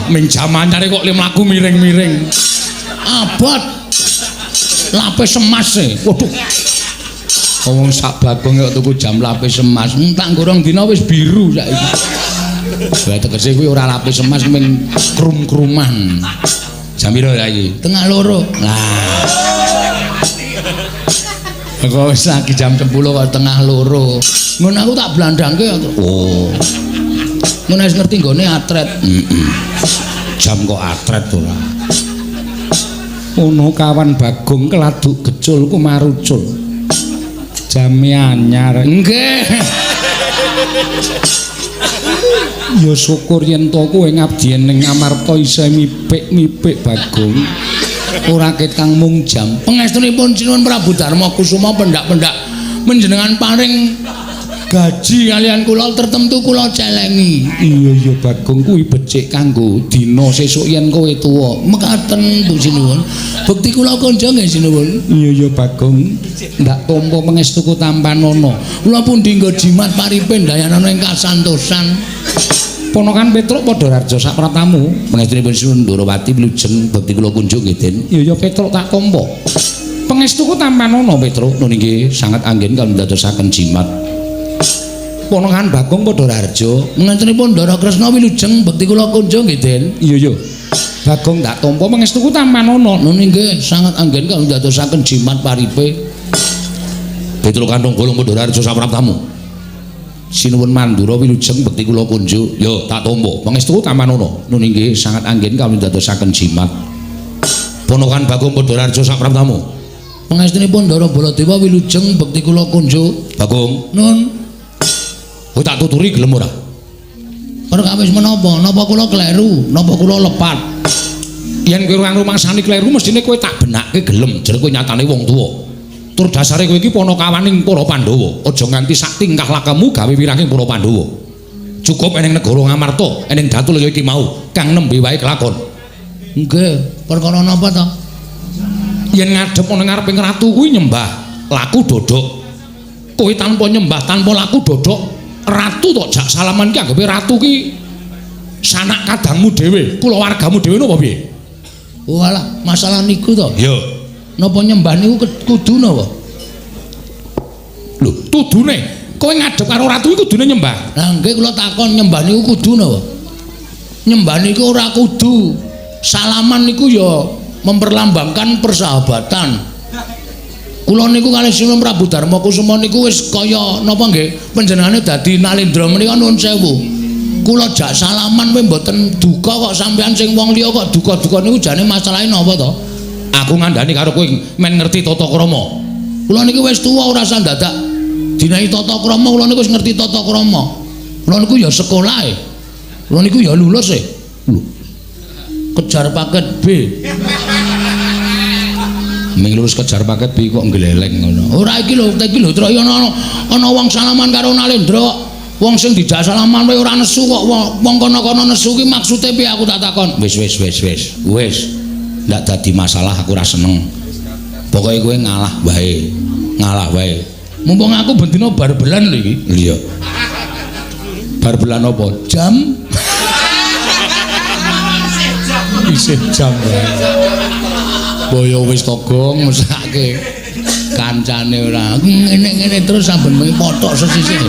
Ming jam anyare kok le mlaku miring-miring. Abot. Lapis emas e. Waduh. Wong sak Bagong kok tuku jam lapis emas. Tak nggo rong dina wis biru saiki. Lah tegese kuwi ora lapis emas ming krum-kruman. Jam piro saiki? 1:30. Lah. Kok wis lagi jam 10 kok 1:30. Ngono aku tak blandangke. Oh. Ngono wis ngerti nggone atret. Heeh. Jam kok atret ora. Ono kawan Bagong keladuk gecul kumarucul. Jame anyar. Nggih. Ya syukur yen to kowe ngabdi ning Amarta isih mipik-mipik Bagong. Ora ketang mung jam. Pangestunipun Sinuwun Prabu Darma Kusuma pendak-pendak menjenengan paring gaji kalian kula tertentu kula celengi. Iya iya Bagong kuwi becik kanggo dina sesuk yen kowe tuwa. Mekaten Bu Sinuwun. Bekti kula konjo nggih Sinuwun. Iya iya Bagong, ndak tampa pangestuku tampanana. Kula pundi nggo jimat paripe ndayanana ing kasantosan. Ponokan Petruk padha raja sak pratamu. Pangestunipun Sinuwun Ndorowati wilujeng bekti kula kunjung nggih Den. Iya iya Petruk tak tampa. Pangestuku tampanana Petruk. Nun inggih sanget anggen kang ndadosaken jimat. Ponokan Bagong padha raja. Pangestunipun Ndara Kresna wilujeng bekti kula kunjung nggih Den. Iya iya. Bagong tak tampa pangestuku tampanana. Nun inggih sanget anggen kang ndadosaken jimat paripe. Petruk kantong golong padha raja sak pratamu. Sinuwun Mandura wilujeng bekti kula kunjuk. Yo tak tampa. Pangestuku tampanana. Nun inggih sanget anggen kang ndadosaken jimat. Ponokan Bagong padha raja sak pratamu. Pangestunipun Ndara Baladewa wilujeng bekti kula kunjuk. Bagong. Nun. Kowe tak tuturi gelem ora? Perkawis menapa? Napa kula kleru? Napa kula lepat? Yen kowe ora rumangsani kleru mestine kowe tak benake gelem, jer kowe nyatane wong tuwa. Tur dasare kowe iki panakawaning para Pandhawa. Aja nganti sak tingkah lakemu gawe wiranging para Pandhawa. Cukup eneng negara Ngamarta, eneng Datulaya iki mau kang nembe wae kelakon. Nggih, perkara napa to? Yen ngadhep ana ngareping ratu kuwi nyembah laku dodok. Kowe tanpa nyembah, tanpa laku dodok, ratu tok jak salaman ki anggepe ratu ki sanak kadangmu dhewe, kulawargamu dhewe napa piye? Walah, masalah niku to. Iya. Napa nyembah niku kudu napa? Lho, tudune kowe ngadhep karo ratu iki kudune nyembah. Lah nggih kula takon nyembah niku kudu napa? Nyembah niku ora kudu. Salaman niku ya memperlambangkan persahabatan. Kula niku kalih Sinuwun Prabu Darma Kusuma niku wis kaya napa nggih panjenengane dadi Nalendra menika nuwun sewu. Kula jak salaman kowe mboten duka kok sampean sing wong liya kok duka-duka niku jane masalahe napa to? Aku ngandani karo kowe men ngerti tata krama. Kula niku wis tuwa ora usah dadak dinahi tata krama, kula niku wis ngerti tata krama. Kula niku ya sekolah e. Kula niku ya lulus e. Lho. Kejar paket B. Ming lulus kejar paket B kok nggleleng ngono. Ora iki lho, iki lho Truk ana ana wong salaman karo Nalendra kok. Wong sing dijak salaman wae ora nesu kok wong kono-kono nesu ki maksude piye aku tak takon. Wis wis wis wis. Wis. Ndak dadi masalah aku ora seneng. Pokoke kowe ngalah wae. Ngalah wae. Mumpung aku bendina barbelan lho iki. Iya. Barbelan apa? Jam. Isih jam wae. Boyo wis togong mesake kancane ora ngene-ngene terus saben bengi pothok sesisih.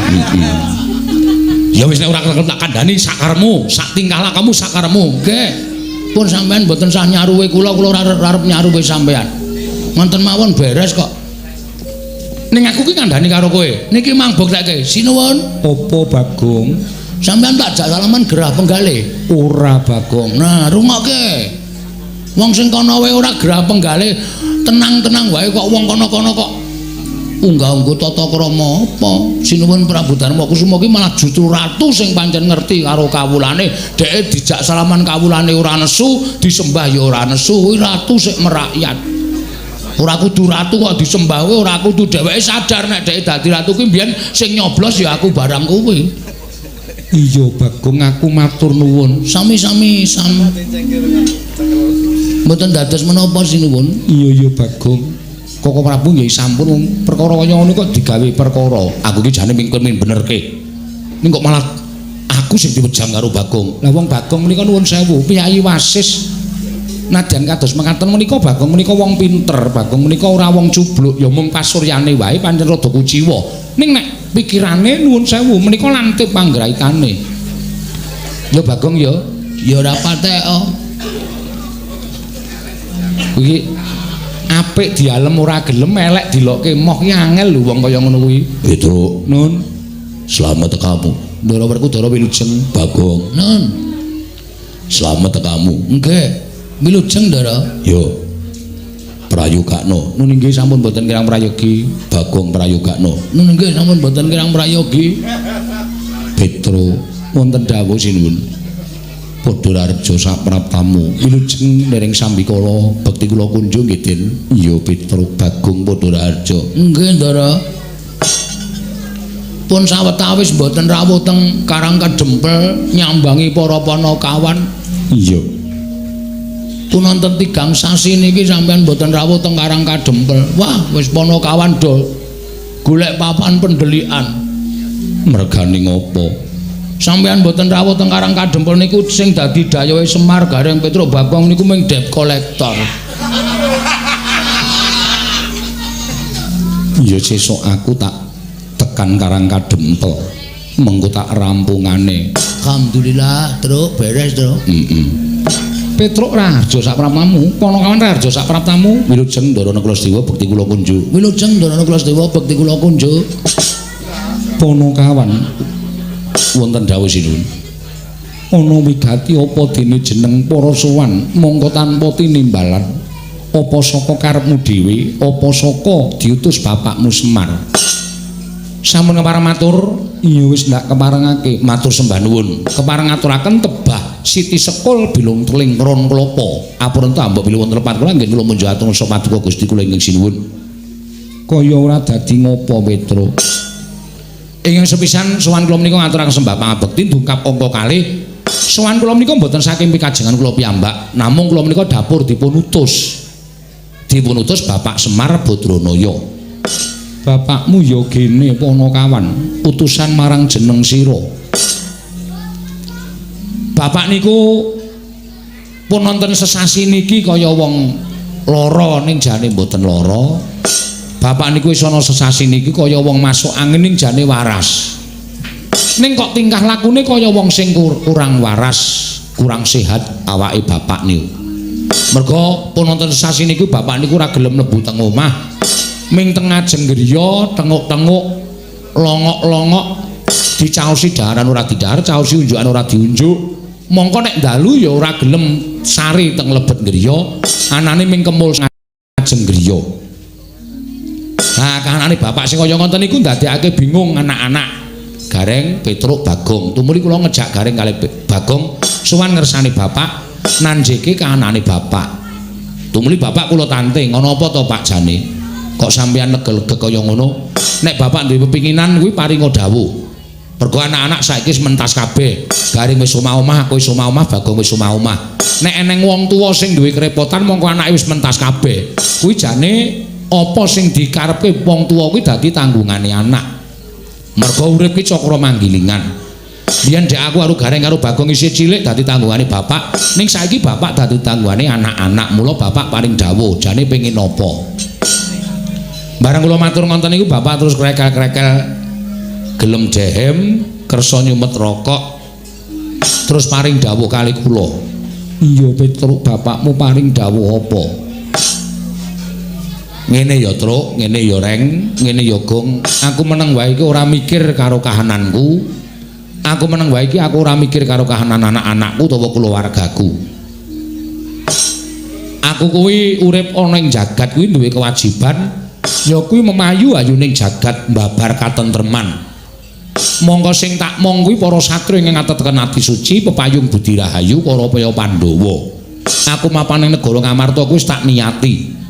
Ya wis nek ora kelem tak kandhani sakaremu, sak tingkah lakamu sakaremu. Nggih. Pun sampean mboten sah nyaruwe kula, kula ora arep nyaruwe sampean. Ngoten mawon beres kok. Ning aku ki ngandani karo kowe. Niki mang buktekke. Sinuwun. Apa Bagong? Sampean tak jak salaman gerah penggale. Ora Bagong. Nah, rungokke. Wong sing kono wae ora gerah penggale, tenang-tenang wae kok wong kono-kono kok unggah-ungguh tata krama apa? Sinuwun Prabu Darma Kusuma ki malah justru ratu sing pancen ngerti karo kawulane, dheke dijak salaman kawulane ora nesu, disembah ya ora nesu, kuwi ratu sik merakyat. Ora kudu ratu kok disembah kuwi ora kudu, dheweke sadar nek dheke dadi ratu kuwi mbiyen sing nyoblos ya aku barang kuwi. Iya Bagong, aku matur nuwun. Sami-sami sam. Mboten dados menapa sinuwun? Iya iya Bagong. Koko Prabu nggih sampun wong perkara kaya ngono kok digawe perkara. Aku ki jane mingkun min benerke. Ning kok malah aku Aku sing diwejang karo Bagong. Lah wong Bagong menika nuwun sewu, piyayi wasis. Nadyan kados mekaten menika Bagong menika wong pinter, Bagong menika ora wong cubluk, ya mung pasuryane wae pancen rada kuciwa. Ning nek pikirane nuwun sewu menika lantip panggraitane. Ya Bagong ya, ya ora patek. Kuwi apik dialem ora gelem, elek dilokke moh ki angel lho wong kaya ngono kuwi. Petruk, Nun. Slamet tekamu. Ndara Werkudara wilujeng. Bagong. Nun. Slamet tekamu. Nggih. Wilujeng Ndara. Yo. Prayogakno. Nun inggih sampun boten kirang prayogi. Bagong prayogakno. Nun inggih sampun boten kirang prayogi. Petruk wonten dawuh sinuwun. Padha rareja sapraptamu. Wilujeng dereng sambikala bekti kula kunjung nggih Den. Iya Petruk Bagong padha raharja. Nggih Ndara. Pun sawetawis mboten rawuh teng Karang Kadempel nyambangi para panakawan. Iya. Pun wonten 3 sasi niki sampean mboten rawuh teng Karang Kadempel. Wah, wis panakawan do golek papan pendelikan. Mergane ngopo? Sampean mboten rawuh teng Karang Kadempel niku sing dadi dayohe Semar Gareng Petruk Bagong niku mung debt collector. Ya sesuk aku tak tekan Karang Kadempel. Mengko tak rampungane. Alhamdulillah, Truk, beres, Truk. Heeh. Petruk Raharja sapraptamu, Panakawan Raharja sapraptamu. Wilujeng Ndara Kulasedewa bekti kula kunjuk. Wilujeng Ndara Kulasedewa bekti kula kunjuk. Panakawan wonten dawuh sinuwun. Ana wigati apa dene jeneng para sowan mongko tanpa tinimbalan. Apa saka karepmu dhewe, apa saka diutus bapakmu Semar. Sampun kepareng matur, iya wis ndak keparengake, matur sembah nuwun. Kepareng ngaturaken tebah siti sekul bilung teling ron klopo. Apurenta mbok bilih wonten lepat kula nggih kula munjuk atur sapa paduka Gusti kula ingkang sinuwun. Kaya ora dadi ngopo Petruk. Ingkang sepisan sowan kula menika ngaturaken sembah pangabekti dungkap angka kalih. Sowan kula menika mboten saking pikajengan kula piyambak, namung kula menika dapur dipun utus. Dipun utus Bapak Semar Badranaya. Bapakmu ya gene Panakawan, utusan marang jeneng sira. Bapak niku pun wonten sesasi niki kaya wong lara ning jane mboten lara. Bapak niku wis ana sesasi niki kaya wong masuk angin ning jane waras. Ning kok tingkah lakune kaya wong sing kurang waras, kurang sehat awake bapak niku. Merga pun wonten sesasi niku bapak niku ora gelem mlebu teng omah. Ming teng ngajeng griya tenguk-tenguk longok-longok dicaosi daharan ora didahar, caosi unjukan ora diunjuk. Mongko nek dalu ya ora gelem sari teng lebet griya, anane ming kemul ngajeng griya. Nah, kahanane bapak sing kaya ngoten niku ndadekake bingung anak-anak. Gareng Petruk Bagong, tumuli kula ngejak Gareng kalih Bagong sowan ngersani bapak nanjeke kahanane bapak. Tumuli bapak kula tanting, ana apa to Pak jane? Kok sampeyan lega-lega kaya ngono? Nek bapak duwe pepinginan kuwi paringa dawuh. Mergo anak-anak saiki wis mentas kabeh. Gareng wis omah-omah, aku wis omah-omah, Bagong wis omah-omah. Nek eneng wong tuwa sing duwe kerepotan mongko anake wis mentas kabeh. Kuwi jane apa sing dikarepke wong tuwa kuwi dadi tanggungane anak. Mergo urip ki cakra manggilingan. Biyen dek aku karo Gareng karo Bagong isih cilik dadi tanggungane bapak, ning saiki bapak dadi tanggungane anak-anak. Mula bapak paring dawuh, jane pengin apa? Bareng kula matur ngonten niku bapak terus krekel-krekel gelem dehem, kersa nyumet rokok, terus paring dawuh kali kula. Iya Petruk, bapakmu paring dawuh apa? Ngene ya Truk, ngene ya Reng, ngene ya Gong. Aku meneng wae iki ora mikir karo kahananku. Aku meneng wae iki aku ora mikir karo kahanan anak-anakku utawa keluargaku. Aku kuwi urip ana ing jagat kuwi duwe kewajiban ya kuwi memayu ayuning jagat mbabar katentreman. Mongko sing tak mong kuwi para satria ingkang ateteken ati suci pepayung budi rahayu para paya Pandhawa. Aku mapan ing negara Ngamarta kuwi wis tak niati.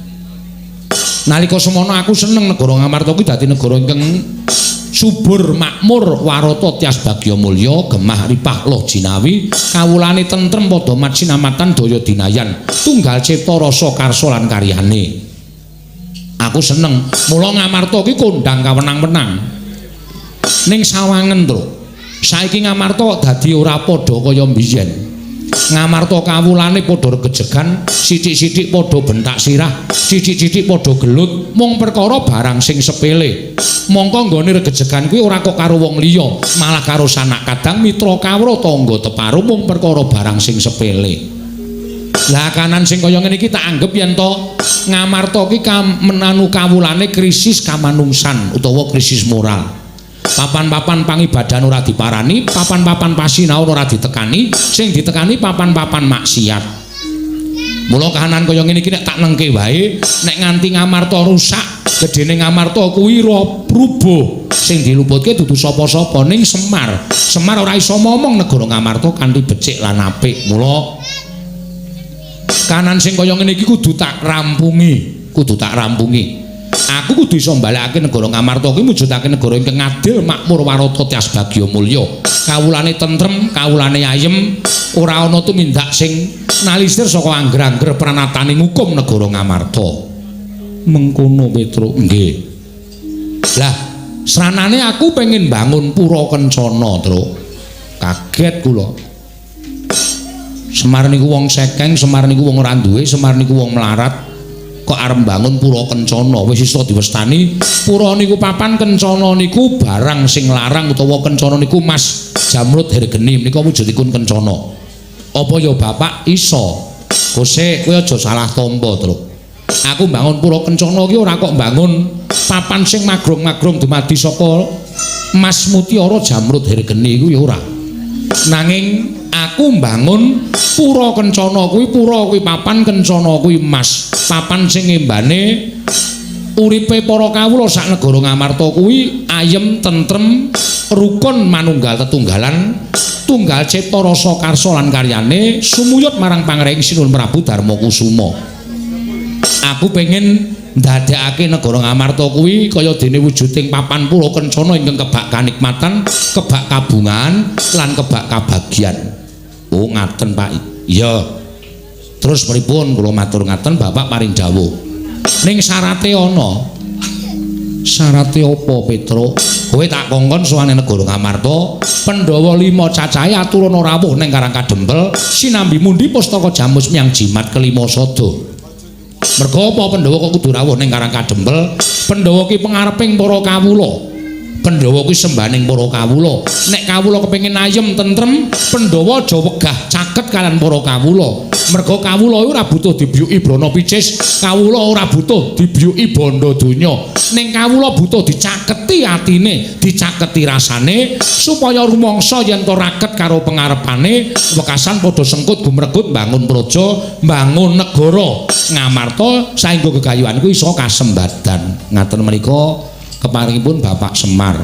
Nalika semono aku seneng negara Ngamarta kuwi dadi negara ingkang subur makmur warata tias bagya mulya gemah ripah loh jinawi kawulane tentrem padha macinamatan daya dinayan tunggal cipta rasa karsa lan karyane. Aku seneng mula Ngamarta kuwi kondang kawenang-wenang. Ning sawangen, Truk. Saiki Ngamarta dadi ora padha kaya mbiyen. Ngamarta kawulane padha regejegan, sithik-sithik padha bentak sirah, sithik-sithik padha gelut, mung perkara barang sing sepele. Mongko nggone regejegan kuwi ora kok karo wong liya, malah karo sanak kadang, mitra kawruh, tangga teparo mung perkara barang sing sepele. Lah kanan sing kaya ngene iki tak anggep yen to Ngamarta ki menanu kawulane krisis kamanungsan utawa krisis moral. Papan-papan pangibadahan ora diparani, papan-papan pasinaon ora ditekani, sing ditekani papan-papan maksiat. Mula kahanan kaya ngene iki nek tak nengke wae, nek nganti Ngamarta rusak, gedene Ngamarta kuwi rubuh. Sing diluputke dudu sapa-sapa ning Semar. Semar ora iso momong negara Ngamarta kanthi becik lan apik. Mula kanan sing kaya ngene iki kudu tak rampungi, kudu tak rampungi. Aku kudu iso mbalekake negara Ngamarta kuwi mujudake negara ingkang adil, makmur, warata, tias bagya mulya. Kawulane tentrem, kawulane ayem, ora ana tumindak sing nalisir saka angger-angger pranatane ngukum negara Ngamarta. Mengkono Petruk, nggih. Lah, sranane aku pengen bangun pura kencana, Truk. Kaget kula. Semar niku wong sekeng, Semar niku wong ora duwe, Semar niku wong melarat. Kok arep bangun pura kencana, wis iso diwestani pura niku papan kencana niku barang sing larang utawa kencana niku Mas Jamrud Hergeni menika wujudipun kencana. Apa ya bapak iso? Kose kowe aja salah tampa, Truk. Aku bangun pura kencana ki ora kok bangun papan sing magrong-magrong dumadi saka Mas Mutiara Jamrud Hergeni iku ya ora. Nanging aku mbangun pura kencana kuwi, pura kuwi papan, kencana kuwi mas, papan sing ngembane uripe para kawula sak negara Ngamarta kuwi ayem, tentrem, rukun, manunggal tetunggalan, tunggal cipta rasa karsa lan karyane sumuyut marang pangreing Sinuhun Prabu Darma Kusuma. Aku pengen ndadekake negara Ngamarta kuwi kaya dene wujuding papan pura kencana ingkang kebak kanikmatan, kebak kabungan lan kebak kabagyan. Oh ngaten Pak. Iya. Terus pripun kula matur ngaten Bapak paring dawuh. Ning syarate ana. Syarate apa Petruk? Kowe tak kongkon sowan negara Ngamarta, Pandhawa 5 cacahe aturana rawuh ning Karang Kadempel sinambi mundi pustaka jamus miyang jimat kelima sada. Merga apa Pandhawa kok kudu rawuh ning Karang Kadempel? Pandhawa ki pengareping para kawula. Pandhawa kuwi sembaning para kawula. Nek kawula kepengin ayem tentrem, Pandhawa aja wegah caket kalian para kawula. Merga kawula ora butuh dibiyuki brana picis, kawula ora butuh dibiyuki bondo donya. Ning kawula butuh dicaketi atine, dicaketi rasane supaya rumangsa yen to raket karo pengarepane, wekasan padha sengkut gumregut mbangun praja, mbangun negara Ngamarta saengga gegayuhan kuwi iso kasembadan. Ngaten menika keparingipun Bapak Semar.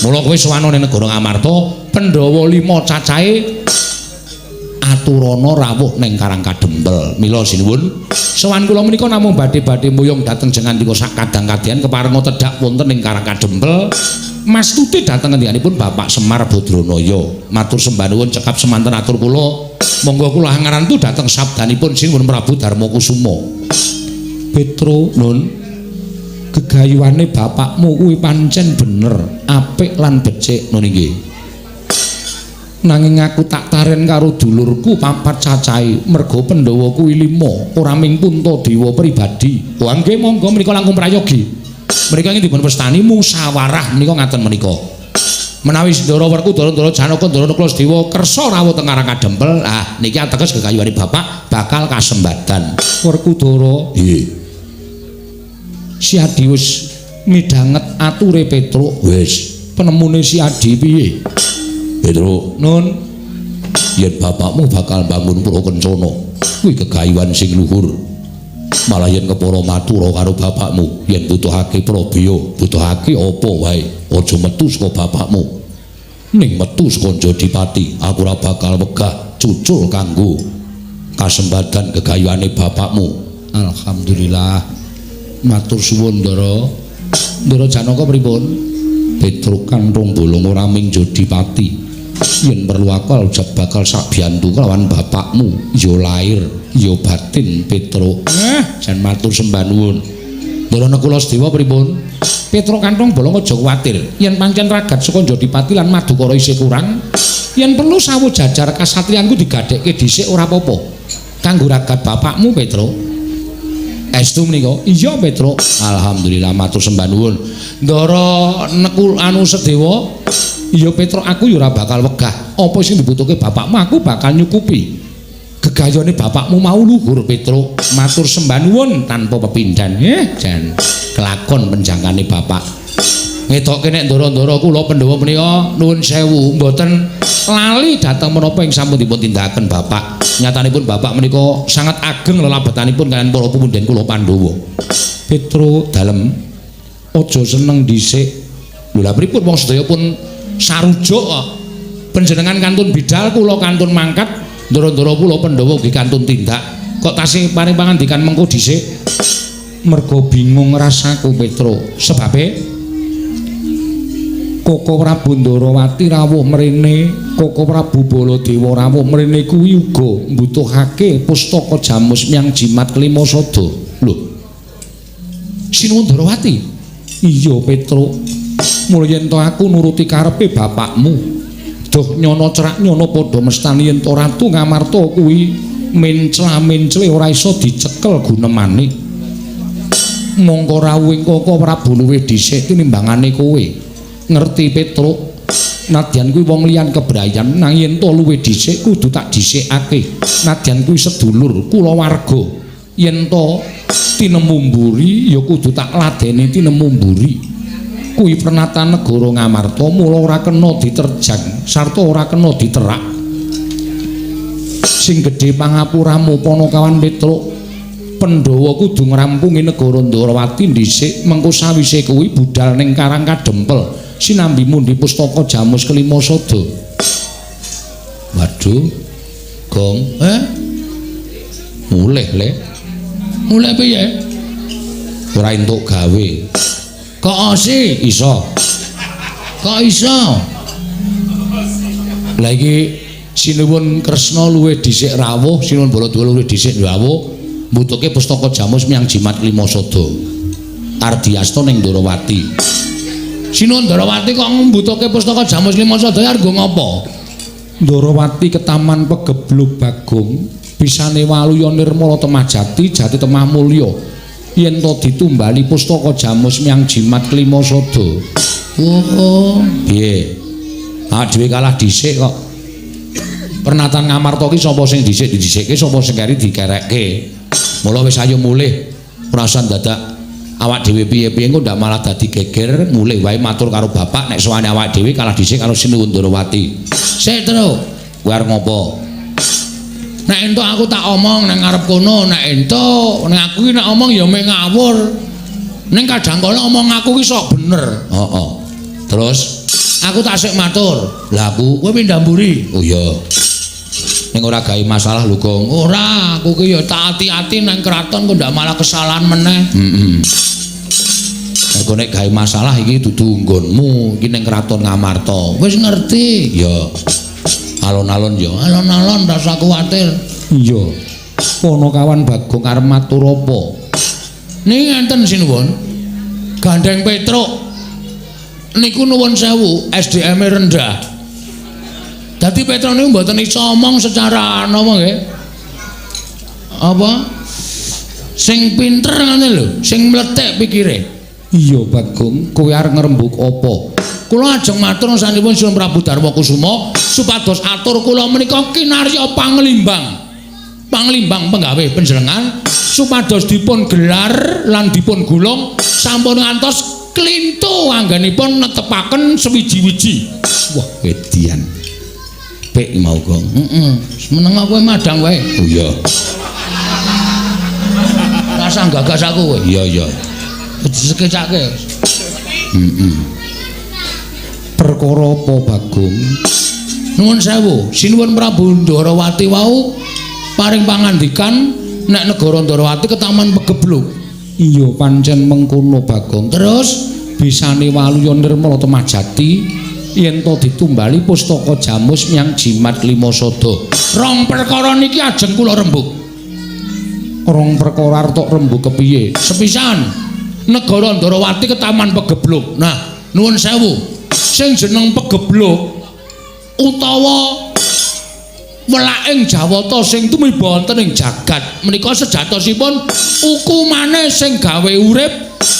Mula kowe sowan ning negara Ngamarta, Pandhawa 5 cacahe aturana rawuh ning Karang Kadempel. Mila sinuwun, sowan kula menika namung badhe-badhe muyung dhateng jengandika sak kadang-kadyan keparenga tedhak wonten ing Karang Kadempel. Mastuti dhateng ngendikanipun Bapak Semar Badranaya. Matur sembah nuwun cekap semanten atur kula. Monggo kula hangarantu dhateng sabdanipun Sinuhun Prabu Darma Kusuma. Petro nun, gegayuhane bapakmu kuwi pancen bener, apik lan becik nun inggih. Nanging aku tak taren karo dulurku papat cacahe, merga Pandhawa kuwi 5, ora ming Puntadewa pribadi. Wah nggih monggo menika langkung prayogi. Menika ingkang dipun wastani musyawarah menika ngaten menika. Menawi Ndara Werkudara, Ndara Janaka, Ndara Nakula Sadewa kersa rawuh teng Karang Kadempel, ah niki ateges gegayuhane bapak bakal kasembadan. Werkudara, nggih. Si Adi wis midhanget ature Petruk. Wis, penemune si Adi piye? Petruk, nun, yen bapakmu bakal bangun pura kencana, kuwi gegayuhan sing luhur. Malah yen kepara matura karo bapakmu, yen butuhake prabeya, butuhake apa wae, aja metu saka bapakmu. Ning metu saka Jodipati, aku ora bakal wegah cucul kanggo kasembadan gegayuhane bapakmu. Alhamdulillah. Matur suwun Ndara. Ndara Janaka pripun? Petruk kanthong bolong ora ming Jodipati. Yen perlu akal bakal sabiyantu kelawan bapakmu, ya lahir, ya batin Petruk. Jan matur sembah nuwun. Ndara Nekula Sedewa pripun? Petruk Kanthong Bolong aja kuwatir. Yen pancen ragat saka Jodipati lan Madukara isih kurang, yen perlu sawu jajar kasatriyanku digadhekke dhisik ora apa-apa. Kanggo ragat bapakmu, Petruk. Estu menika? Iya, Petruk. Alhamdulillah matur sembah nuwun. Ndara Nekul anu Sedewa, iya Petruk, aku ya ora bakal wegah. Apa sing dibutuhke bapakmu aku bakal nyukupi. Gegayone bapakmu mau luhur, Petruk. Matur sembah nuwun tanpa pepindhan. Jan kelakon penjangkane bapak. Ngetokke nek ndara-ndara kula Pandhawa menika nuwun sewu mboten lali dhateng menapa ing sampun dipun tindakaken bapak. Nyatanipun bapak menika sangat ageng lelabetanipun kaliyan para pepunden kula Pandhawa. Petruk dalem aja seneng dhisik. Lho lha pripun wong sedaya pun sarujuk kok. Panjenengan kantun bidal, kula kantun mangkat, ndara-ndara kula Pandhawa ugi kantun tindak. Kok tasih paring pangandikan mengko dhisik? Mergo bingung rasaku, Petruk. Sebabe Koko Prabu Ndarawati rawuh mrene, Koko Prabu Baladewa rawuh mrene kuwi uga mbutuhake pustaka jamus miang jimat kelima sada. Lho. Sinuwun Ndarawati? Iya, Petruk. Mula yen to aku nuruti karepe bapakmu. Duh nyono cerak nyono padha mestani yen to Ratu Ngamarta kuwi mencla-mencle ora iso dicekel gunemane. Mongko rawuhing Koko Prabu luwih dhisik tinimbangane kowe. Ngerti Petruk, nadyan kuwi wong liyan kebrayan nang yen to luwih dhisik kudu tak dhisikake. Nadyan kuwi sedulur kulawarga, yen to tinemu mburi ya kudu tak ladeni tinemu mburi. Kuwi pernatan negara Ngamarta, mula ora kena diterjang sarta ora kena diterak. Sing gedhe pangapuramu Panakawan Petruk, Pandhawa kudu ngrampungi negara Ndarawati dhisik, mengko sawise kuwi budal ning Karang Kadempel sinambi mundi pustaka jamus kelima sada. Waduh, Gong, Mulih le. Mulih piye? Ora entuk gawe. Kok osi? Iso. Kok iso? Lah iki Sinuwun Kresna luwih dhisik rawuh, Sinuwun Baladewa luwih dhisik rawuh, mbutuhke pustaka jamus miang jimat kelima sada. Ardiasta ning Ndarawati. Sinuwun Ndarawati kok mbutuhke pustaka jamus lima sada arep nggo ngopo? Ndarawati ketaman pegeblug Bagong, bisane waluya nirmala temah jati, jati temah mulya. Yen to ditumbali pustaka jamus miang jimat kelima sada. Oh, piye? Ah dhewe kalah dhisik kok. Pernatan Ngamarta ki sapa sing dhisik didhisikke, sapa sing keri dikerekke. Mula wis ayo mulih, ora usah dadak awak dhewe piye-piye engko ndak malah dadi geger, mulih wae matur karo bapak nek sowane awak dhewe kalah dhisik karo Sinuwun Ndarawati. Sik, Truk. Kowe arep ngopo? Nek entuk aku tak omong nang ngarep kono, nek entuk nek aku ki nek omong ya mung ngawur. Ning kadang kala omong aku ki sok bener. Heeh. Terus aku tak sik matur. Lah aku kowe pindah mburi. Oh iya. Ning ora gawe masalah lho, Gong. Ora, aku ki ya tak ati-ati nang kraton kok ndak malah kesalahan meneh. Heeh. Mergo nek gawe masalah iki dudu nggonmu, iki ning kraton Ngamarta. Wis ngerti. Ya. Alon-alon ya. Alon-alon rasa kuwatir. Iya. Panakawan Bagong arep matur apa? Niki ngenten sinuwun. Gandeng Petruk niku nuwun sewu, SDM-e rendah. Dadi Petruk niku mboten iso omong secara napa nggih? Apa? Sing pinter ngene lho, sing mlethek pikire. Iya Bagong, kowe arep ngrembug apa? Kula ajeng matur sanipun Sinuwun Prabu Darma Kusuma supados atur kula menika kinarya panglimbang. Panglimbang penggawe panjenengan supados dipun gelar lan dipun gulung sampun ngantos klintu anggenipun netepaken sewiji-wiji. Wah, edian. Pek mau, Gong. Heeh. Meneng kowe madang wae. Oh iya. Rasah gagas aku kowe. Iya, iya. Disekecake. Heeh. Perkara apa, Bagong? Nuwun sewu, Sinuwun Prabu Ndarawati wau paring pangandikan nek negara Ndarawati ketaman pegeblug. Iya, pancen mengkono, Bagong. Terus bisane waluya nirmala temah jati yen to ditumbali pustaka jamus miang jimat lima sada. Rong perkara niki ajeng kula rembug. Rong perkara arep rembug kepiye? Sepisan, Negara Ndarawati ketaman pegebluk. Nah, nuwun sewu. Sing jeneng pegebluk utawa welaking Jawata sing tumiba wonten ing jagat menika sejatosipun hukumane sing gawe urip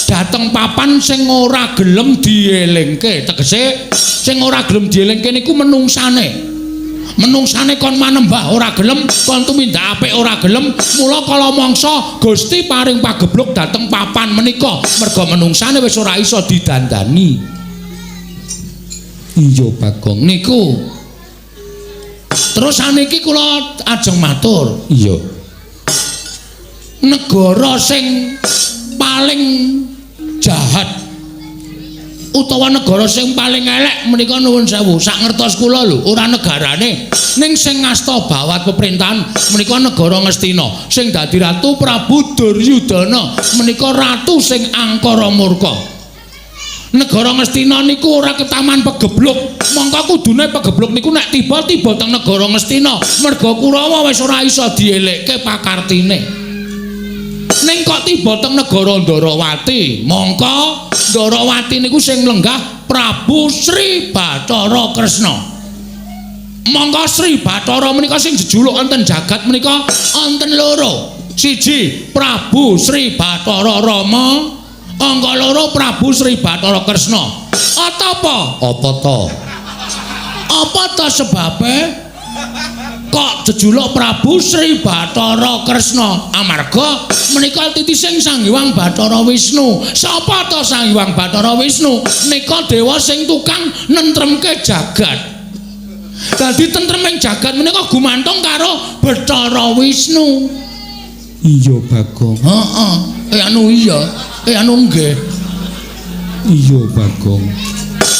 dhateng papan sing ora gelem dielingke. Tegese sing ora gelem dielingke niku menungsane. Menungsane kon manembah ora gelem, kon tumindak apik ora gelem, mula kala mangsa Gusti paring pagebluk dhateng papan menika merga menungsane wis ora iso didandani. Iya Bagong niku. Terus saniki kula ajeng matur. Iya. Negara sing paling jahat utawa negara sing paling elek menika nuwun sewu sak ngertos kula lho ora negarane ning sing ngasta bawat pemerintahan menika negara Ngastina sing dadi ratu Prabu Duryudana menika ratu sing angkara murka. Negara Ngastina niku ora ketaman pegebluk, mongko kudune pegebluk niku nek tiba-tiba teng negara Ngastina merga Kurawa wis ora iso dielekke pakartine. Ning kok tiba teng negara Ndarawati, mongko Ndarawati niku sing lenggah Prabu Sri Bathara Kresna. Mongko Sri Bathara menika sing jejuluk wonten jagat menika wonten loro. Siji Prabu Sri Bathara Rama, angka loro Prabu Sri Bathara Kresna. Atapa? Apa to? Apa to sebabe kok jejuluk Prabu Sri Bathara Kresna? Amarga menika titising Sang Hyang Bathara Wisnu. Sapa to Sang Hyang Bathara Wisnu? Nika dewa sing tukang nentremke jagat. Dadi tentreming jagat menika gumantung karo Bathara Wisnu. Iya Bagong. Heeh. Anu iya. Anu nggih. Iya Bagong.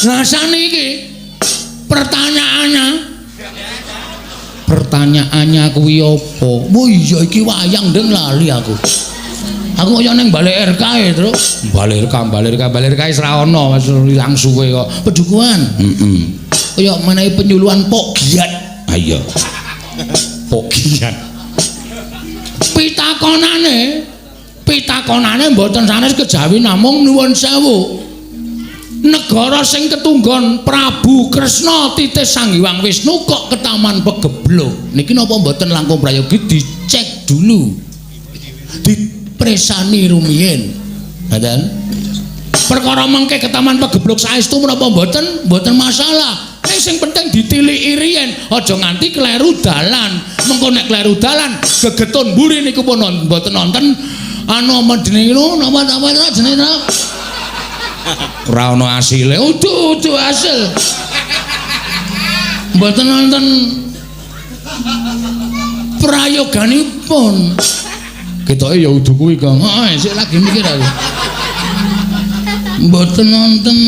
Lah saniki pertanyaannya kuwi apa? Oh iya iki wayang ndeng lali aku. Aku kaya ning Balai RK e, Truk. Balai RK, Balai RK, Balai RK wis ra ono, wis ilang suwe kok. Pedukuhan. Heeh. Kaya menehi penyuluhan Pok Giat. Ha iya. Pok Giat. Pitakonane mboten sanes kejawi namung nuwun sewu. Negara sing ketunggon Prabu Kresna titis Sang Hyang Wisnu kok ketaman pegebluk. Niki napa mboten langkung prayogi dicek dulu. Dipresani rumiyin. Ngoten. Perkara mengke ketaman pegebluk saestu menapa mboten? Mboten masalah. Ning sing penting ditiliki riyen, aja nganti kleru dalan. Mengko nek kleru dalan, gegetun mburi niku pun mboten nonton anu apa jenenge napa napa jenenge ora ana asile. Udu-udu hasil. Mboten nonton prayoganipun. Ketoke ya udu kuwi, Kang. Heeh, sik lagi mikir aku. Mboten nonton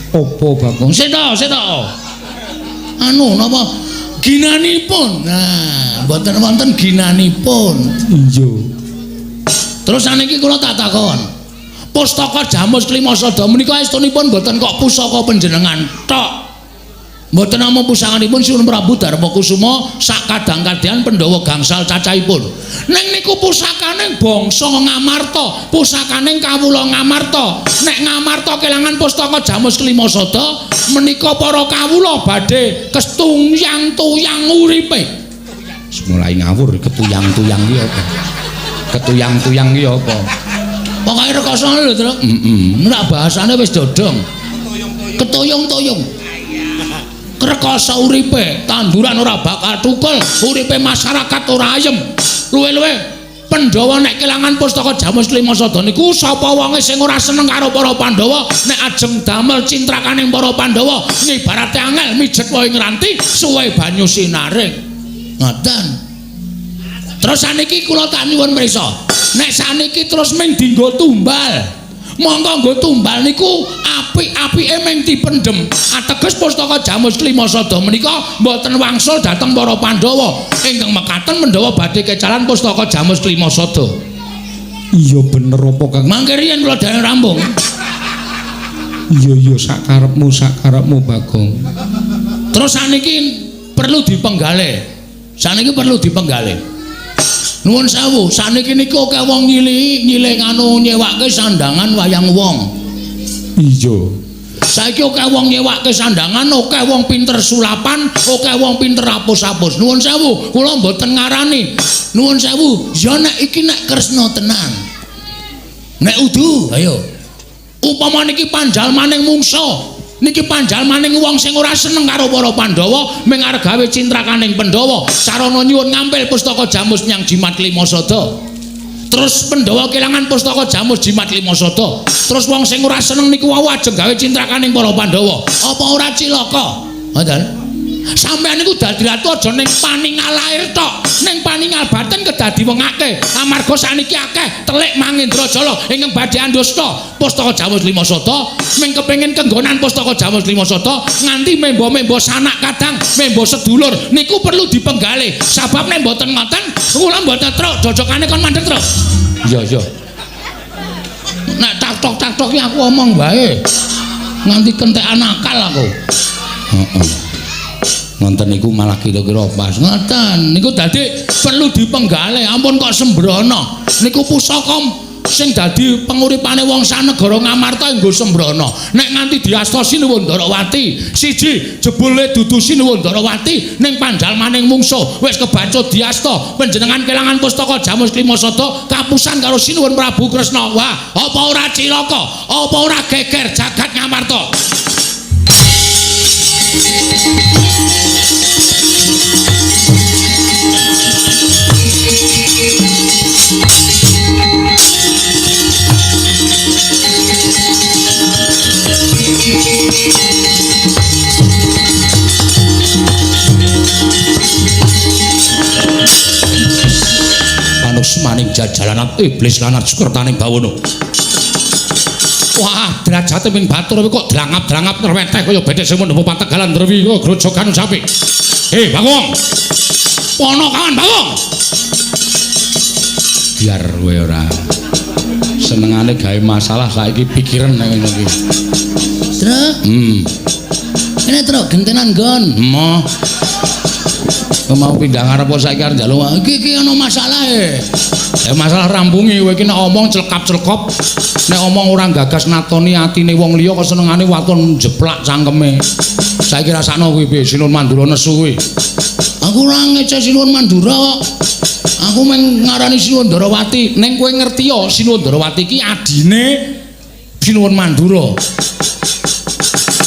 apa, Bagong? Sik to, sik to. Anu napa ginanipun. Nah, mboten wonten ginanipun. Iya. Terus saniki kula tak takon. Pustaka Jamus Klimasada menika estunipun mboten kok pusaka panjenengan tok. Mboten namung pusakanipun Sinuwun Prabu Darmakusuma sak kadang-kadang Pandhawa gangsal cacahipun. Ning niku pusakane bangsa Ngamarta, pusakane kawula Ngamarta. Nek Ngamarta kelangan pustaka Jamus Klimasada menika para kawula badhe kestuyang-tuyang uripe. Mulai ngawur ketuyang-tuyang iki apa? Ketuyang-tuyang iki apa? Pokoke rekoso lho, Truk. Heeh. Nek bahasane wis dodong. Ketuyung-tuyung. Rekoso uripe, tanduran ora bakal tukul, uripe masyarakat ora ayem. Luwe-luwe Pandhawa nek kelangan pustaka Jamus Klimasada niku sapa wonge sing ora seneng karo para Pandhawa nek ajeng damel cintrakaning para Pandhawa ngibarate angel mijet wae ngranti suwe banyu sinaring. Ngoten. Terus saniki kula tak nyuwun mrisa. Nek saniki terus ming dinggo tumbal. Monggo nggo tumbal niku apik-apike ming dipendhem. Ateges pustaka Jamus Klimasada menika mboten wangsul dhateng para Pandhawa. Ingkang mekaten Pandhawa badhe kecalan pustaka Jamus Klimasada. Iya bener apa, Kang? Mangke riyen kula dereng rampung. Iya iya sakarepmu sakarepmu Bagong. Terus saniki perlu dipenggalih. Saniki perlu dipenggalih. Nuwun sewu, saniki niku akeh wong nyilih anu nyewake sandangan wayang wong. Iya. Saiki akeh wong nyewake sandangan, akeh wong pinter sulapan, akeh wong pinter apus-apus. Nuwun sewu, kula mboten ngarani. Nuwun sewu, ya nek iki nek Kresna tenan. Nek udu, ayo. Upama niki panjalmaning mungsa, niki panjalmaning wong sing ora seneng karo para Pandhawa, ming arep gawe cintrakaning Pandhawa, sarana nyuwun ngampil pustaka Jamus nyang Jimat Lima Sada. Terus Pandhawa kelangan pustaka Jamus Jimat Lima Sada. Terus wong sing ora seneng niku wau ajeng gawe cintrakaning para Pandhawa. Apa ora cilaka? Ngoten. Sampeyan niku dadi ratu aja ning paningal lair tok, ning paningal batin kedah diwengake. Amarga saniki akeh telik Mangendrajala ingkang badhe andusta pustaka Jamus Lima Sada, ming kepengin kenggonan pustaka Jamus Lima Sada nganti memba-memba sanak kadang, memba sedulur niku perlu dipenggalih. Sabab nek mboten ngoten, kula mboten truk jojokane kon mandeg truk. Iya, iya. Nek tak-tok-tak-tok iki aku omong wae. Nganti kentekan akal aku. Heeh. Ngonten niku malah kira-kira pas. Ngoten niku dadi perlu dipenggalih. Ampun kok sembrono. Niku pusaka sing dadi penguripane wong sanegara Ngamarta nggo sembrono. Nek nganti diasta Sinuwun Ndarawati, siji jebule dudu Sinuwun Ndarawati ning panjalmaning mungsuh wis kebacut diasta panjenengan kelangan pustaka Jamus Lima Sada kapusan karo Sinuwun Prabu Kresna. Wah, apa ora cilaka? Apa ora geger jagat Ngamarta? Maning jajalanan iblis lanat sukertaning bawono. Wah, derajate ping batur kok drangap-drangap nreweteh kaya bedhek sing mendhup pategalan drewi kaya grojogan sapi. Hei, Bagong. Ponokawan Bagong. Biar kowe ora senengane gawe masalah saiki pikiran nek ngene iki. Truk. Ini truk gentenan nggon. Emoh. Mau pindah ngarep saiki arep njaluk. Iki iki ana masalahe. Ya masalah rampungi kowe iki nek omong celkap-celkop, nek omong ora gagas natoni atine wong liya kok senengane waton jeplak cangkeme. Saiki rasakno kuwi piye Sinuwun Mandura nesu kuwi. Aku ora ngece Sinuwun Mandura kok. Aku mung ngarani Sinuwun Ndarawati. Ning kowe ngerti ya Sinuwun Ndarawati iki adine Sinuwun Mandura.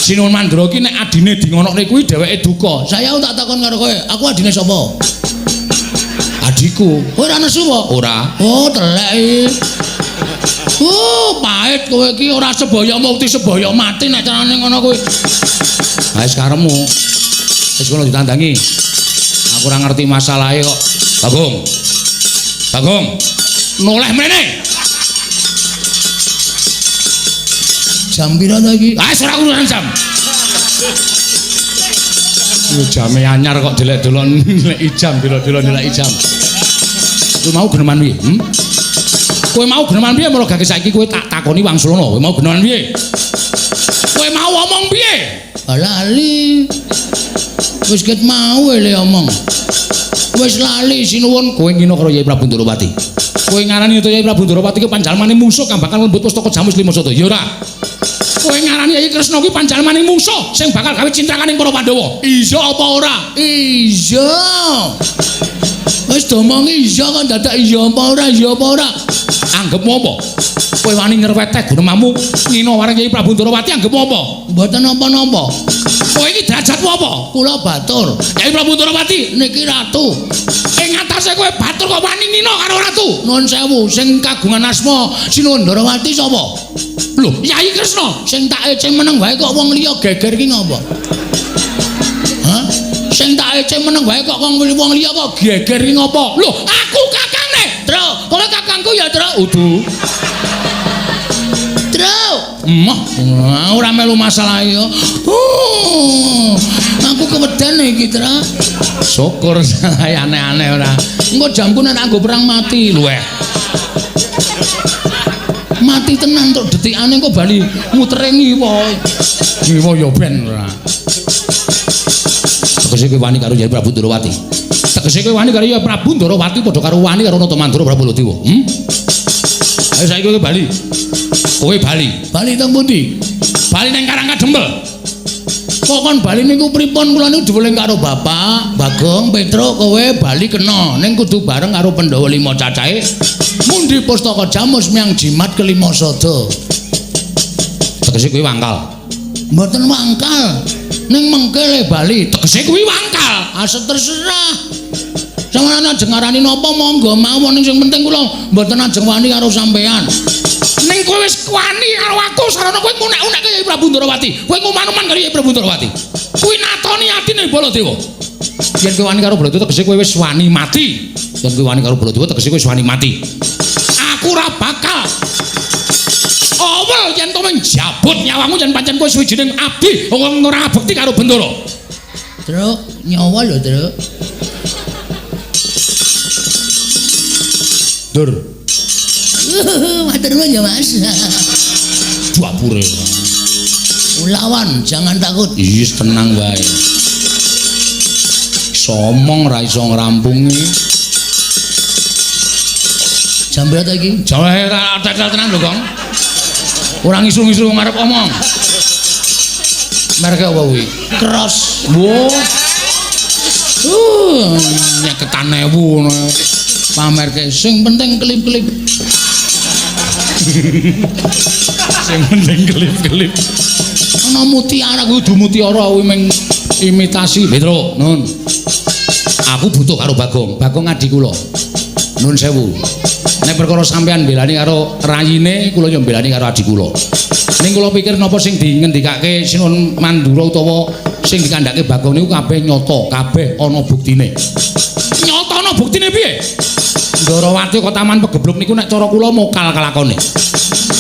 Sinuwun Mandura iki nek adine di ngonokne kuwi dheweke duka. Saya tak takon karo kowe, aku adine sapa? Adikku. Kowe ora nesu apa? Ora. Oh, telek iki. Oh, pahit kowe iki ora sebaya mukti sebaya mati nek carane ngono kuwi. Ha wis karepmu. Wis kono ditandangi. Aku ora ngerti masalahe kok. Bagong. Bagong. Noleh mrene. Jam pira to iki? Ah, ora urusan jam. Yo jame anyar kok delek-delok nilai jam, delok-delok nilai jam. Kowe mau geneman piye? Kowe mau geneman piye mula gage saiki kowe tak takoni wangsulana. Kowe mau geneman piye? Kowe mau omong piye? Lali. Wis ket mau le omong. Wis lali sinuwun kowe ngino karo Yai Prabu Ndorowati. Kowe ngarani Yai Prabu Ndorowati ki panjalmane mungsuh kang bakal nglembut pustaka Jamus Lima Sada. Ya ora. Kowe ngarani Yai Kresna kuwi panjalmane mungsuh sing bakal gawe cintrakaning para Pandhawa. Iya apa ora? Iya. Wis domongi iya kok dadak iya apa ora? Iya apa ora? Anggepmu apa? Kowe wani ngreweteh gunemamu ngino wareng Yai Prabu Ndorowati anggepmu apa? Mboten napa-napa. Kowe iki derajatmu apa? Kula batur. Yai Prabu Ndorowati niki ratu. Ing atase kowe batur kok wani ngino karo ratu? Nuwun sewu, sing kagungan asma Sinuwun Ndorowati sapa? Lho, Yai Kresna. Sing tak ece meneng wae kok wong liya geger ki ngopo? Hah? Sing tak ece meneng wae kok wong liya kok geger ki ngopo? Lho, aku kakangne. Truk, kowe kakangku ya, Truk. Udu. Truk. Emoh, ora melu masalah ya. Aku keweden iki, Truk. Syukur saya aneh-aneh ora. Engko jamku nek anggo perang mati luweh. Mati tenan tok detikane engko bali mutere ngiwa. Ngiwa ya ben ora. Tegese kowe wani karo Yai Prabu Ndorowati. Tegese kowe wani karo Kyai Prabu Ndarawati padha karo wani karo Nata Mandura Prabu Baladewa. Ayo saiki kowe bali. Kowe bali. Bali teng pundi? Bali nang Karang Kadempel. Kok kon bali niku pripun? Kula niku diweling karo Bapak, Bagong, Petruk, kowe bali kena ning kudu bareng karo Pandhawa 5 cacahe. Mundi pustaka jamus miang jimat kelima sada. Tegese kuwi wangkal. Mboten wangkal. Ning mengkele bali. Tegese kuwi wangkal. Asa terserah. Sampeyan ajeng ngarani napa monggo mawon, sing penting kula mboten ajeng wani karo sampeyan. Ning kowe wis wani karo aku, sarana kowe ngunek-unekke Kyai Prabu Ndarawati. Kowe nguman-uman karo Kyai Prabu Ndarawati. Kuwi natoni atine Baladewa. Yen kowe wani karo Baladewa tegese kowe wis wani mati. Yen kowe wani karo Baladewa tegese kowe wis wani mati. Aku ora bakal awel yen to menjabut nyawamu yen pancen kowe suwijining abdi wong ora bekti karo Bendara. Truk, nyawa lho, Truk. Dur. Matur nuwun ya, Mas. Dapure. Lawan, jangan takut. Wis tenang wae. Somong ra iso ngrampungi. Jam berapa iki? Jam ora tekel tenan lho, Gong. Ora ngisu-ngisu ngarep omong. Merek apa kuwi? Cross. Wo. 50.000 ngono. Pamerke sing penting kelip-kelip. Sing penting kelip-kelip. Ana mutiara kuwi kudu mutiara kuwi mung imitasi. Petro, nun. Aku butuh karo Bagong. Bagong adi kula. Nun sewu. Nek perkara sampean mbelani karo rayine, kula yo mbelani karo adi kula. Ning kula pikir napa sing dingendikake Sinuwun Mandura utawa sing dikandhake Bagong niku kabeh nyata, kabeh ana buktine. Nyata ana buktine piye? Ndarawati kok taman pegebluk niku nek cara kula mokal kelakone.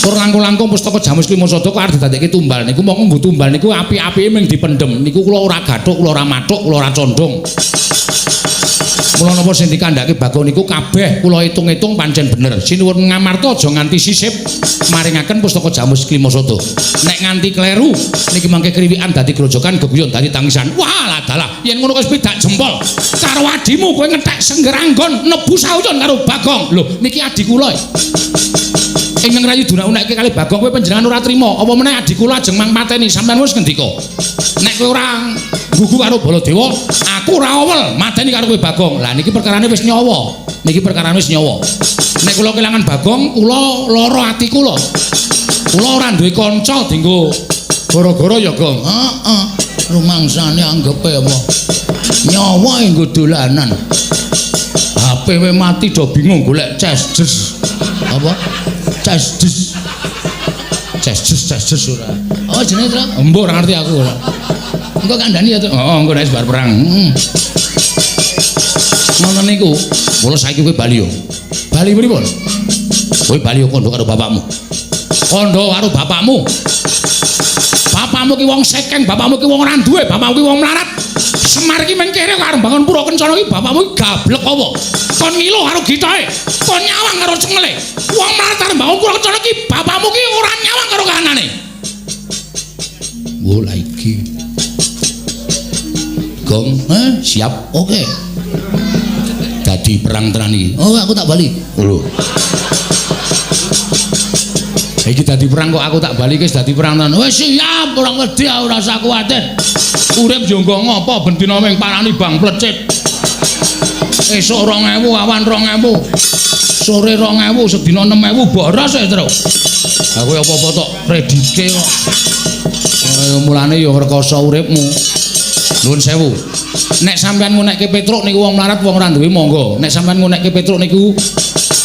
Tur langkung-langkung pustaka Jamus Klima Sada kok arep didadekke tumbal niku mongko nggo tumbal niku apik-apike mung dipendhem. Niku kula ora gathuk, kula ora mathuk, kula ora condong. Mula napa sing dikandhake Bagong niku kabeh kula hitung-hitung pancen bener. Sinuwun Ngamarta aja nganti sisip maringaken pustaka Jamus Klima Sada. Nek nganti kleru niki mangke kriwikan dadi grojokan, geguyon dadi tangisan. Wah, dalah yen ngono wis pidak jempol. Karo adimu kowe ngethek sengger anggon nebu sauyon karo Bagong. Lho, niki adi kula. Ingkang rayi dunak-unekke kali Bagong kowe panjenengan ora trima. Apa meneh adi kula ajeng mang pateni sampean wis ngendika. Nek kowe ora gugu karo Baladewa, aku ora awel mateni karo kowe Bagong. Lah niki perkarane wis nyawa. Niki perkarane wis nyawa. Nek kula kelangan Bagong, kula lara ati kula. Kula ora duwe kanca dienggo gara-gara ya, Gong. Heeh. Rumangsane anggepe apa? Nyawa nggo dolanan. HP we mati do bingung golek ces jes. Apa? Ces jes. Ces jes ces jes ora. Oh jenenge Truk? Embuh ora ngerti aku ora. Engko kandhani ya, Truk. Heeh, engko nek bar perang. Ngoten niku. Mula saiki kowe bali yo. Bali pripun? Kowe bali yo kandha karo bapakmu. Kandha karo bapakmu. Bapakmu ki wong sekeng, bapakmu ki wong ora duwe, bapakmu ki wong melarat. Semar ki mengkere karo bangun pura kencana ki bapakmu ki gablek apa? Kon ngilo karo gitahe, kon nyawang karo cengele. Wong melarat arep bangun pura kencana ki bapakmu ki ora nyawang karo kahanane. Wo la iki. Gong, siap. Oke. Dadi perang tenan iki. Oh, aku tak bali. Lho. Iki dadi perang kok aku tak bali wis dadi perang tenan. Wis siap, ora wedi ora usah kuwatir. Urip yo nggo ngopo ben dina ming parani bang plecit. Esuk 2000, awan 2000. Sore 2000, sedina 6000 boros e, Truk. Lah kowe apa-apa tok kredite kok. Mulane yo rekoso uripmu. Nuwun sewu. Nek sampean ngunekke Petruk niku wong melarat wong ora duwe monggo. Nek sampean ngunekke Petruk niku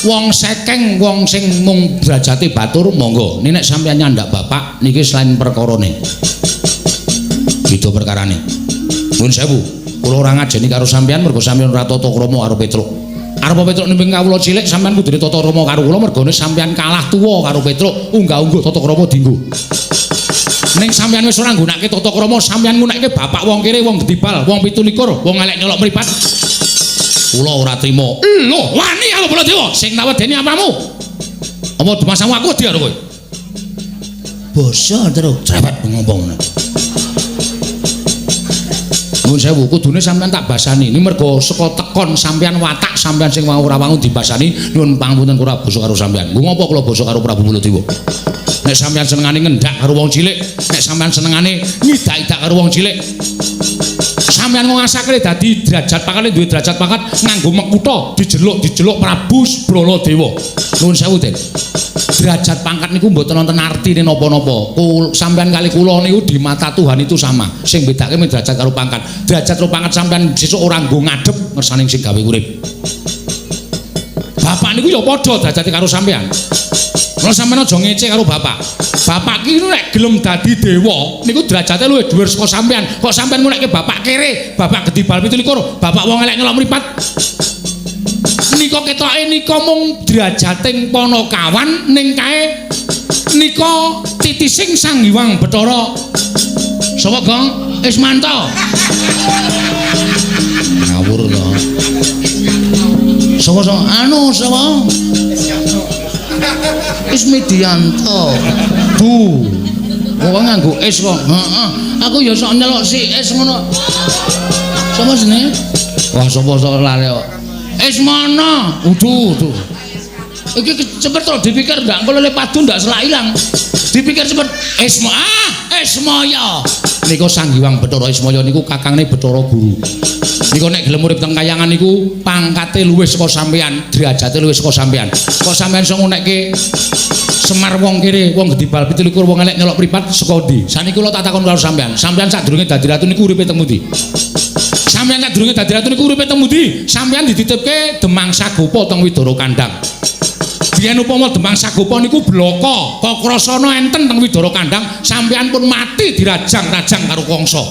wong sekeng, wong sing mung derajate batur monggo. Nek sampean nyandak bapak niki selain perkarane. Beda perkarane. Nuwun sewu. Kula ora ngajeni karo sampean mergo sampean ora tata krama karo Petruk. Arep Petruk nimping kawula cilik sampean kudune tata krama karo kula mergone sampean kalah tuwa karo Petruk, unggah-ungguh tata krama dienggo. Ning sampean wis ora nggunakake tata krama, sampean nggunakake bapak wong kere, wong gedibal, wong 27, wong elek nyolok mripat. Kula ora trima. Lho, wani karo Baladewa, sing tak wedeni apamu? Apa dumasamu aku wedi karo kowe? Basa, Truk. Cerewet ngomong ngono. Nuwun sewu, kudune sampean tak basani. Ini mergo saka tekon sampean watak sampean sing ora wangun dibasani. Nyuwun pangapunten kula basa karo sampean. Nggo ngopo kula basa karo Prabu Baladewa? Nek sampean senengane ngendak karo wong cilik, nek sampean senengane ngidak-idak karo wong cilik, sampean ngasake dadi derajat pangkate duwe derajat pangkat nganggo mekutha dijeluk-dijeluk Prabu Baladewa. Nuwun sewu, Den. Derajat pangkat niku mboten wonten artine napa-napa. Sampean kali kula niku di mata Tuhan itu sama. Sing bedake mung derajat karo pangkat. Derajat karo pangkat sampean sesuk ora nggo ngadhep ngersane sing gawe urip. Bapak niku ya padha derajate karo sampean. Kalau sampean aja ngece karo bapak. Bapak ki nek gelem dadi dewa niku derajate luwih dhuwur saka sampean. Kok sampean ngunekke bapak kere, bapak gedhi bal 27, bapak wong elek nyelok mripat. Nika ketoke nika mung derajating panakawan ning kae nika titising Sang Hyang Bathara. Sapa, Gong? Ismanto. Ngawur to. Sapa sapa? Anu sapa? Ismidianto. Du. Wong nganggo is kok. Heeh. Aku ya sok nyelok si is ngono. Sapa jenenge? Wah, sapa sok lali kok. Ismana. Udu, udu. Iki cepet to dipikir ndak engko lele padu ndak selak ilang. Dipikir cepet. Isma ah, Ismaya. Nika Sang Hyang Bathara Ismaya niku kakangne Bathara Guru. Nika nek gelem urip teng kayangan niku pangkate luwih saka sampean, derajate luwih saka sampean. Kok sampean iso ngunekke Semar wong kere, wong gedhi bal 27, wong elek nyelok mripat saka ndi? Saniki kula tak takon karo sampean. Sampean sadurunge dadi ratu niku uripe teng pundi? Sampean sadurunge dadi ratu niku uripe teng pundi? Sampean dititipke Demang Sagopa teng Widara Kandang. Biyen upama Demang Sagopa niku blaka, Kakrasana enten teng Widara Kandang, sampean pun mati dirajang-rajang karo Kangsa.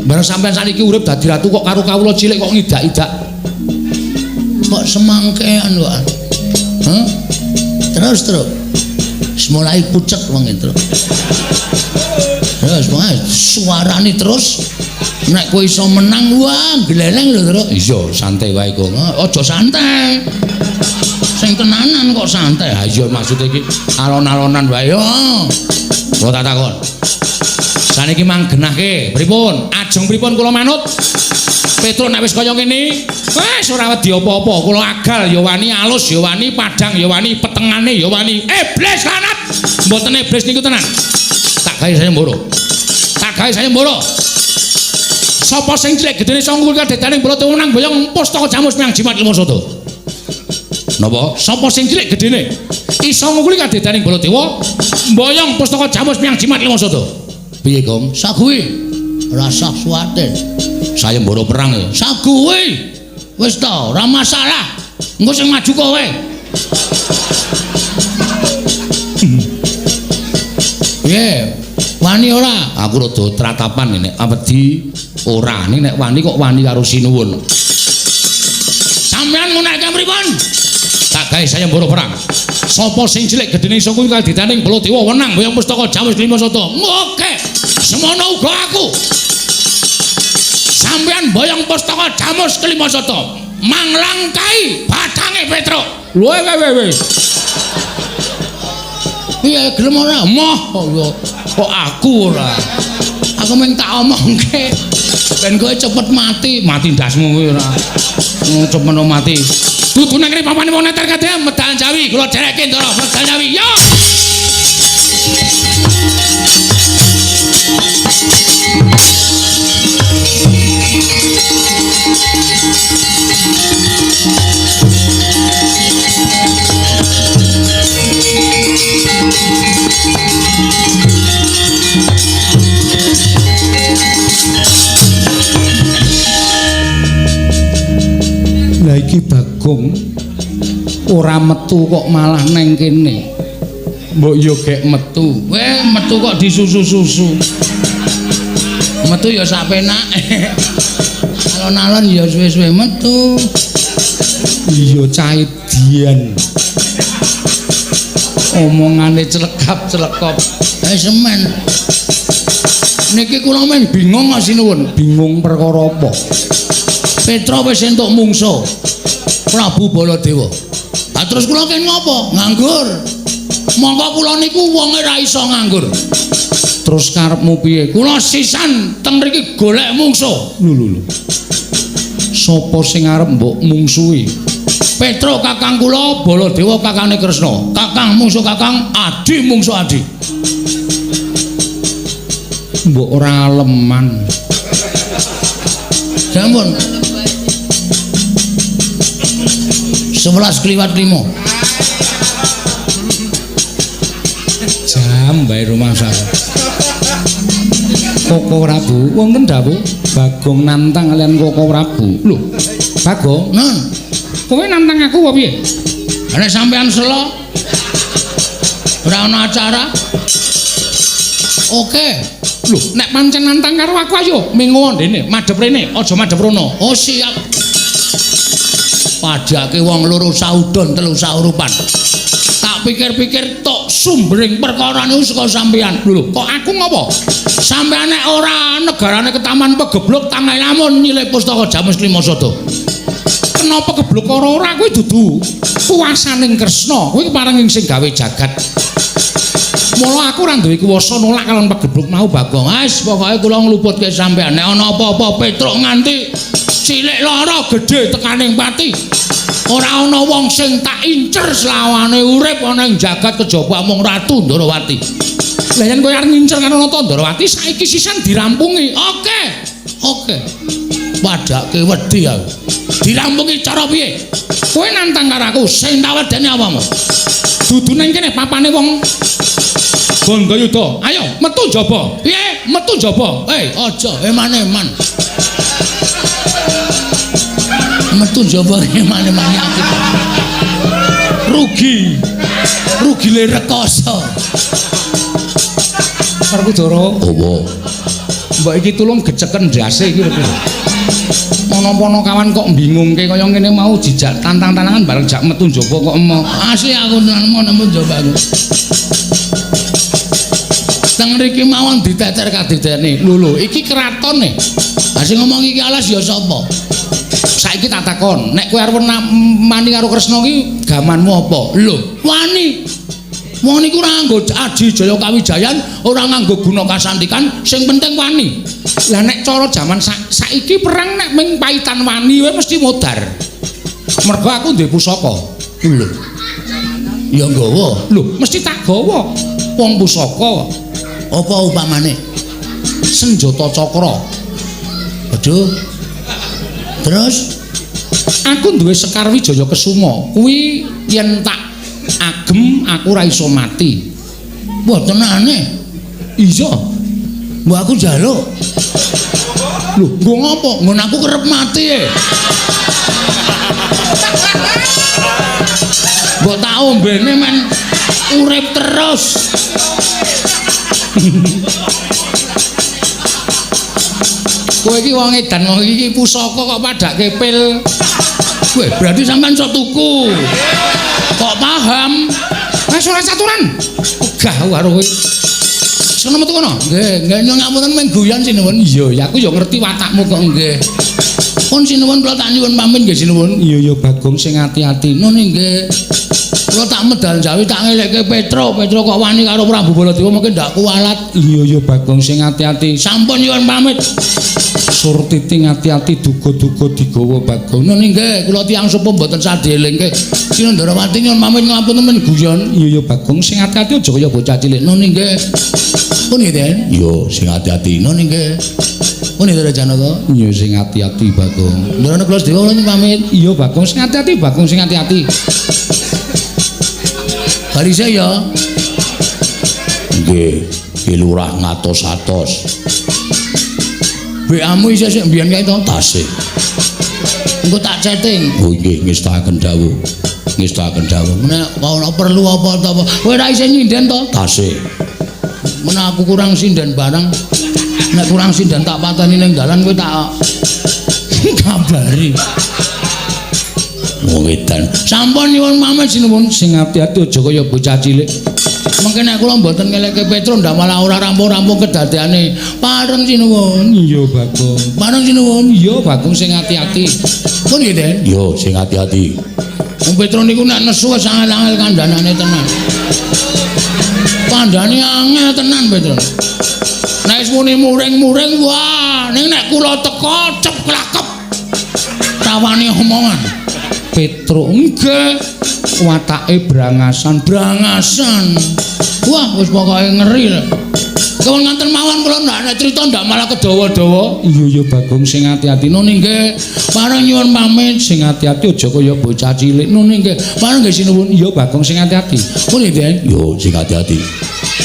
Bareng sampean saniki urip dadi ratu kok karo kawula cilik kok ngidak-idak. Kok semangkean kok. Hah? Terus terus. Mulai pucet wong itu. Terus wae suarane terus nek kowe iso menang wah gleleng lho, Truk. Iya, santai wae kok. Aja santai. Sing tenanan kok santai. Ha iya maksude iki alon-alonan wae. Yo. Kula tak takon. Saniki mang genahke pripun? Ajeng pripun kula manut? Petruk nek wis kaya ngene, wis ora wedi apa-apa. Kula agal ya wani, alus ya wani, padhang ya wani, petengane ya wani. Iblis lanat. Mboten iblis niku tenan. Tak gawe saya mboro. Tak gawe saya mboro. Sapa sing cilik gedene sangkul kadedane Baladewa menang boyong pustaka jamus miang jimat lima sada. Napa? Sapa sing cilik gedene iso ngungkuli kadedaning Baladewa mboyong pustaka jamus miang jimat lima sada. Piye, Gong? Saguwi. Rasah suwatir. Saya mboro perang ya. Saguwi. Wis ta, ora masalah. Engko sing maju kowe. Piye? Wani ora? Aku rada tratapan nek wedi ora. Nek wani kok wani karo sinuwun. Sampeyan ngunekke pripun? Tak gawe saya mboro perang. Sapa sing cilik gedene iso kuwi kadidaning Baladewa wenang boyong pustaka jamus lima sada. Oke. Semono uga aku. Sampeyan boyong pustaka jamus kelima sada. Manglangkai bathange Petruk. Lho we we. Piye gelem ora? Moh kok aku ora. Aku mung tak omongke ben kowe cepet mati. Mati ndasmu kowe ora. Cepet mati. Dudu nang kene papane wong neter kabeh medal Jawi kula dherekke Ndara medal Jawi. Yo. Lah iki Bagong ora metu kok malah neng kene. Mbok yo gek metu. Weh, metu kok disusu-susu. Metu ya sak penake. Alon-alon ya suwe-suwe metu. Iya caidian. Omongane celekap-celekop. Semen. Niki kula men bingung kok sinuwun. Bingung perkara apa? Petra wis entuk mungsuh. Prabu Baladewa. Lah terus kula ken ngopo? Nganggur. Monggo kula niku wonge ra iso nganggur. Terus karepmu piye? Kula sisan teng mriki golek mungsuh. Lho lho lho. Sapa sing arep mbok mungsuhi? Petro kakang kula, Baladewa kakangne Kresna. Kakang mungsuh kakang, adi mungsuh adi. Mbok ora aleman. Sampun. 11 kliwat 5. Jam bae rumangsa. Koko Prabu, wonten dawuh Bagong nantang kalian Koko Prabu. Lho, Bagong, nun. Kowe nantang aku apa piye? Nek sampean selo ora ana acara. Oke. Lho, nek pancen nantang karo aku ayo mengo ndene, madhep rene, aja madhep rono. Oh, siap. Padhake wong loro saudon telu saurupan. Tak pikir-pikir tok sumbering perkara niku saka sampean. Lho, kok aku ngopo? Sampean nek ora negarane ketaman pegebluk tangae lamun nyilih pustaka Jamus Klima Sada. Kenapa kebluk ora ora kuwi dudu kuwasaning Kresna, kuwi kepareng sing gawe jagat. Mula aku ora duwe kuwasa nolak kalon pegebluk mau Bagong. Wis pokoke kula ngluputke sampean nek ana apa-apa Petruk nganti cilik lara gedhe tekaning pati. Ora ana wong sing tak incer selawane urip ana ing jagat kejaba mung Ratu Ndorowati. Lah yen kowe arep ngincer karo Nata Ndorowati saiki sisan dirampungi. Oke. Oke. Padhake wedi aku. Dirampungi cara piye? Kowe nantang karo aku sing tak wedeni apamu? Dudu nang kene papane wong Bandayuda. Ayo metu njaba. Piye? Metu njaba. Hei, aja eman-eman. Metu njaba eman-eman aku. Rugi. Rugile rekoso. Werkudara. Opo? Mbok iki tulung geceken ndase iki lho. Ana-ana kawan kok bingungke kaya ngene mau jejak tantang-tantangan bareng jak metu njaba kok emo. Asli aku nemu njaba aku. Teng mriki mawon diteter kadidene. Lho lho, iki keraton e. Ha sing ngomong iki alas ya sapa? Saiki tak takon, nek kowe arep mani karo Kresna iki gamanmu apa? Lho, wani. Wong niku ora nganggo aji jaya kawijayan, ora nganggo guna kasantikan, sing penting wani. Lah nek cara jaman saiki perang nek ming paitan wani wae mesti modar. Mergo aku duwe pusaka. Lho. Ya nggawa. Lho, mesti tak gawa. Wong pusaka. Apa upamane? Senjata cakra. Aduh. Terus aku duwe Sekar Wijaya Kesuma. Kuwi yen tak agem aku ora iso mati. Wah, tenane. Iya. Mbok aku njaluk. Lho, nggo ngopo? Nggon aku kerep mati e. Mbok tak ombene men urip terus. Kowe iki wong edan, wong iki pusaka kok padhake pil. Weh, berarti sampean sok tuku. Kok paham? Wis ora caturan. Ogah karo kowe. Sono metu kono. Nggih, nggih nyuwun ngapunten mung guyon sinuwun. Iya, ya aku ya ngerti watakmu kok nggih. Pun sinuwun kula tak nyuwun pamit nggih sinuwun. Iya ya Bagong sing ati-ati. Nun nggih. Kula tak medal jawi tak ngelekke Petro. Petro kok wani karo Prabu Baladewa mungkin ndak kualat. Iya ya Bagong sing ati-ati. Sampun nyuwun pamit. Surtiti ati-ati duga-duga digawa Bagong. Nun nggih, kula tiyang sepuh mboten sadhelingke. Sinundarawati nyuwun pamit ngapunten men guyon. Iya ya Bagong sing ati-ati aja kaya bocah cilik. Nun nggih. Pun nggih, Den. Iya, sing ati-ati. Nun nggih. Pun nggih Janaka. Iya sing ati-ati Bagong. Ndara kula sedaya nyuwun pamit. Iya Bagong sing ati-ati, Bagong sing ati-ati. Barise ya. Nggih, Ki Lurah ngatos-atos. WA-mu isih sik mbiyen kae to? Tasih. Engko tak chatting. Oh nggih, ngestakaken dawuh. Ngestakaken dawuh. Nek ana perlu apa ta apa. Kowe ora isih nyinden to? Tasih. Menawa aku kurang sinden barang. Nek kurang sinden tak pateni ning dalan kowe tak kabari. Wong edan. Sampun nyuwun pamit sinuwun sing ati-ati aja kaya bocah cilik. Mengke nek kula mboten ngelekke Petro ndak malah ora rampung-rampung kedadeane. Pareng sinuwun. Iya Bagong. Pareng sinuwun. Iya Bagong sing ati-ati. Pun nggih, Den. Iya sing ati-ati. Wong Petro niku nek nesu wis angel-angel kandhanane tenan. Kandhane angel tenan Petruk. Nek wis muni muring-muring wah, ning nek kula teko cep klakep. Tawani omongan. Petruk nggih watake brangasan, brangasan. Wah, wis pokoke ngeri lho. Kewon nganten mawon kula ndak nek crita ndak malah kedawa-dawa. Iya ya Bagong sing ati-ati. Nun nggih, pareng nyuwun pamit sing ati-ati aja kaya bocah cilik. Nun nggih, pareng nggih sinuwun. Iya Bagong sing ati-ati. Pun nggih, yo sing ati-ati.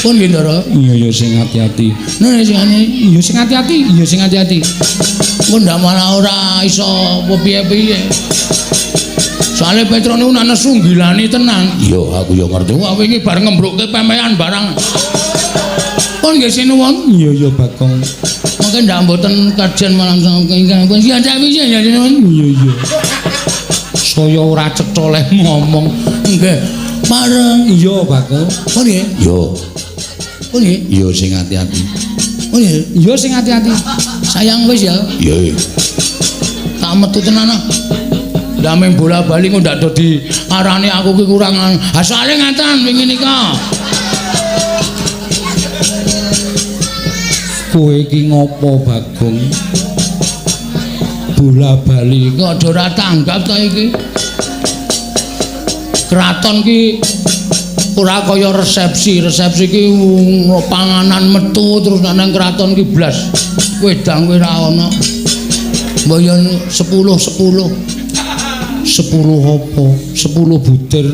Pun nggih Ndara. Iya ya sing ati-ati. Nun sing ati. Iya sing ati-ati, iya sing ati-ati. Pun ndak malah ora iso piye-piye. Soale Petruk niku nek nesu nggilani tenan. Iya aku ya ngerti. Wah wingi bar ngembrukke pemean barang. Pun nggih sinuwun. Iya ya Bagong. Mungkin ndak mboten kajen malam ingkang pun sian ya sinuwun. Iya iya. Saya ora cetha leh ngomong. Nggih. Pareng. Iya Bagong. Pun nggih. Iya. Pun nggih. Iya sing ati-ati. Pun nggih. Iya sing ati-ati. Sayang wis ya. Iya. Tak metu tenan ah. Ndak mung bola-bali kok ndak do diarani aku ki kurang. Ha soalé ngaten wingi nika. Kowe iki ngopo Bagong? Bola-bali kok aja ora tanggap ta iki. Kraton ki ora kaya resepsi. Resepsi ki panganan metu terus nang kraton ki blas. Wedang kuwi ora ana. Mbok yo 10 10. 10 apa? 10 butir.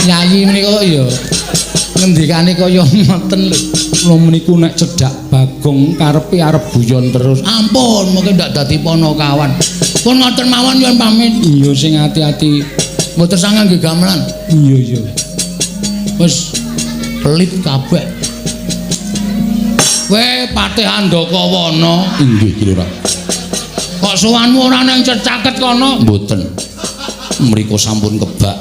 Yayi menika ya ngendikane kaya ngoten lho. Kula meniku nek cedhak Bagong karepe arep guyon terus. Ampun, mungkin ndak dadi ponokawan. Pun ngoten mawon nyuwun pamit. Iya sing ati-ati. Mboten sangang nggih gamelan. Iya iya. Wis pelit kabeh. Kowe Patih Andakawana. Inggih Ki Lurah. Kok sowanmu ora nang cecaket kono? Mboten. Mriko sampun kebak.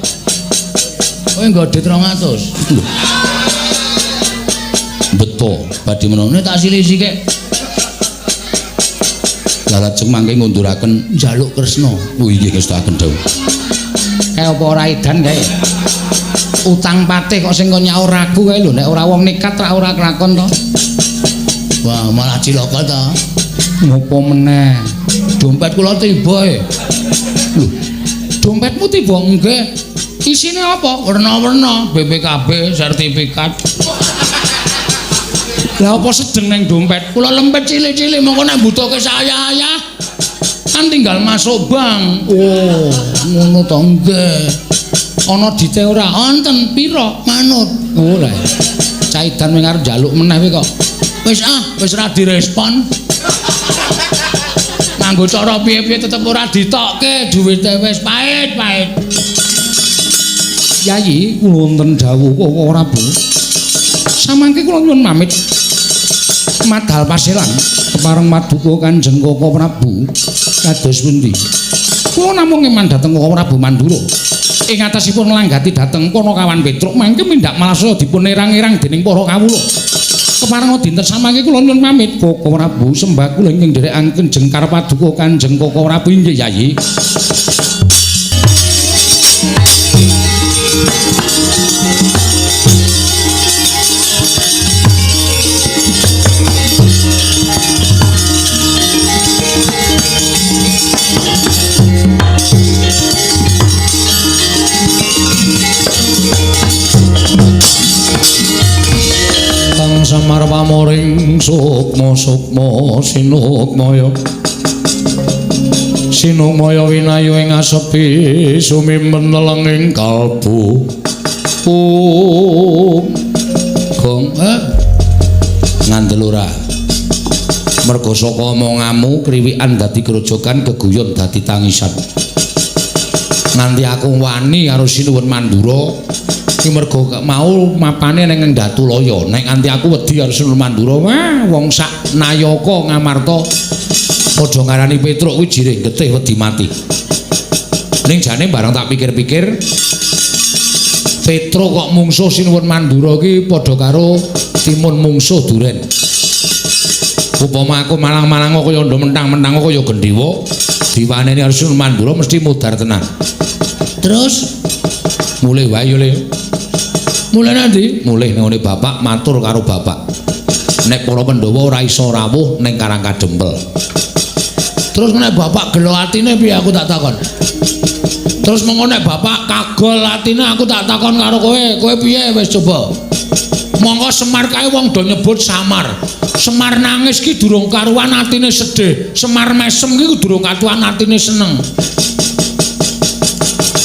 Kowe nggo dit 200. Lho. Beto badhe menone tak silih sithik. Lah lajeng mangke ngunduraken njaluk Kresna. Oh inggih ngestakaken dawuh. Kae apa ora edan kae? Utang patih kok sing kon nyaur aku kae lho, nek ora wong nekat ra ora kelakon to. Wah, malah cilaka ta. Ngopo meneh? Dompet kula tiba e. Lho, dompetmu tiba? Nggih. Isine apa? Werna-werna, BPKB, sertifikat. Lah apa sedeng nang dompet? Kula lempet cilik-cilik mongko nek mbutuhke saya-ayah kan tinggal masuk bank. Oh, ngono to nggih. Ana dite ora? Wonten pira? Manut. Oh lah. Caidan wing arep njaluk meneh kuwi kok. Wis ah, wis ora direspon. Nganggo cara piye-piye tetep ora ditokke, duwite wis pahit-pahit. Yayi, kula wonten dawuh kok ora, Bu. Samangke kula nyuwun pamit. Madal paselan kepareng paduka Kanjeng Koko Prabu kados pundi. Kula namung eman dhateng Koko Prabu Mandura. Ing atasipun nglanggati dhateng Panakawan Petruk mangke mindhak malasaya dipun erang-erang dening para kawula. Kepareng dinten samangke kula nyuwun pamit Koko Prabu sembah kula ingkang nderekaken jengkar paduka Kanjeng Koko Prabu inggih Yayi. Samar pamoring sukma sukma sinukmaya sinukmaya winayu ing asepi sumimpen lelenging kalbu gong ngandel ora merga saka omonganmu kriwikan dadi grojogan geguyon dadi tangisan nganti aku wani karo Sinuwun Mandura iki mergo mau mapane ning Ndatulaya nek nganti aku wedi karo Sinuwun Mandura wah wong sak nayaka Ngamarta padha ngarani Petruk kuwi jirih getih wedi mati ning jane barang tak pikir-pikir Petruk kok mungsuh Sinuwun Mandura iki padha karo timun mungsuh duren upama aku malang-malang kaya ndo mentang-mentang kaya gendhewa diwaneni karo Sinuwun Mandura mesti mudhar tenan. Terus Mulih wae yo, Le. Mulih nanti? Mulih ning ngene bapak matur karo bapak. Nek para Pandhawa ora iso rawuh ning Karang Kadempel. Terus nek bapak gelo atine piye aku tak takon. Terus mengko nek bapak kagol atine aku tak takon karo kowe, kowe piye wis coba. Monggo Semar kae wong do nyebut Samar. Semar nangis ki durung karuan atine sedih. Semar mesem ki durung karuan atine seneng.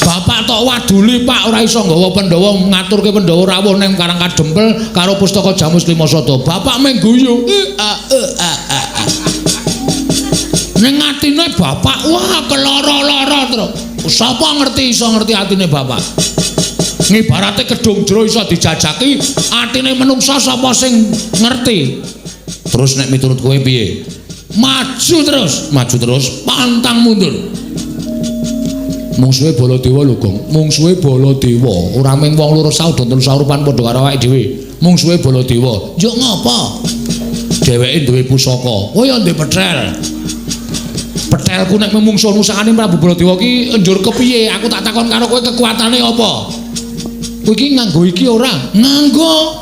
Bapak tok waduli Pak ora iso nggawa Pandhawa ngaturke Pandhawa rawuh ning Karang Kadempel karo pustaka Jamus Lima Sada. Bapak mung guyu. Ning atine bapak wah keloro-loro terus. Sapa ngerti iso ngerti atine bapak? Ngibarate kedung jero iso dijajaki, atine menungsa sapa sing ngerti? Terus nek miturut kowe piye? Maju terus, maju terus, pantang mundur. Mungsuhe Baladewa lho, Gong. Mungsuhe Baladewa, ora mung wong loro saudon telu saurupan padha karo awake dhewe. Mungsuhe Baladewa. Njuk ngapa? Dheweke duwe pusaka. Oh ya duwe petrel. Petelku nek mungsuh nusakane Prabu Baladewa ki njur kepiye? Aku tak takon karo kowe kekuatane apa? Kowe iki nganggo iki ora? Nganggo.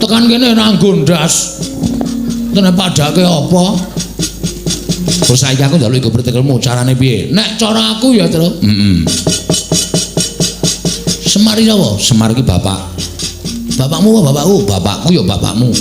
Tekan kene nganggo ndas. Tenan padake apa? Terus saiki aku njaluk iku pertekelmu carane piye? Nek cara aku ya, Tru. Heeh. Semar iki sapa? Semar iki bapak. Bapakmu apa bapakku? Bapakku ya bapakmu.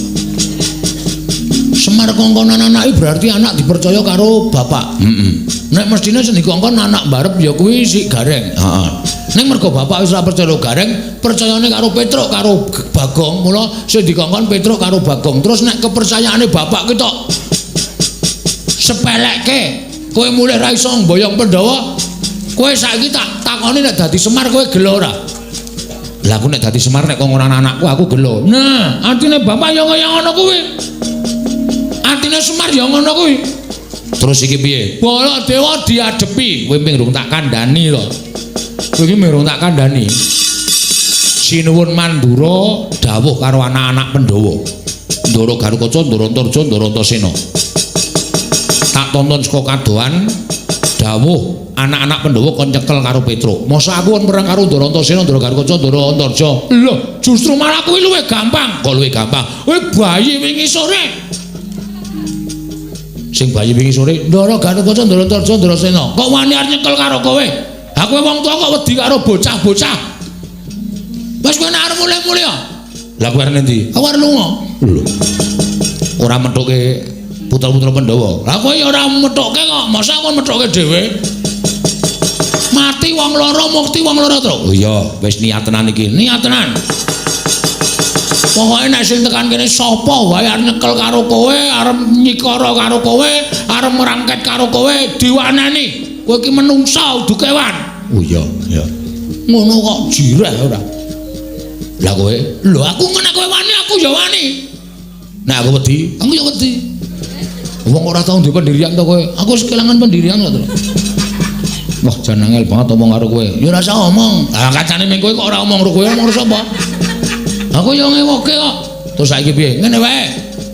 Semar kongkonan anake berarti anak dipercaya karo bapak. Heeh. Nek mestine sing dikongkon anak barep ya kuwi si Gareng. Heeh. Ning mergo bapak wis ora percaya Gareng, percayane karo Petruk karo Bagong, mula sing dikongkon Petruk karo Bagong. Terus nek kepercayaane bapak ki tok sepelekke, kowe mulih ra iso mboyong Pandhawa, kowe saiki tak takoni nek dadi Semar kowe gelo ora? Lah aku nek dadi Semar nek kongkonan anakku aku gelo. Nah, atine bapak ya kaya ngono kuwi. Atine Semar ya ngono kuwi. Terus iki piye? Baladewa diadepi, kowe ming rung tak kandhani to. Kowe iki ming rung tak kandhani. Sinuwun Mandura dawuh karo anak-anak Pandhawa. Ndara Garukaca, Ndara Antarja, Ndara Antasena. Tak tonton saka kadohan dawuh anak-anak Pandhawa kon nyekel karo Petruk. Masa aku kon perang karo Ndara Antasena, Ndara Garukaca, Ndara Antarja. Lho, justru malah kuwi luwih gampang. Kok luwih gampang? Kowe bayi wingi sore. Sing bayi wingi sore, Ndara Garukaca, Ndara Antarja, Ndara Sena. Kok wani arep nyekel karo kowe? Ha kowe wong tuwa kok wedi karo bocah-bocah. Wis kowe nek arep mulih-mulih ya. Lah kowe arep endi? Aku arep lunga. Lho. Ora methuke putra-putra Pandhawa. Lah kowe ya ora methuke kok, masa aku methuke dhewe? Mati wong loro, mukti wong loro, Truk. Oh iya, wis niat tenan iki. Niat tenan. Pokoke nek sing tekan kene sapa wae arep nyekel karo kowe, arep nyikara karo kowe, arep merangket karo kowe, diwaneni. Kowe iki menungsa udu kewan. Oh iya, iya. Ngono kok jireh ora. Lah kowe, lho aku nek kowe wani aku ya wani. Nek aku wedi, aku ya wedi. Wong ora tau duwe pendirian to kowe. Aku wis kelangan pendirian kok to. Wah, jan angel banget omong karo kowe. Ya ora usah omong. Lah kancane ming kowe kok ora omong karo kowe, omong karo sapa? Aku ya ngewoke kok. Terus saiki piye? Ngene wae.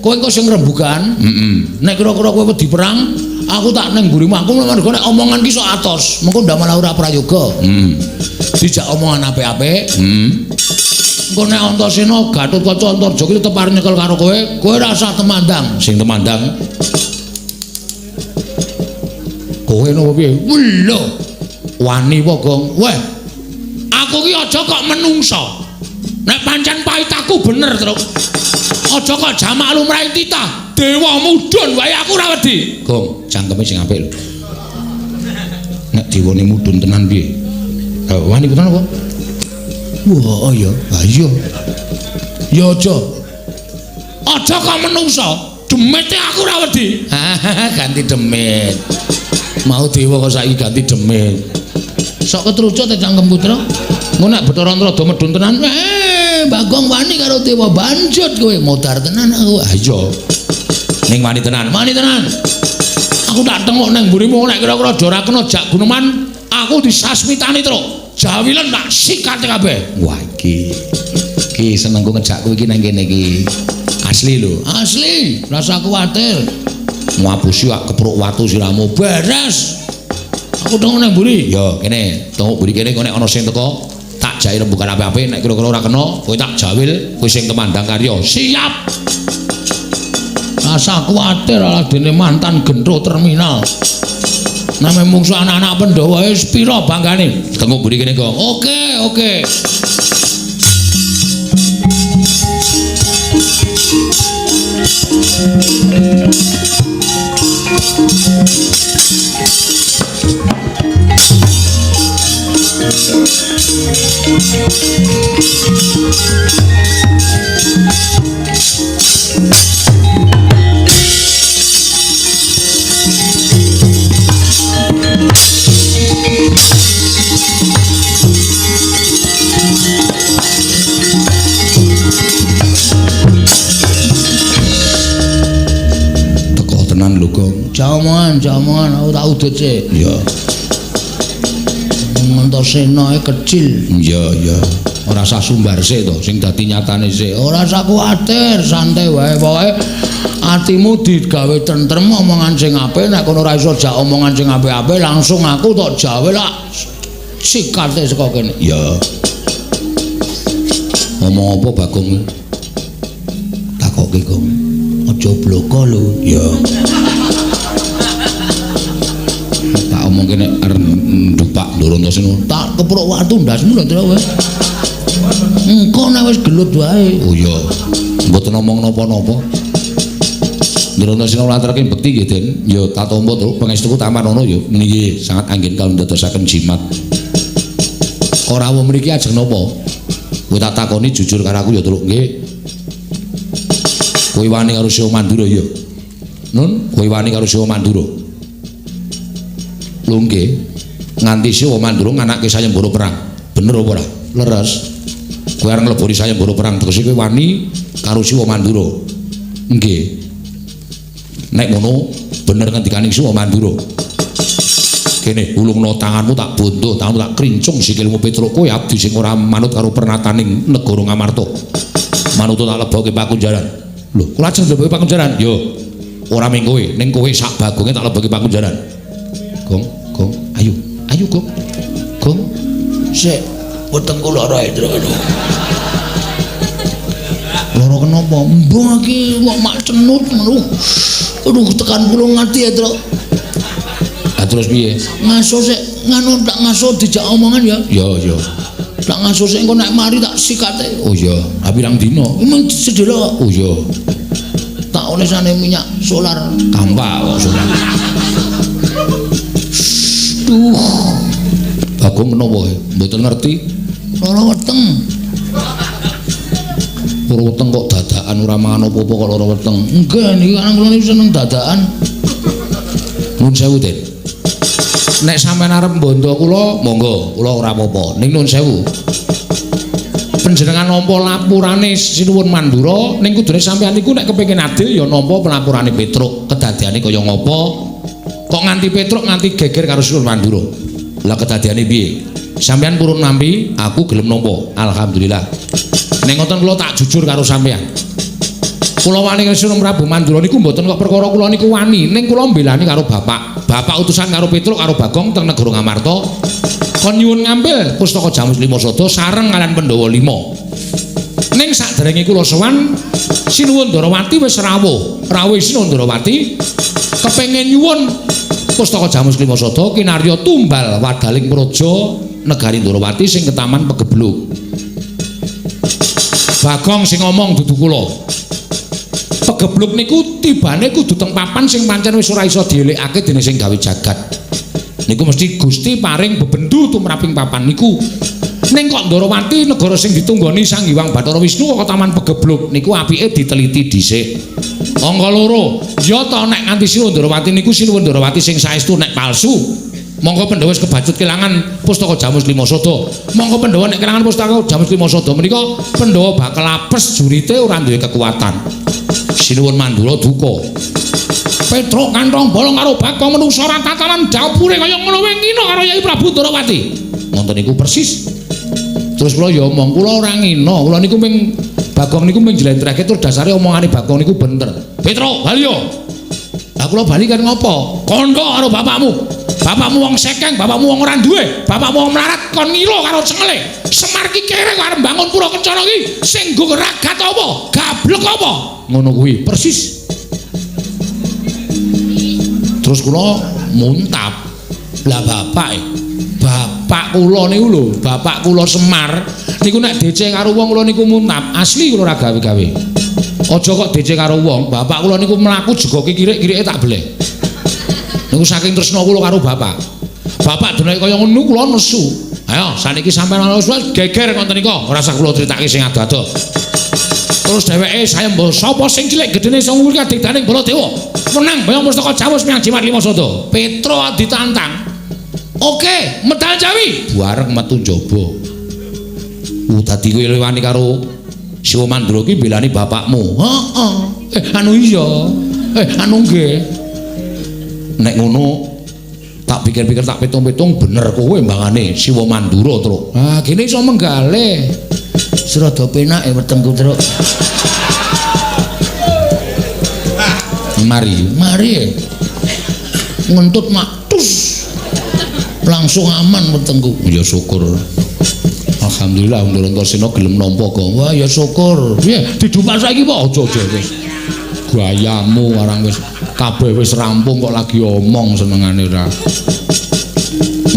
Kowe engko sing rembugan. Heeh. Nek kira-kira kowe wedi perang, aku tak ning mburimu. Aku mergo nek omongan ki sok atos, mengko ndak malah ora prayoga. Heeh. Dijak omongan apik-apik. Heeh. Engko nek Antasena, Gatotkaca, Antarja ki tetep arep nyekel karo kowe, kowe ora usah temandang. Sing temandang kowe napa piye? Lho. Wani apa, Gong? Weh. Aku ki aja kok menungsa. Nek pancen paitaku bener, Truk. Aja kok jamak lumrahe titah. Dewa mudhun wae aku ora wedi. Gong, cangkeme sing apik lho. Nek dewane mudhun tenan piye? Ha, wani tenan apa? Wah, iya. Ha iya. Ya aja. Aja kok menungsa. Demite aku ora wedi. Ganti demit. Mau dewa kok saiki ganti demit. Sok ketrucut cangkem putra. Engko nek Bathara Antrada medhun tenan, Bagong wani karo dewa banjut kowe modar tenan aku. Ha iya. Ning wani tenan, wani tenan. Aku tak tengok nang mburimu nek kira-kira aja ora kena jak guneman, aku disasmitani truk. Jawilen tak sikat kabeh. Wah iki. Iki senengku ngejak kowe iki nang kene iki. Asli lho, asli. Rasa kuwatir. Ngapusi ak kepruk watu siramu beres. Aku tengok nang mburi. Ya, kene, tengok mburi kene kok nek ana sing teko tak Tak jai rembugan apik-apik nek kira-kira ora kena kowe tak jawil kowe sing kemandang karya. Siap. Rasa kuwatir aladene mantan gendro terminal. Name mungsu anak-anak Pandhawa wis pira banggane? Tengok mburi kene, Gong. Oke, oke. Teko tenan lho, Gong. Jamongan, jamongan aku tak udut sik. Iya. Antasena kecil. Iya, iya. Ora usah sumbar sik to, sing dadi nyatane sik. Ora usah kuwatir, santai wae. Pokoke atimu digawe tentrem, omongan sing apik. Nek kono ora iso jak omongan sing apik-apik, langsung aku tok jawe lak sikate saka kene. Iya. Ngomong apa Bagong? Takoke, Gong. Aja bloko lho. Iya. Tak omongke nek arep ndupak Ndoro Antasena. Tak keprok watu ndasmu lho, Tru. Engko nek wis gelut wae. Oh iya. Mboten omong napa-napa. Ndoro Antasena nglaturake bekti nggih, Den. Ya tak tampa, Truk. Pangestuku tampan ana ya. Nggih, sangat anggen kawula ndadosaken jimat. Ora wong mriki ajeng napa? Kowe tak takoni jujur karo aku ya, Truk. Nggih. Kowe wani karo Siwa Mandura ya? Nun, kowe wani karo Siwa Mandura? Lho nggih. Nganti Siwa Mandura nganake sayembara perang. Bener apa ora? Leres. Kowe arep ngleboni sayembara perang tegese kowe wani karo Siwa Mandura. Nggih. Nek ngono bener ngendikane Siwa Mandura. Kene ulungno tanganmu tak bondoh, tanganmu tak krincung sikilmu Petruk. Kowe abdi sing ora manut karo pernataning negara Ngamarta. Manut tak lebokke pakunjaran. Lho, kula ajeng lebokke pakunjaran. Yo. Ora ming kowe, ning kowe sak bagonge tak lebokke pakunjaran. Gong, Gong, ayo, ayo Gong. Gong. Sik, wetengku lara, Truk. Lara kenapa? Mbah iki kok mak cenut ngono. Aduh, tekan kula ngati ya, Truk. Lah terus piye? Ngaso sik, nganu tak ngaso dijak omongan ya. Ya, ya. Tak ngaso sik engko nek mari tak sikate. Oh iya, ha pirang dina? Emang sedelo. Oh iya. Tak olesane minyak solar. Kampak kok solar. Duh. Bagong menapa kowe? Mboten ngerti. Lara weteng. Lara weteng kok dadakan ora mangan apa-apa kok lara weteng. Nggih, niki kan kula niku seneng dadakan. Nuwun sewu, Den. Nek sampean arep mbondo kula, monggo, kula ora apa-apa. Ning nuwun sewu. Panjenengan nampa lapurane Sinuwun Mandura, ning kudune sampean niku nek kepengin adil ya nampa pelapurane Petruk. Kedadiane kaya ngapa? Kok nganti Petruk nganti geger karo Sinuwun Mandura? Lah kedadiane piye? Sampean purun nampi, aku gelem nampa. Alhamdulillah. Nek ngoten kula tak jujur karo sampean. Kula wani karo Sinuwun Prabu Mandura niku mboten kok perkara kula niku wani, ning kula mbelani karo bapak. Bapak utusan karo Petruk karo Bagong teng negara Ngamarta. Kon nyuwun ngambil pustaka Jamus Lima Sada sareng kalian Pandhawa 5. Ning saderenge kula sowan Sinuwun Ndarawati wis rawuh. Rawuh Sinuwun Ndarawati kepengin nyuwun pustaka Jamus Lima Sada kinarya tumbal wadaling praja negari Ndarawati sing ketaman pegebluk. Bagong sing ngomong dudu kula. Pegebluk niku tibane kudu teng papan sing pancen wis ora iso dielikake dening sing gawe jagat. Niku mesti Gusti paring bebendu tumraping papan niku. Ning kok Ndarawati negara sing ditunggoni Sang Hyang Bathara Wisnu kok taman pegebluk niku apike diteliti dhisik. Angka loro, ya ta nek nganti Sinuwun Ndarawati niku Sinuwun Ndarawati sing saestu nek palsu. Monggo Pandhawa wis kebacut kelangan pustaka Jamus Lima Sada. Monggo Pandhawa nek kelangan pustaka Jamus Lima Sada menika Pandhawa bakal apes jurite ora duwe kekuatan. Sinuwun Mandura duka. Petruk kantong bolong karo Bagong menungsa ora tatanan dapure kaya ngono wae ngina karo Yai Prabu Ndarawati. Ngoten niku persis. Terus kula ya omong kula ora ngina, kula niku ming Bagong niku ming njlentrehke tur dasare omongane Bagong niku bener. Petruk, bali yo. Lah kula bali kan ngopo? Kandha karo bapakmu. Bapakmu wong sekeng, bapakmu wong ora duwe, bapakmu wong melarat kon ngilo karo cengele. Semar ki kere kok arep mbangun pura kencana ki sing nggo ragat apa? Gablek apa? Ngono kuwi persis. Terus kula muntap. Lah bapak bapak kula niku lho, bapak kula Semar niku nek DC karo wong kula niku muntap, asli kula ora gawe-gawe. Aja kok DC karo wong, bapak kula niku mlaku jegoke kirik-kirike tak beleh. Niku saking tresna kula karo bapak. Bapak deneke kaya ngono kula nesu. Ayo saniki sampeyan ana wis geger ngoten nika, ora usah kula critake sing ado-ado. Terus dheweke saya mbah sapa sing cilik gedene iso nguri kadigdaning Baladewa. Menang bayang pustaka Jawa Semyang Jimat Lima Sada. Petro ditantang. Oke, medal Jawi. Bareng metu njaba. Dadi kowe wani karo Siwa Mandura ki mbelani bapakmu. Heeh. Anu iya. Anu nggih. Nek ngono tak pikir-pikir tak pitung-pitung bener kowe mbangane Siwa Mandura, Truk. Ah, kene iso menggale. Serada penak wetengku, Truk. Mari, mari. Ngentut mak tus. Langsung aman wetengku. Ya syukur. Alhamdulillah Ndorantosena gelem nampa kok. Wah ya syukur. Piye didupak saiki apa aja-aja wis. Gayamu arang wis kabeh wis rampung kok lagi omong senengane ora.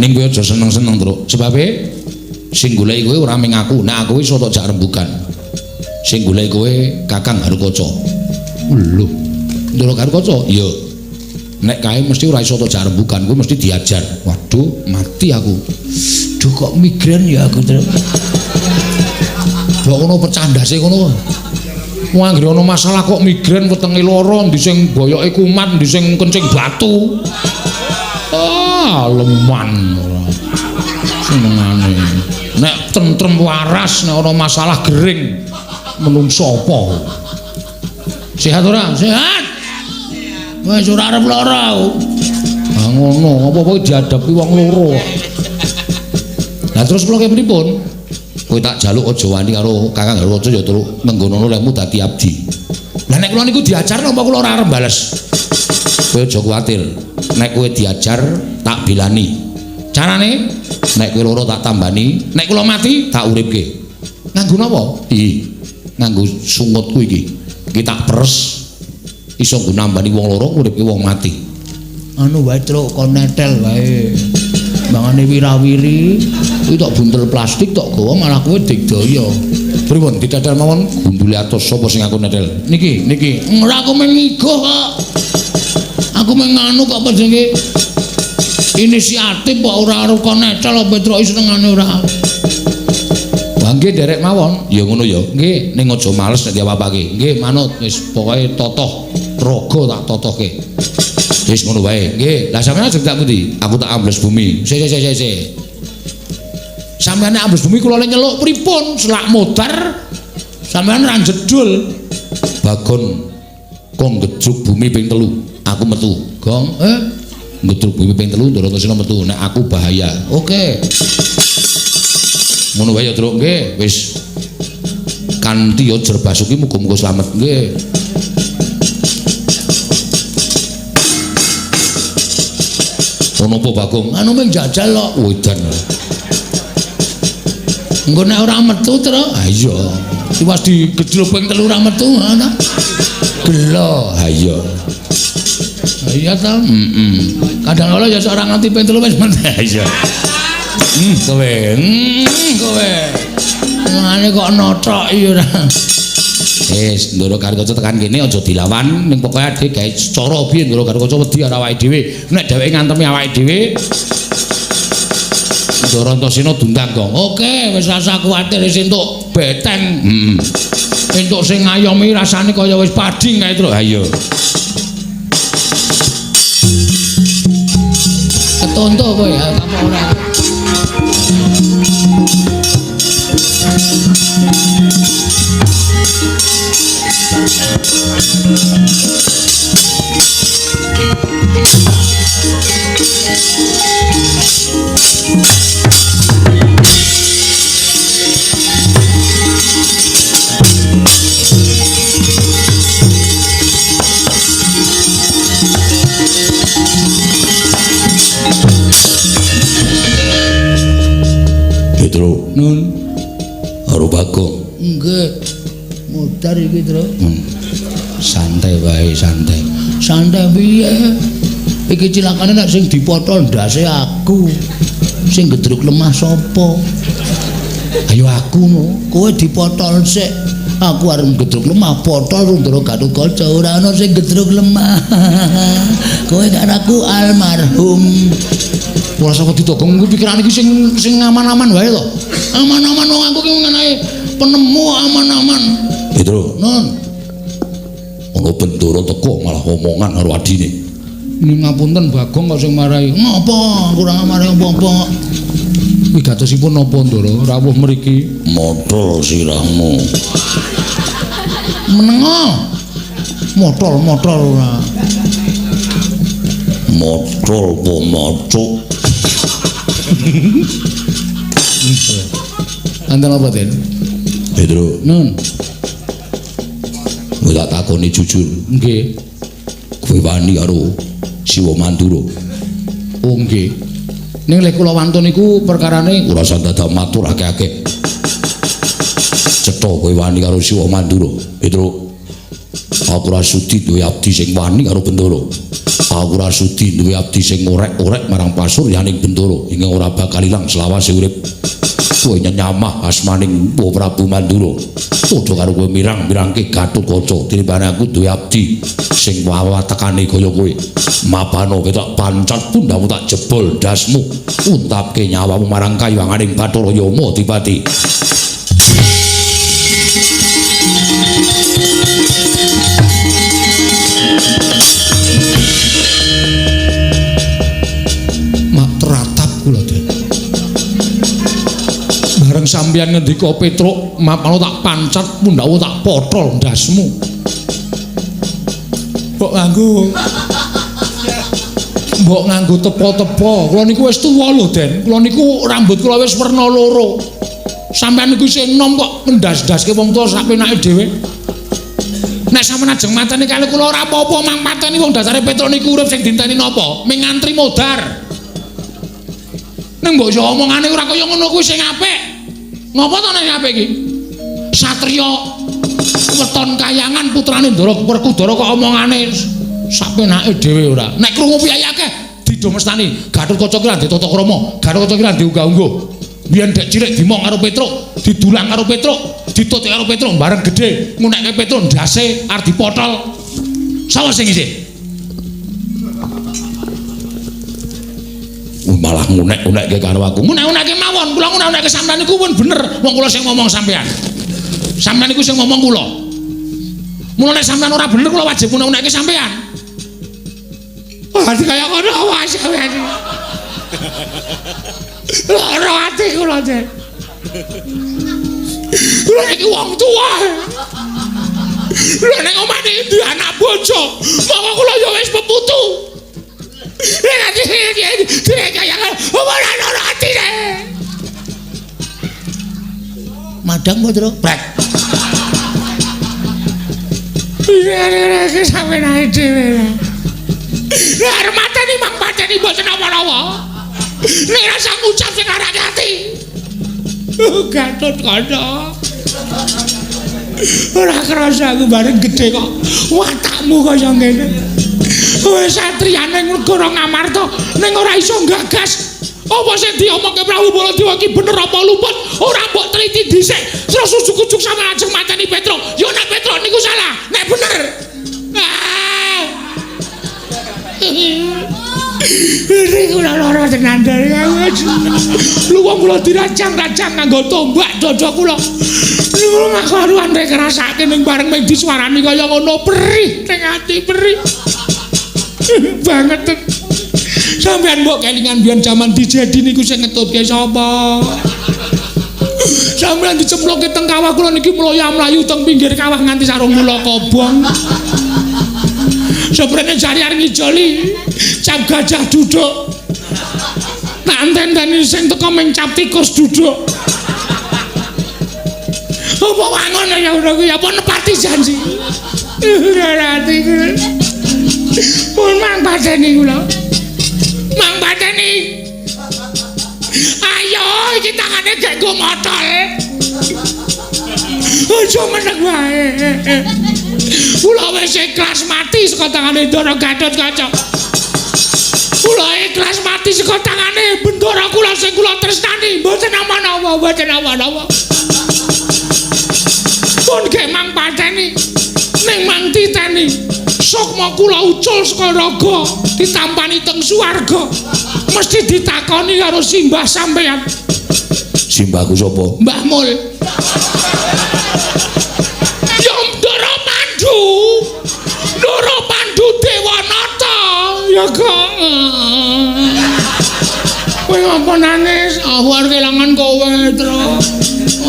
Ning kowe aja seneng-seneng, Truk. Sebabe sing goleki kowe ora ming aku, nek aku iso tok jak rembugan. Sing goleki kowe Kakang Harukaca. Lho, Ndoro Harukaca? Iya. Nek kae mesti ora iso tok jak rembugan, kowe mesti diajar. Waduh, mati aku. Duh kok migrain ya aku, Truk. Kok ngono pecah ndase ngono. Wong anggere ana masalah kok migrain wetenge lara, ndi sing boyoke kumat, ndi sing kencing batu. Ah, leman ora. Senengane. Nek tentrem waras, nek ana masalah gering menungso apa? Sehat ora? Sehat. Wis ora arep lara aku. Ah ngono, apa-apa dihadapi wong loro. Lah terus kula kaya pripun? Kowe tak jaluk aja wani karo Kakang Harukaca ya terus ngenggonono lehmu dadi abdi. Lah nek kula niku diajar napa kula ora arep bales? Kowe aja kuwatir. Nek kowe diajar tak bilani. Carane nek kowe loro tak tambani, nek kula mati tak uripke. Nganggo napa? Ih, nganggo sungutku iki. Iki tak peres iso nggo nambani wong loro nguripke wong mati. Anu wae Truk, kon netel wae. Mangane wirawiri, kuwi tok buntel plastik tok gawa malah kowe digdaya. Pripun ditetel mawon gundule atos sapa sing aku netel? Niki, niki. Ora aku mung ngigoh kok. Aku mung nganu kok apa jenenge? Inisiatif kok ora arep kon netel apa Petruk senengane ora. Wah nggih nderek mawon. Ya ngono ya. Nggih, ning aja males nek diapa-apake. Nggih, manut wis pokoke totoh raga tak totohke. Wis ngono wae. Nggih, lah sampeyan ajeng tak pundi? Aku tak ambles bumi. Sik sik sik sik. Sampeyan nek ambles bumi kula le nyeluk pripun? Selak modar sampeyan ra jedul. Bagon kok ngedruk bumi ping 3. Aku metu. Gong, ngedruk bumi ping 3 Ndorantosena metu. Nek aku bahaya. Oke. Ngono wae ya, Truk. Nggih, wis. Kanthi ajar basuki muga-muga slamet. Nggih. Ono apa Bagong? Anu mung jajal kok. Wedan. Engko nek ora metu, Truk. Ha iya. Tiwas digejluk ping 3 ora metu, ana. Gelo. Ha iya. Ha iya ta? Heeh. Kadang kala ya ora nganti ping 3 wis metu. Ha iya. Kowe. Kowe. Ngene kok nothok iya ora. Wis, Ndoro Garukaca tekan kene aja dilawan, ning pokoke adhe gawe cara piye Ndoro Garukaca wedi karo awake dhewe. Nek dheweke ngantemi awake dhewe, Ndoro Antasena dundang kok. Oke, wis rasa kuwatir wis entuk beteng. Heeh. Entuk sing ngayomi rasane kaya wis padhing kae, Truk. Ha iya. Ketonto kowe ya, apa ora? Petro. Nun. Karo Bagong. Nggih. Modar iki, Tru. Santai wae, santai. Santai piye? Iki cilakane nek sing dipotol ndase aku. Sing gedruk lemah sapa? Ayo aku no. Kowe dipotol sik. Aku arep gedruk lemah potol Ndara Gatotkaca ora ana sing gedruk lemah. Kowe karo aku almarhum. Ora sapa ditogong kuwi pikirane iki sing aman-aman wae to. Aman-aman wong aku ki ngenae penemu aman-aman. Petro. Nun. Ana Bendara teko malah omongan karo adine. Ning ngapunten Bagong kok sing marai. Ngopo? Kurang marai apa-apa. Wigatosipun napa Ndara rawuh mriki? Motol sirahmu. Menengo. Motol-motol ora. Motol po macuk. Anten apa, Den? Petro. Nun. Kowe tak takoni jujur. Nggih. Kowe wani karo Siwa Mandura? Oh nggih. Ning lek kula wantun niku perkarane ora usah dadak matur akeh-akeh. Cetha kowe wani karo Siwa Mandura. Petro. Aku ora sudi duwe abdi sing wani karo Bendara. Aku ora sudi duwe abdi sing orek-orek marang pasuryaning Bendara ingkang ora bakal ilang selawase urip. Kowe nyenyamah asmaning Prabu Mandura. Padha karo kowe mirang-mirangke Gatotkaca tinimbang aku duwe abdi sing wawatekane kaya kowe. Mapano kowe tak pancat pundhamu tak jebol ndasmu, untapke nyawamu marang kayuwanganing Bathara Yama Adipati. Mak teratap kula, Den. Bareng sampeyan ngendika Petruk, mapano tak pancat pundhamu tak potol ndasmu. Mbok nganggo tepo-tepo. Kula niku wis tuwa lho, Den. Kula niku rambut kula wis werna loro. Sampeyan niku isih enom kok ngendas-ndaske wong tuwa sak penake dhewe. Nek sampeyan ajeng mateni kali kula ora apa-apa, mang pateni wong dasare Petruk niku urip sing dinteni napa? Ming ngantri modar. Ning mbok yo omongane ora kaya ngono kuwi sing apik. Ngopo to nek apik iki? Satriya weton kayangan putrane Ndara Werkudara kok omongane sak penake dhewe ora. Nek krungu piyayi akeh didomestani. Gatotkaca ki ra ndek tata krama, Gatotkaca ki ra ndek unggah-ungguh. Biyen dek cilik dimong karo Petruk, didulang karo Petruk, ditutik karo Petruk bareng gedhe, ngunekke Petruk ndase arep dipotol. Sapa sing isih? Malah ngunek-unekke karo aku. Ngunek-unekke mawon, kula ngunek-unekke sampeyan niku pun bener. Wong kula sing ngomong sampeyan. Sampeyan niku sing ngomong kula. Mula nek sampeyan ora bener kula wajib ngunek-unekke sampeyan. Wah, kaya ngono wae sampeyan. Lara ati kula, Den. Kula iki wong tuwa. Lha nek omah iki duwe anak bojo, monggo kula ya wis peputu. Madang apa, Tru? Brek. Iki sampeyan ae dhewe. Lah arep mateni mang pateni mboten napa-napa. Nek rasa ngucap sing arake ati. Gatotkaca. Ora krasa aku bareng gedhe kok watakmu kaya ngene. Kowe satriyane negara Ngamarta ning ora iso nggagas. Apa sing diomongke Prabu Baladewa iki bener apa luput? Ora mbok teliti dhisik. Terus ujug-ujug sampeyan ajeng mateni Petruk. Ya nek Petruk niku salah, nek bener. Ah. Iki kula lara tenan dari aku. Lu wong kula dirajang-rajang nganggo tombak dada kula. Niku karuan rek ngrasake ning bareng mung disuarani kaya ngono perih ning ati perih. Banget. Sampeyan mbok kelingan biyen jaman dijedi niku sing ngetutke sapa? Sampeyan dicemplungke teng kawah kula niki mloya-mlayu teng pinggir kawah nganti sarung kula kobong. Seprene jari arep ngijoli, cap gajah duduk. Tak enten-enteni sing teko ming cap tikus duduk. Apa wangun ya ngono kuwi apa nepati janji. Ora ati kula. Pun mang pateni kula. Mang pateni. Ayo iki tangane Nyatane gek nggo motol. Aja meneng wae. Kula wis ikhlas mati saka tangane Ndara Gatotkaca. Kula ikhlas mati saka tangane bendara kula sing kula tresnani. Mboten napa-napa, mboten napa-napa. Pun gek mang pateni ning mang titeni. Sukma kula ucul saka raga ditampani teng swarga. Mesti ditakoni karo simbah sampeyan. Simbahku sapa? Mbah Mul. Ya Ndara Pandu. Ndara Pandu Dewanata. Ya kok. Kowe ngapa nangis? Aku arep kelangan kowe, Tru.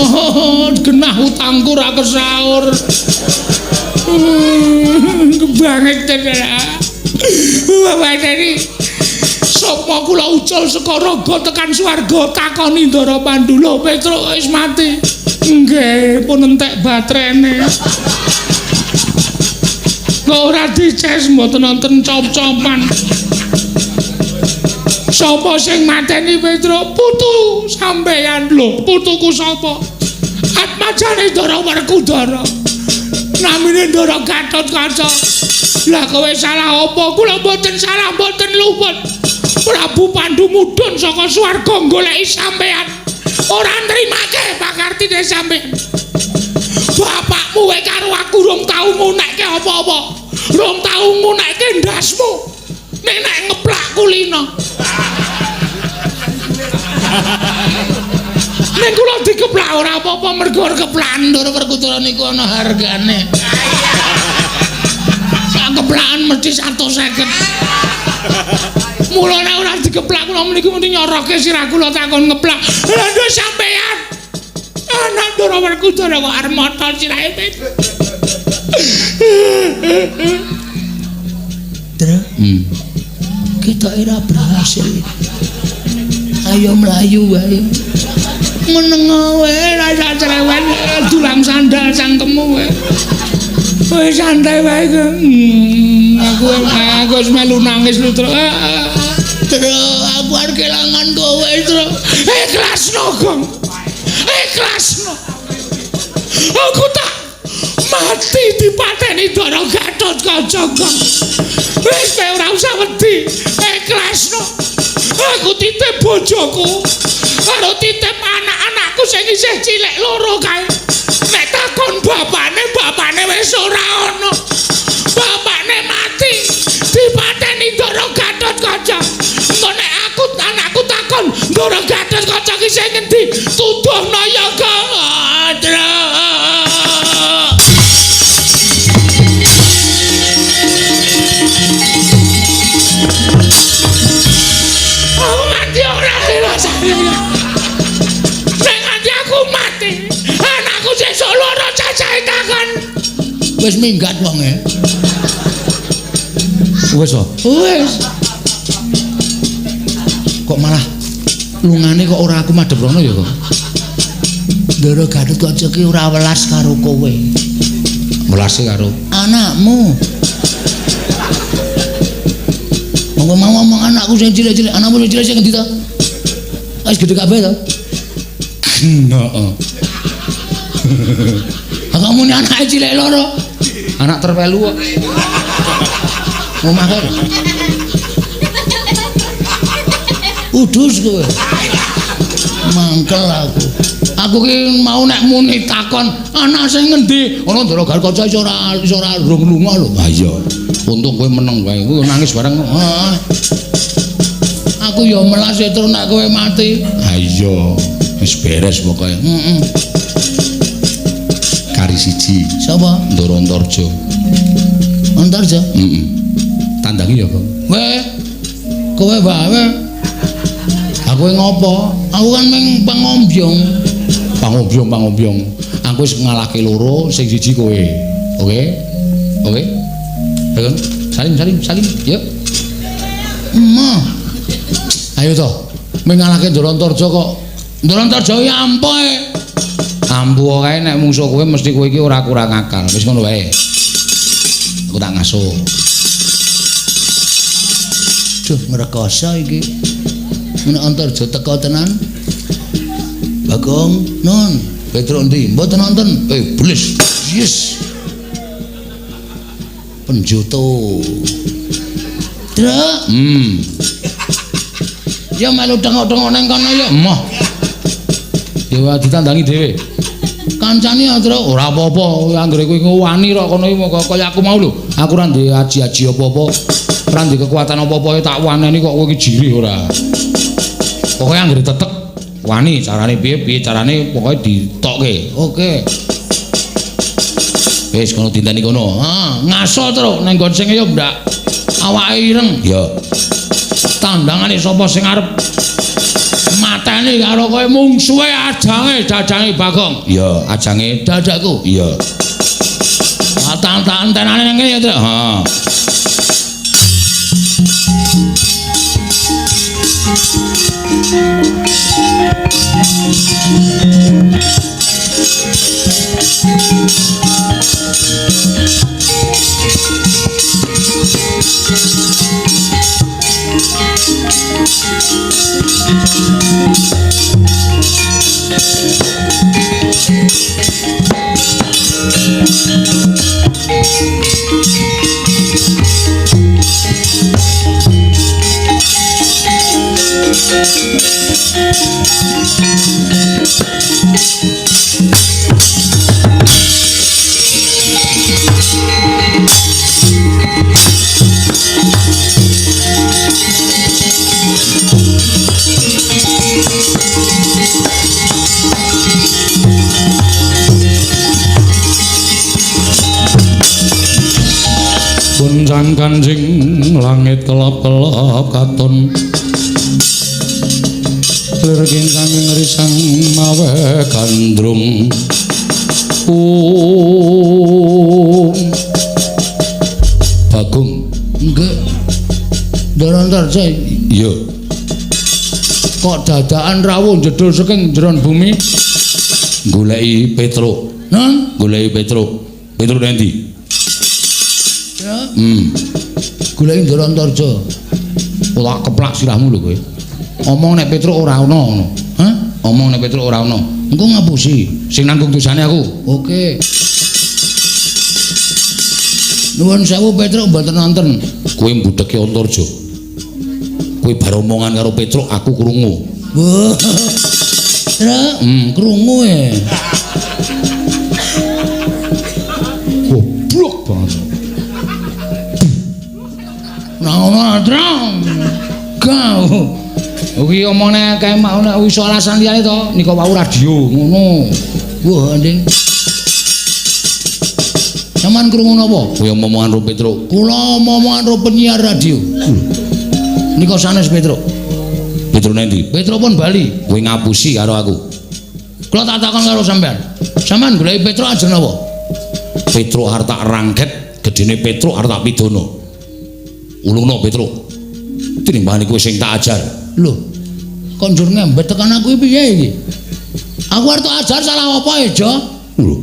Oh, genah utangku ra kesaur. Kebanget tenan. Bapak sapa kula ucul saka raga tekan swarga takoni Ndara Pandu lho Petruk wis mati. Nggih, pun entek baterene. Kok ora dices mboten wonten cop-copan. Sapa sing mateni Petruk? Putu sampeyan lho. Putuku sapa? Atmajane Ndara Werkudara. Namine Ndara Gatotkaca. Lah kowe salah apa? Kula mboten salah, mboten luput. Prabu Pandu mudhun saka swarga goleki sampeyan. Ora nrimake pakartine sampeyan. Bapakmu wae karo aku rong tau ngunekke apa-apa. Rong tau ngunekke ndasmu. Nek nek ngeplak kulino. Nek kula dikeplak ora apa-apa mergo keplakan Ndara Werkudara niku ana hargane. Sak keplakan mesti 150. Mula nek ora dikeplak kula meniku mesti nyoroke sirah kula takon ngeplak. Lha nduk sampeyan. Anak Ndara Werkudara kok arep motol sirahe. Tru. Kita ora berhasil. Ayo mlayu wae. Meneng wae rasa cerewet dulang sandal cangkemmu wae. Wis santai wae. Aku wis melu nangis lho, Tru. Tru, aku arep kelangan kowe, Tru. Ikhlasno, Gong. Ikhlasno. Aku tak mati dipateni Ndara Gatotkaca, Gong. Wis kowe ora usah wedi. Ikhlasno. Aku titip bojoku karo titip anak-anakku sing isih cilik loro kae. Nek takon bapane, bapane wis ora ana. Bapane mati dipateni Ndara Gatotkaca. Engko nek aku anakku takon Ndara Gatotkaca ki sing ngendi? Tuduhno ya, Kang. Aku mati ora dirasane. Nek nganti aku mati, anakku sesuk loro cacahe takon. Wis minggat wonge. Wis to? Wis. Kok malah lungane kok ora aku madhep rono ya kok. Ndara Gatotkaca ki ora welas karo kowe. Welase karo anakmu. Monggo mau ngomong anakku sing cilik-cilik, anakmu sing cilik sing ngendi to? Wis gedhe kabeh to? Heeh. Lah muni anake cilik loro. Anak terwelu kok. Omah kae. Udus kowe. Mangkel aku. Aku ki mau nek muni takon anak sing ngendi? Ana Ndara Gatotkaca iso ora rung lunga lho. Ha iya. Untung kowe meneng wae. Kowe nangis bareng. Heeh. Aku ya melas terus nek kowe mati. Ha iya. Wis beres pokoke. Heeh. Kari siji. Sapa? Ndara Antarja. Antarja? Heeh. Tandangi ya, Kang. Weh. Kowe wae. Aku ngopo? Aku kan mung pangombyong. Pangombyong. Aku wis ngalahke loro, sing siji kowe. Oke? Oke? Ayo, salim. Yuk. Emoh. Ayo to. Mung ngalahke Ndara Antarja kok. Ndara Antarja ya ampuh. Ampuh kae nek mungsuh kowe mesti kowe iki ora kurang akal. Wis ngono wae. Aku tak ngasuh. Duh, ngrekoso iki. Nek Antarja teko tenan. Bagong, nun, Petruk endi? Mboten nonton. Iblis. Yes. Penjoto. Truk. Ya melu tengok-tengok nang kono ya. Emoh. Ya ditandangi dhewe. Kancane ya, Truk. Ora apa-apa, anggere kowe wani kok kono iki kaya aku mau lho. Aku ora duwe aji-aji apa-apa. Ora duwe kekuatan apa-apa tak waneni kok kowe iki jirih ora. Pokoke anggere tetek wani carane piye-piye carane pokoke ditokke. Oke. Wis kono dinteni kono. Ha, ngaso Truk nang nggon sing ya ndak awake ireng. Ya. Tandangane sapa sing arep mateni karo kowe mungsuhe ajange dadange Bagong. Iya, ajange dadaku. Iya. Tantanane nang kene ya, Truk. Heeh. Gonjang kanjing langit kelap-kelap katon lir kincang risang mawe gandrung. Bagong nggih. Ndara-ndara. Iya. Kok dadakan rawuh jedul saking jeron bumi goleki Petruk. Nun, goleki Petruk. Petruk nang ndi? Ya. Goleki Ndara Antarja. Ora keplak sirahmu lho kowe. Omong nek Petruk ora ana ngono. Hah? Omong nek Petruk ora ana. Engko ngapusi. Sing nanggung dosane aku. Oke. Nuwun sewu Petruk mboten nonton. Kowe mbudheke Antarja. Kowe bar omongan karo Petruk aku krungu. Wah. Truk, krungu e. Goblok banget. Nah ngono Truk. Gau. Kuwi omongane kae mau nek iso alasan liyane to, nika wau radio ngono. Wah, Anding. Sampeyan krungu napa? Kuwi omongan karo Petruk. Kula omongan karo penyiar radio. Nika sanes Petruk. Petruk nendi? Petruk pun bali. Kowe ngapusi karo aku. Kula tak takon karo sampeyan. Sampeyan goleki Petruk ajeng napa? Petruk arep tak rangket, gedene Petruk arep tak pidana. Ulungno Petruk. Tinimbangane kowe sing tak ajar. Lho, kok njur ngembet tekan aku piye iki? Aku arep tak ajar salah apa e, Jo? Lho.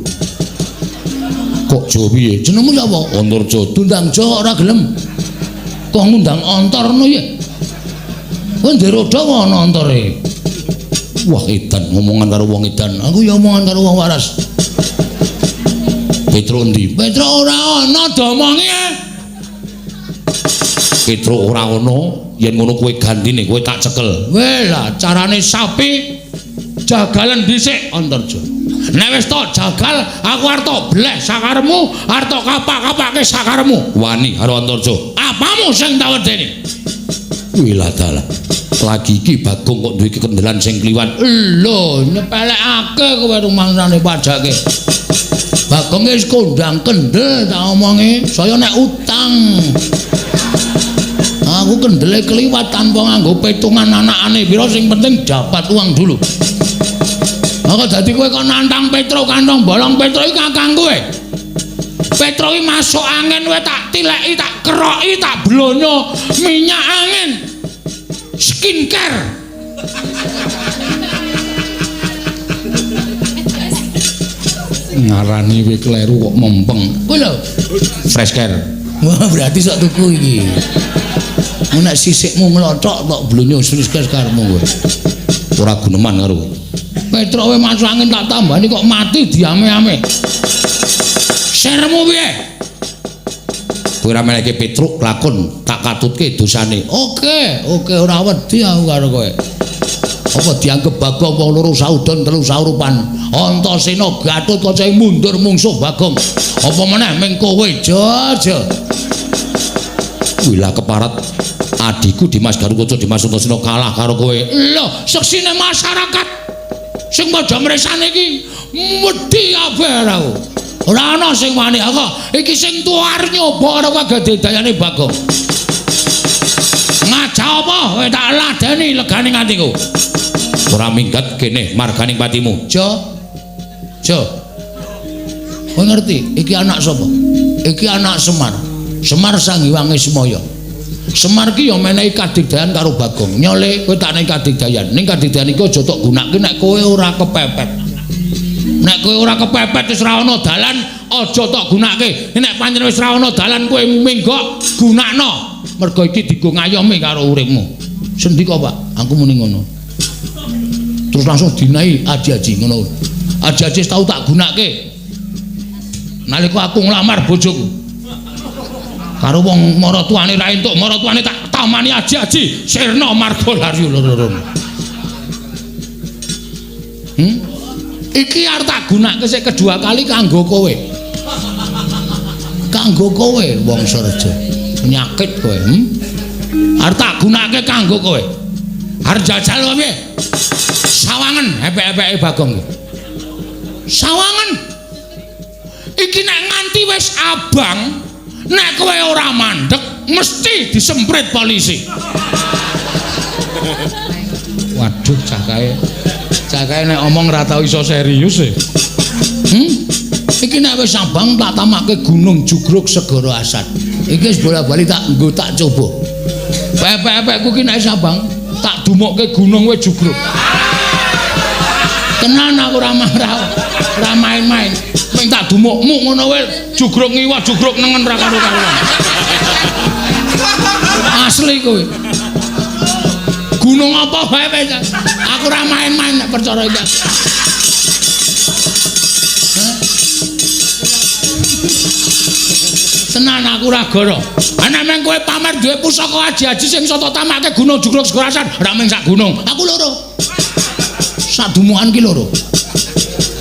Kok Jo piye? Jenengmu sapa? Antarja. Dundang Jo kok ora gelem. Kok ngundang Antar ngono ya? Kowe ndek roda kok ana antare. Wah, edan ngomongan karo wong edan. Aku ya omongan karo wong waras. Petruk endi? Petruk ora ana domongi. Petruk ora ana, yen ngono kowe gantine, kowe tak cekel. Weh lah, carane sapi jagalan dhisik Antarja. Nek wis tok jagal, aku arep tok bleh sakaremu, arep tok kapak-kapake sakaremu. Wani karo Antarja. Apamu sing tak wedeni? Wilah dalah. Lagi iki Bagong kok duwe kekendelan sing kliwat. Lho, nyepelekake kowe rumangsane pajake. Bagong wis kondang kendel tak omongi, saya nek utang. Aku kendele kliwat tanpa nganggo petungan anakane pira, sing penting dapat uang dulu. Maka dadi kowe kok nantang Petruk kantong bolong. Petruk iki kakang kowe. Petruk iki masuk angin kowe tak tileki, tak keroki, tak blonyo minyak angin. Skincare. Ngarani kowe kleru kok mempeng. Kowe lho, fresh care. Wah, berarti sok tuku iki. Nek sisikmu nglothok tok blonyo fresh care karepmu kowe. Ora guneman karo kowe. Petruk kowe masuk angin tak tambani kok mati diame-ame. Sermu piye? Kowe ora menehke Petruk lakon tak katutke dosane. Oke, oke ora wedi aku karo kowe. Apa dianggep Bagong wong loro saudon telu saurupan. Antasena Gatotkaca mundur mungsuh Bagong. Apa meneh ming kowe aja. Wila keparat adikku Dimas Garukaca Dimas Antasena kalah karo kowe. Lho, seksine masyarakat sing padha mresane iki wedi kabeh aku. Ora ana sing wani aku. Iki sing tuwa arep nyoba karo kagedayane Bagong. Ngajak apa kowe tak ladeni legane atiku. Ora minggat kene marganing patimu. Jo. Jo. Kowe ngerti iki anak sapa? Iki anak Semar. Semar Sang Hyang Ismaya. Semar ki ya menehi kadigdayan karo Bagong. Nyole kowe tak nehi kadigdayan. Ning kadigdayan iki aja tok gunake nek kowe ora kepepet. Nek kowe ora kepepet wis ora ana dalan aja tok gunake. Nek pancen wis ora ana dalan kowe minggok gunakno. Mergo iki dienggo ngayomi karo uripmu. Sendika, Pak, aku muni ngono. Terus langsung dinahi aji-aji ngono. Aji-aji tau tak gunake. Nalika aku nglamar bojoku. Karo wong maratuane ra entuk, maratuane tak tamani aji-aji sirna marga lari loro-loro. Iki arep tak gunake sik kedua kali kanggo kowe. Kanggo kowe wong Surja. Penyakit kowe, Arep tak gunake kanggo kowe. Arep jajal piye? Sawangen epek-epeke Bagong. Sawangen. Iki nek nganti wis abang, nek kowe ora mandek mesti disemprit polisi. Waduh, cah kae. Cah kae nek omong ora tau iso serius e. Iki nek wis abang tak tamake Gunung Jugruk Segara Asat. Iki wis bola-bali tak nggo tak coba. Pepek-pepekku ki nek wis abang tak dumokke gunung wis jugruk. Tenan aku ora marah, ora main-main. Ming tak dumukmu ngono wae jugruk ngiwa jugruk nengen ra karo-karuan. Asli kowe. Gunung apa wae wis. Aku ora main-main nek perkara iki. Tenan aku ora goro. Ana meng kowe pamer duwe pusaka aji-aji sing iso tok tamake Gunung Jugruk Segara Asat, ora mung sak gunung. Aku loro. Sak dumukan ki loro.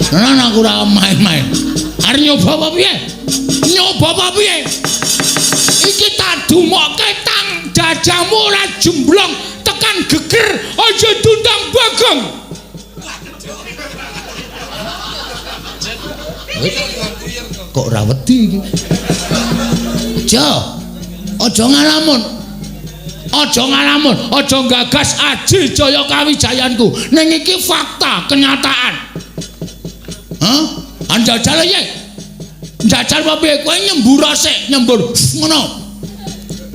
Tenan aku ora main-main. Arep nyoba apa piye? Nyoba apa piye? Iki tak dumokke tang dadamu ora jemblong tekan geger aja dundang Bagong. Kok ora wedi iki? Jo. Aja ngalamun. Aja ngalamun, aja gagas aji jaya kawijayanku. Ning iki fakta, kenyataan. Hah? Anjajal piye? Njajal apa piye? Kowe nyembur sik, nyembur ngono.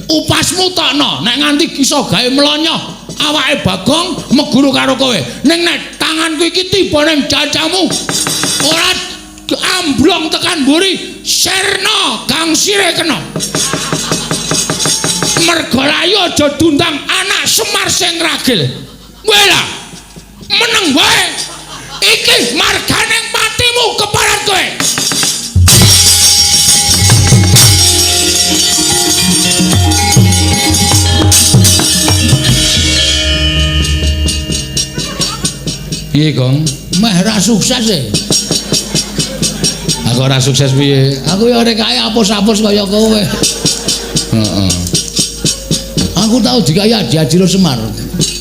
Upasmu tokno, nek nganti iso gawe mlonyoh awake Bagong meguru karo kowe. Ning nek tanganku iki tiba ning jajamu, ora amblong tekan mburi, sirna gangsire kena. Mergo layu aja diundang anak Semar sing ragil. Kowe lah meneng wae. Iki margane patimu keparat kowe. Piye, Gong? Meh ra sukses e. Aku ora sukses piye? Aku ya ora kaya apus-apus kaya kowe. Heeh. Aku tau dikaya aji-aji Semar.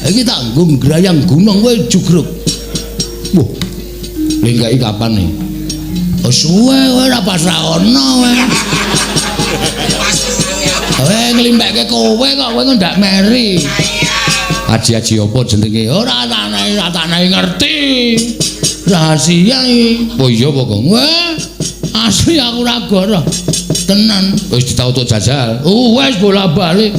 Iki tak nggo ngrayang gunung kowe jugruk. Wah. Lengkai kapan nih? Oh suwe kowe ora pas ra ono kowe. Kowe nglimpekke kowe kok kowe ndak meri. Aji-aji apa jenenge? Ora tak ngerti. Rahasia iki. Oh iya apa, Gong? Wah, asli aku ora goroh. Tenan. Wis ditau tok jajal. Oh, wis bola-bali.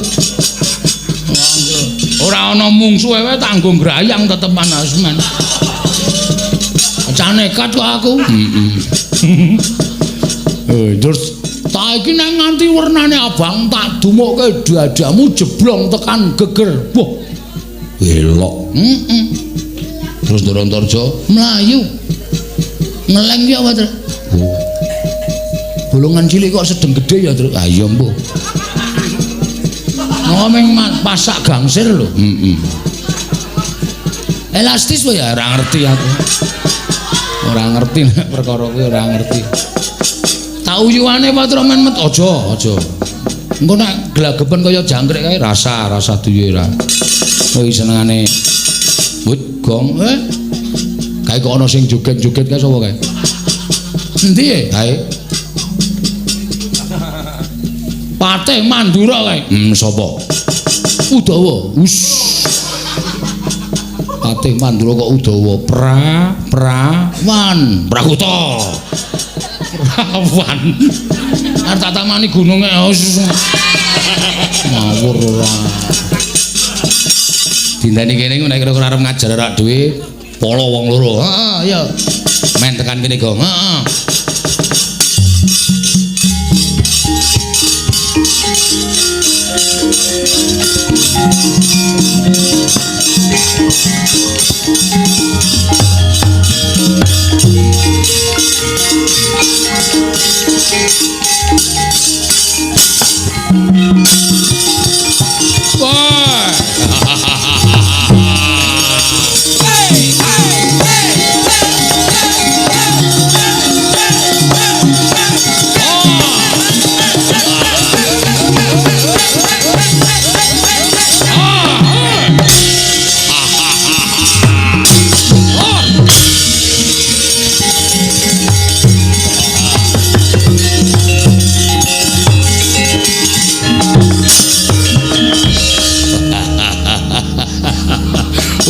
Ora ana mungsuhe wae tanggung grayang tetepan asmen. Cah nekat kok aku. Heeh. Terus tak iki nek nganti wernane abang tak dumukke dadamu jeblong tekan geger. Wah. Welok. Heeh. Terus Ndara Antarja mlayu. Ngeleng ki apa, Truk? Oh. Bolongan cilik kok sedeng gedhe ya, Truk. Ah iya mbuh. Ngomong pasak gangsir lho. Heeh. Elastis wae ya ora ngerti aku. Ora ngerti nek perkara kuwi ora ngerti. Tak uyuane apa Truk men met aja, aja. Engko nek glagepen kaya jangkrik kae rasa duwe ora. Kuwi senengane wit gong. Kae kok ana sing joget-joget kae sapa kae? Endi e? Kae. Patih Mandura kae. Sapa? Udawa. Us. Patih Mandura kok Udawa. Pra wan. Prakuta. Prawan. Arep tak tamani gununge. Ngawur ora. Dinteni kene nek kira-kira arep ngajar rak dhewe polo wong loro. Heeh, iya. Men tekan kene, Gong. Heeh. Wah.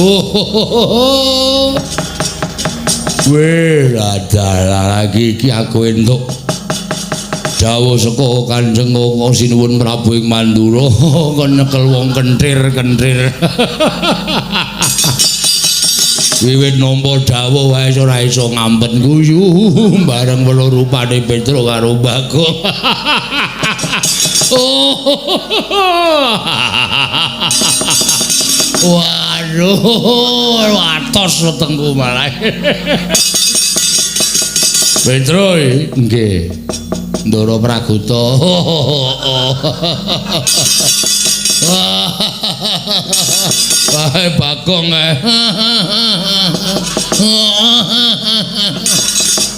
Oh. Weh, adalah lagi iki aku entuk dawuh saka Kanjeng Sinuwun Prabu ing Mandura kon nyekel wong kenthir-kenthir. Wiwit nampa dawuh wae ora iso ngampet guyu bareng weluh rupane Petruk karo Bagong. Waduh, watos wetengku malah. Petruk, nggih. Ndara Praguta. Wae Bagong.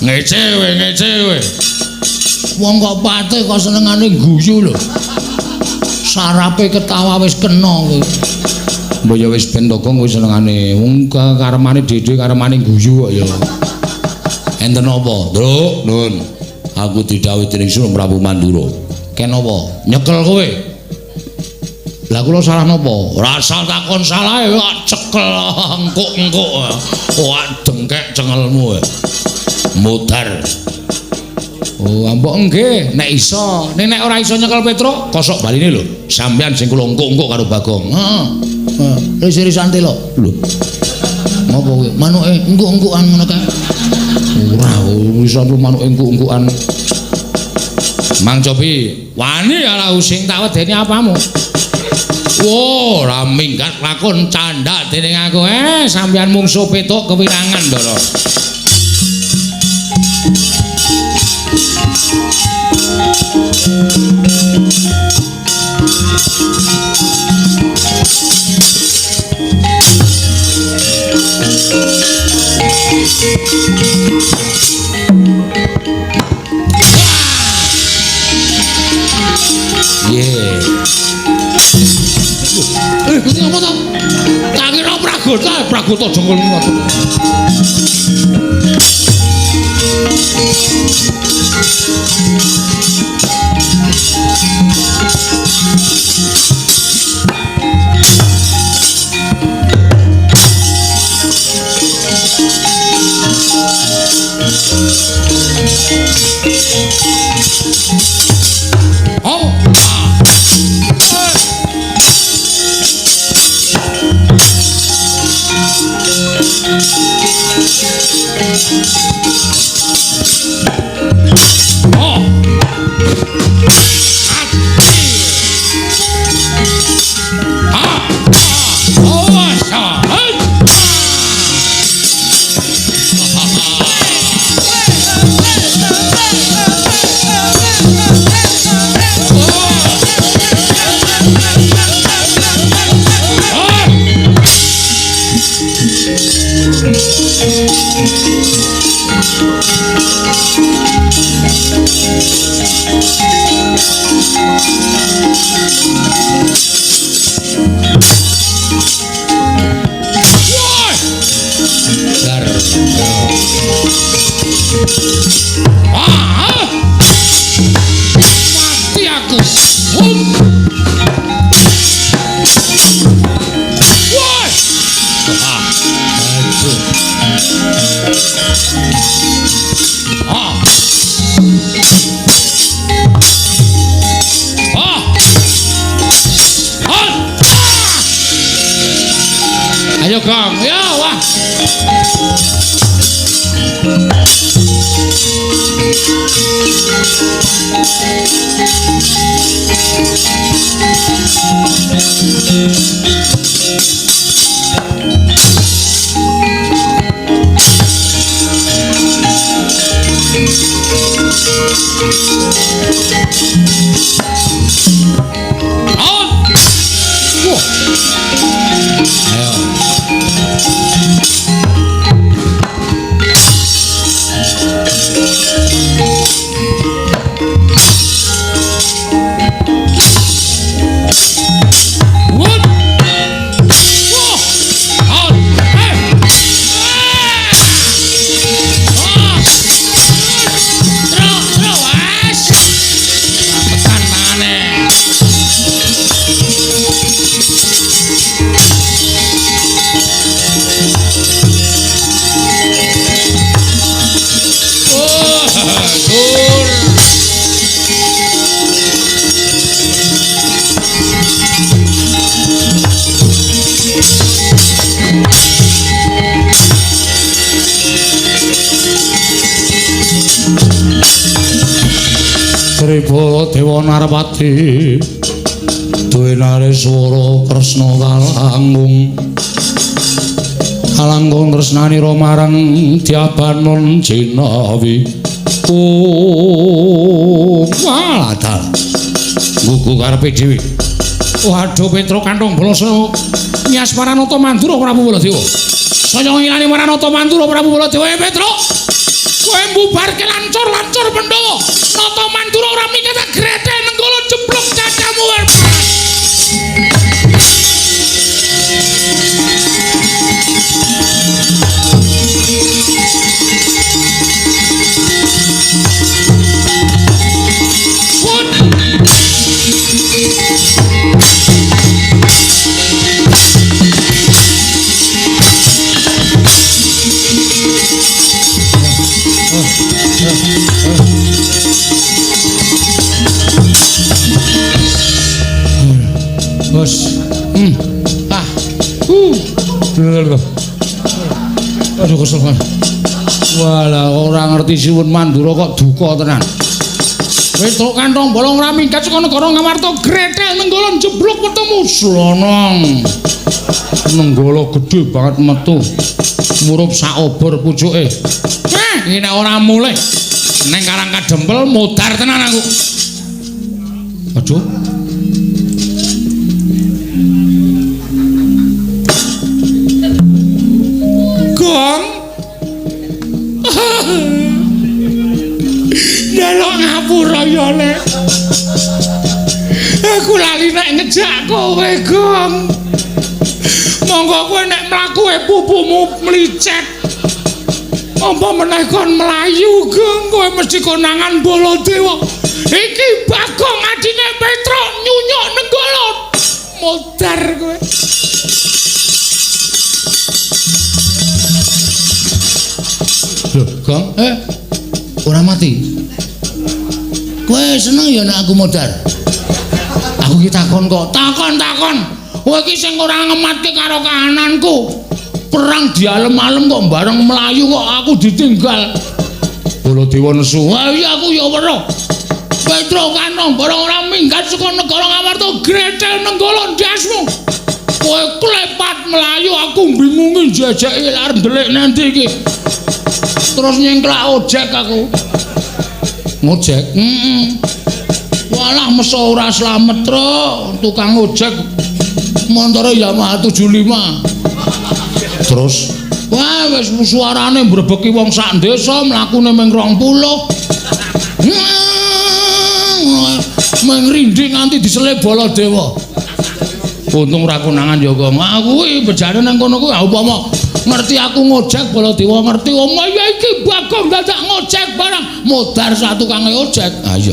Ngece kowe, ngece kowe. Wong kok patih kok senengane guyu lho. Sarape ketawa wis kena kowe. Mbok ya wis ben to Gong kowe senengane wong karemane dhewe karemane guyu kok ya. Enten apa, Ndruk? Nun. Aku didhawuhi dening Sunan Prabu Mandura. Ken apa? Nyekel kowe. Lah kula salah napa? Ora asal takon salahe kok cekel engkuk-engkuk. Wah dengkek cengelmu. Mudar. Oh, ampun nggih, nek iso. Nek nek ora iso nyekel Petruk, kosok baline lho. Sampeyan sing kula engkuk-engkuk karo Bagong. Heeh. Heeh. Ris-risan telo. Lho. Ngopo kowe? Manuke engkuk-engkukan ngono kae. Ora, iso manuke engkuk-engkukan. Mang Copi, wani ala sing tak wedeni apamu? Wo, ora minggat lakon candhak dening aku. Sampeyan mungsuh Petruk kewirangan, Ndara. Yeah. Kuwi apa to? Tak kira Pragota, Pragota jengkol ngono. Oh. Oh. Ah. Oh, Ah! Mati aku. Woi! Ah. Aduh. Ah. Ah. Ah. Ayo Gong, ya wah. On. Wah. Ayo. Dewa Narpati duwe nareswara Kresna kalangkung kalangkung tresnanira marang Dyabanon Jinawi. Oh walah gugu karepe dhewe. Waduh Petruk Kantong Boloso nyas Paranata Mandura Prabu Baladewa. Saya ngilani Paranata Mandura Prabu Baladewa. Petruk kowe mbubarke lancur-lancur Pandhawa. Nata Mandura ora minggat grethel nenggala jeblok cacamu. Bos. Ah. Aduh kesel kan. Walah ora ngerti Siwun Mandura kok duka tenan. Petruk Kantong Bolong ora minggat saka negara Ngamarta grethel nenggala jeblok wetemu slonong. Nenggala gedhe banget metu. Murup sak obor pucuke. Iki nek ora mulih neng Karang Kadempel modar tenan aku. Aduh. Gong. Njaluk ngapura ya, Lek. Aku lali nek ngejak kowe, Gong. Monggo kowe nek mlaku pupumu mlicet. Apa meneh kon mlayu, Gong? Kowe mesti konangan Baladewa. Iki Bagong adine Petruk nyunyuk nenggala. Modar kowe. Lho, Gong, ora mati. Kowe seneng ya nek aku modar? Aku ki takon kok. Takon-takon. Kowe iki sing ora ngematke karo kahananku. Perang dialem-alem kok bareng mlayu kok aku ditinggal. Baladewa nesu. Wah, iya aku ya weruh. Petruk Kantong Bolong ora minggat saka negara Ngamarta grethel nenggala ndasmu. Kowe klepat mlayu aku bingungi jajake arep ndelik nanti iki. Terus nyengklak ojek aku. Ngojek? Heeh. Walah meso ora slamet, Truk. Tukang ojek montore Yamaha 75. Terus wah wis suarane mbrebeki wong sak desa mlakune ming 20. Ming rinding nganti disele Baladewa. Untung ora konangan ya Gong. Aku kuwi bejane nang kono kuwi upama ngerti aku ngojek Baladewa ngerti omah ya iki Bagong dadak ngojek barang modar sak tukange ojek. Ha iya.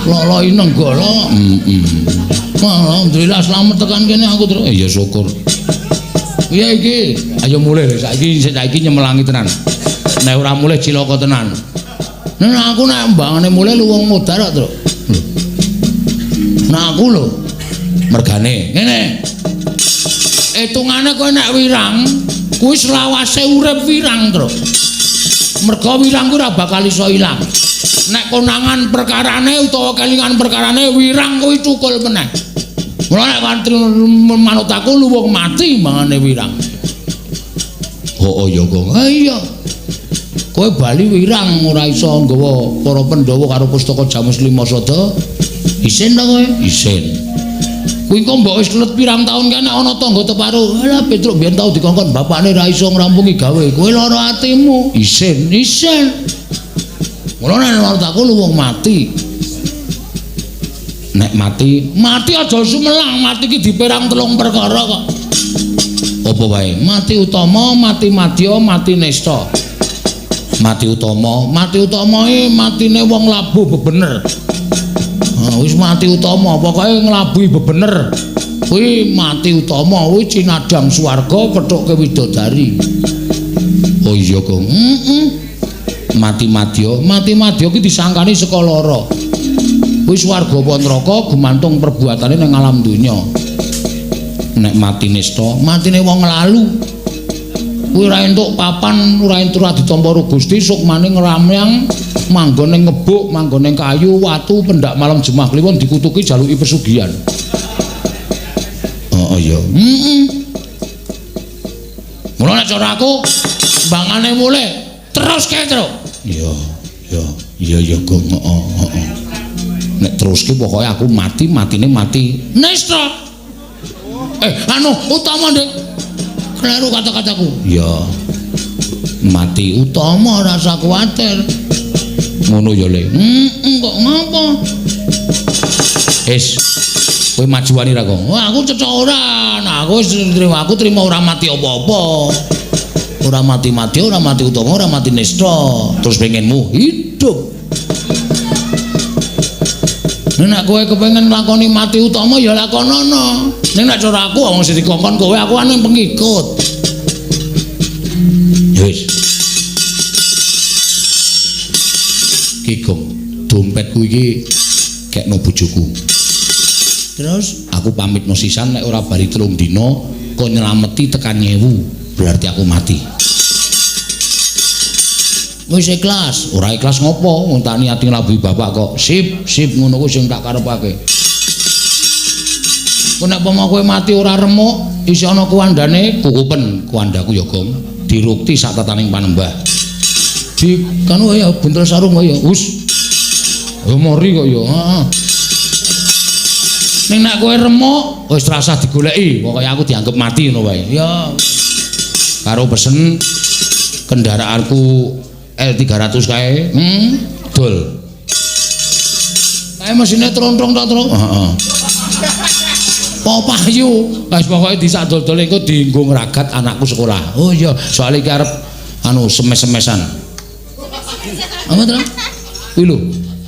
Lolo Nenggala. Heeh. Alhamdulillah slamet tekan kene aku terus. Ya syukur. Piye iki? Ayo mulih saiki saiki nyemelangi tenan. Nek ora mulih cilaka tenan. Nek aku nek mbangane mulih lu wong modar kok, Truk. Nah aku lho mergane ngene. Hitungane kowe nek wirang kuwi selawase urip wirang, Truk. Merga wirang kuwi ora bakal iso ilang. Nek konangan perkarane utawa kelingan perkarane wirang kuwi cukul meneh. Mula nek wantri manut aku luwung mati mangane wirang. Oh iya Gong. Ha iya. Kowe bali wirang ora iso nggawa para Pandhawa karo pustaka Jamus Lima Sada. Isin ta kowe? Isin. Kuwi kok mbok wis kelet pirang taun kene ana tangga teparo. Alah Petruk biyen tau dikongkon bapakne ra iso ngrampungi gawe. Kowe lara atimu. Isin, isin. Mula nek manut aku luwung mati. Nek mati, mati aja sumelang, mati iki diperang telung perkara kok. Apa wae? Mati utama, mati madya, mati nista. Mati utama, mati utama iki matine wong labuh bebener. Ha wis mati utama, pokoke nglabuhi bebener. Kuwi mati utama, kuwi cinadhang swarga kethuke widodari. Oh iya, Gong. Heeh. Mati madya, mati madya iki disangkani saka lara. Kuwi swarga apa neraka gumantung perbuatane ning alam donya. Nek mati nista, matine wong lalu. Kuwi ora entuk papan, ora entuk ora ditampa karo Gusti, sukmane ngramyang manggon ning ngebuk, manggon ning kayu, watu, pendak malam Jemah Kliwon dikutuki jaluki pesugihan. Oh iya. Heeh. Mula nek cara aku mbangane mulih terus kae, Truk. Iya, iya, iya ya Gong, heeh, heeh. Nek terus ki pokoke aku mati, matine mati nista. Anu utama Dik. Kleru kata-kataku. Iya. Mati utama rasa kuwatir. Ngono ya, Le. Heeh, kok ngapa? Wis. Kowe majuani ra, Gong? Wah, aku cecok ora. Nah, aku wis trimo, aku trimo ora mati apa-apa. Ora mati-mati, ora mati utama, ora mati nista. Terus pengenmu hidup. Nek kowe kepengin nglakoni mati utama ya lakonono. Ning nek cara aku wong sing dikongkon kowe aku anu pengikut. Ya wis. Ki Gong, dompetku iki kekno bojoku. Terus aku pamitno sisan nek ora bali 3 dina kok nyelameti tekan 1000, berarti aku mati. Wis ikhlas, ora ikhlas ngopo? Wong tak niati nglabuhi bapak kok. Sip, sip ngono kuwi sing tak karepake. Ku nek pomo kowe mati ora remuk, isih ana kuwandane, kukupen kuwandaku ya, Gong. Dirukti sak tataning panembah. Di kanu ya buntel sarung ya. Wis. Ya mori kok ya. Heeh. Ning nek kowe remuk, wis rasah digoleki, pokoke aku dianggep mati ngono wae. Ya. Karo pesen kendaraanku L300 kae, dol. Kae mesine trontrong ta, Truk? Heeh. Payu, wis pokoke disak dol-dol engko dienggo ngragat anakku sekolah. Oh iya, soalé iki arep anu semes-semesan. Apa, Truk? Kuwi lho,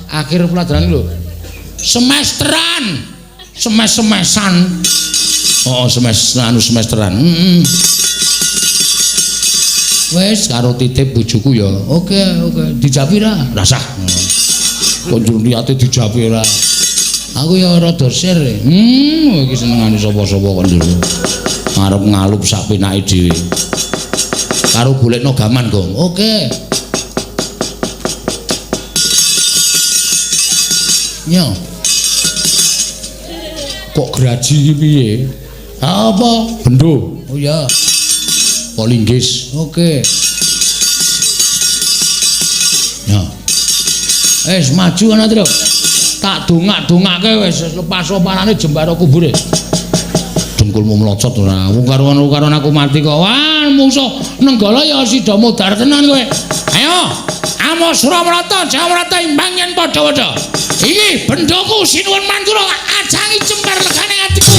akhir pelajaran iki lho. Semesteran. Semes-semesan. Oh, anu semesteran. Heeh. Wis karo titip bojoku ya. Oke, oke. Dijapi ra? Rasah. Kok njur niate dijapi ora? Aku ya rada sir. Iki senengane sapa-sapa kok njur. Arep ngalup sak penake dhewe. Karo golekno gaman, Gong. Oke. Nyo. Kok graji iki piye? Apa? Bendo. Oh iya. Polinggis. Oke. Ya. Wis maju ana, Truk. Tak dongak-dongake wis lepas opanane jembara kubure. Dengkulmu mlocot ora. Wong karuan-karuan aku mati kok. Wah, mungsuh Nenggala ya sida modar tenan kowe. Ayo, Amos Suramrata, Jawamrata imbang yen padha-padha. Iki bendoku Sinuwun Mandura ajangi jembar legane atiku.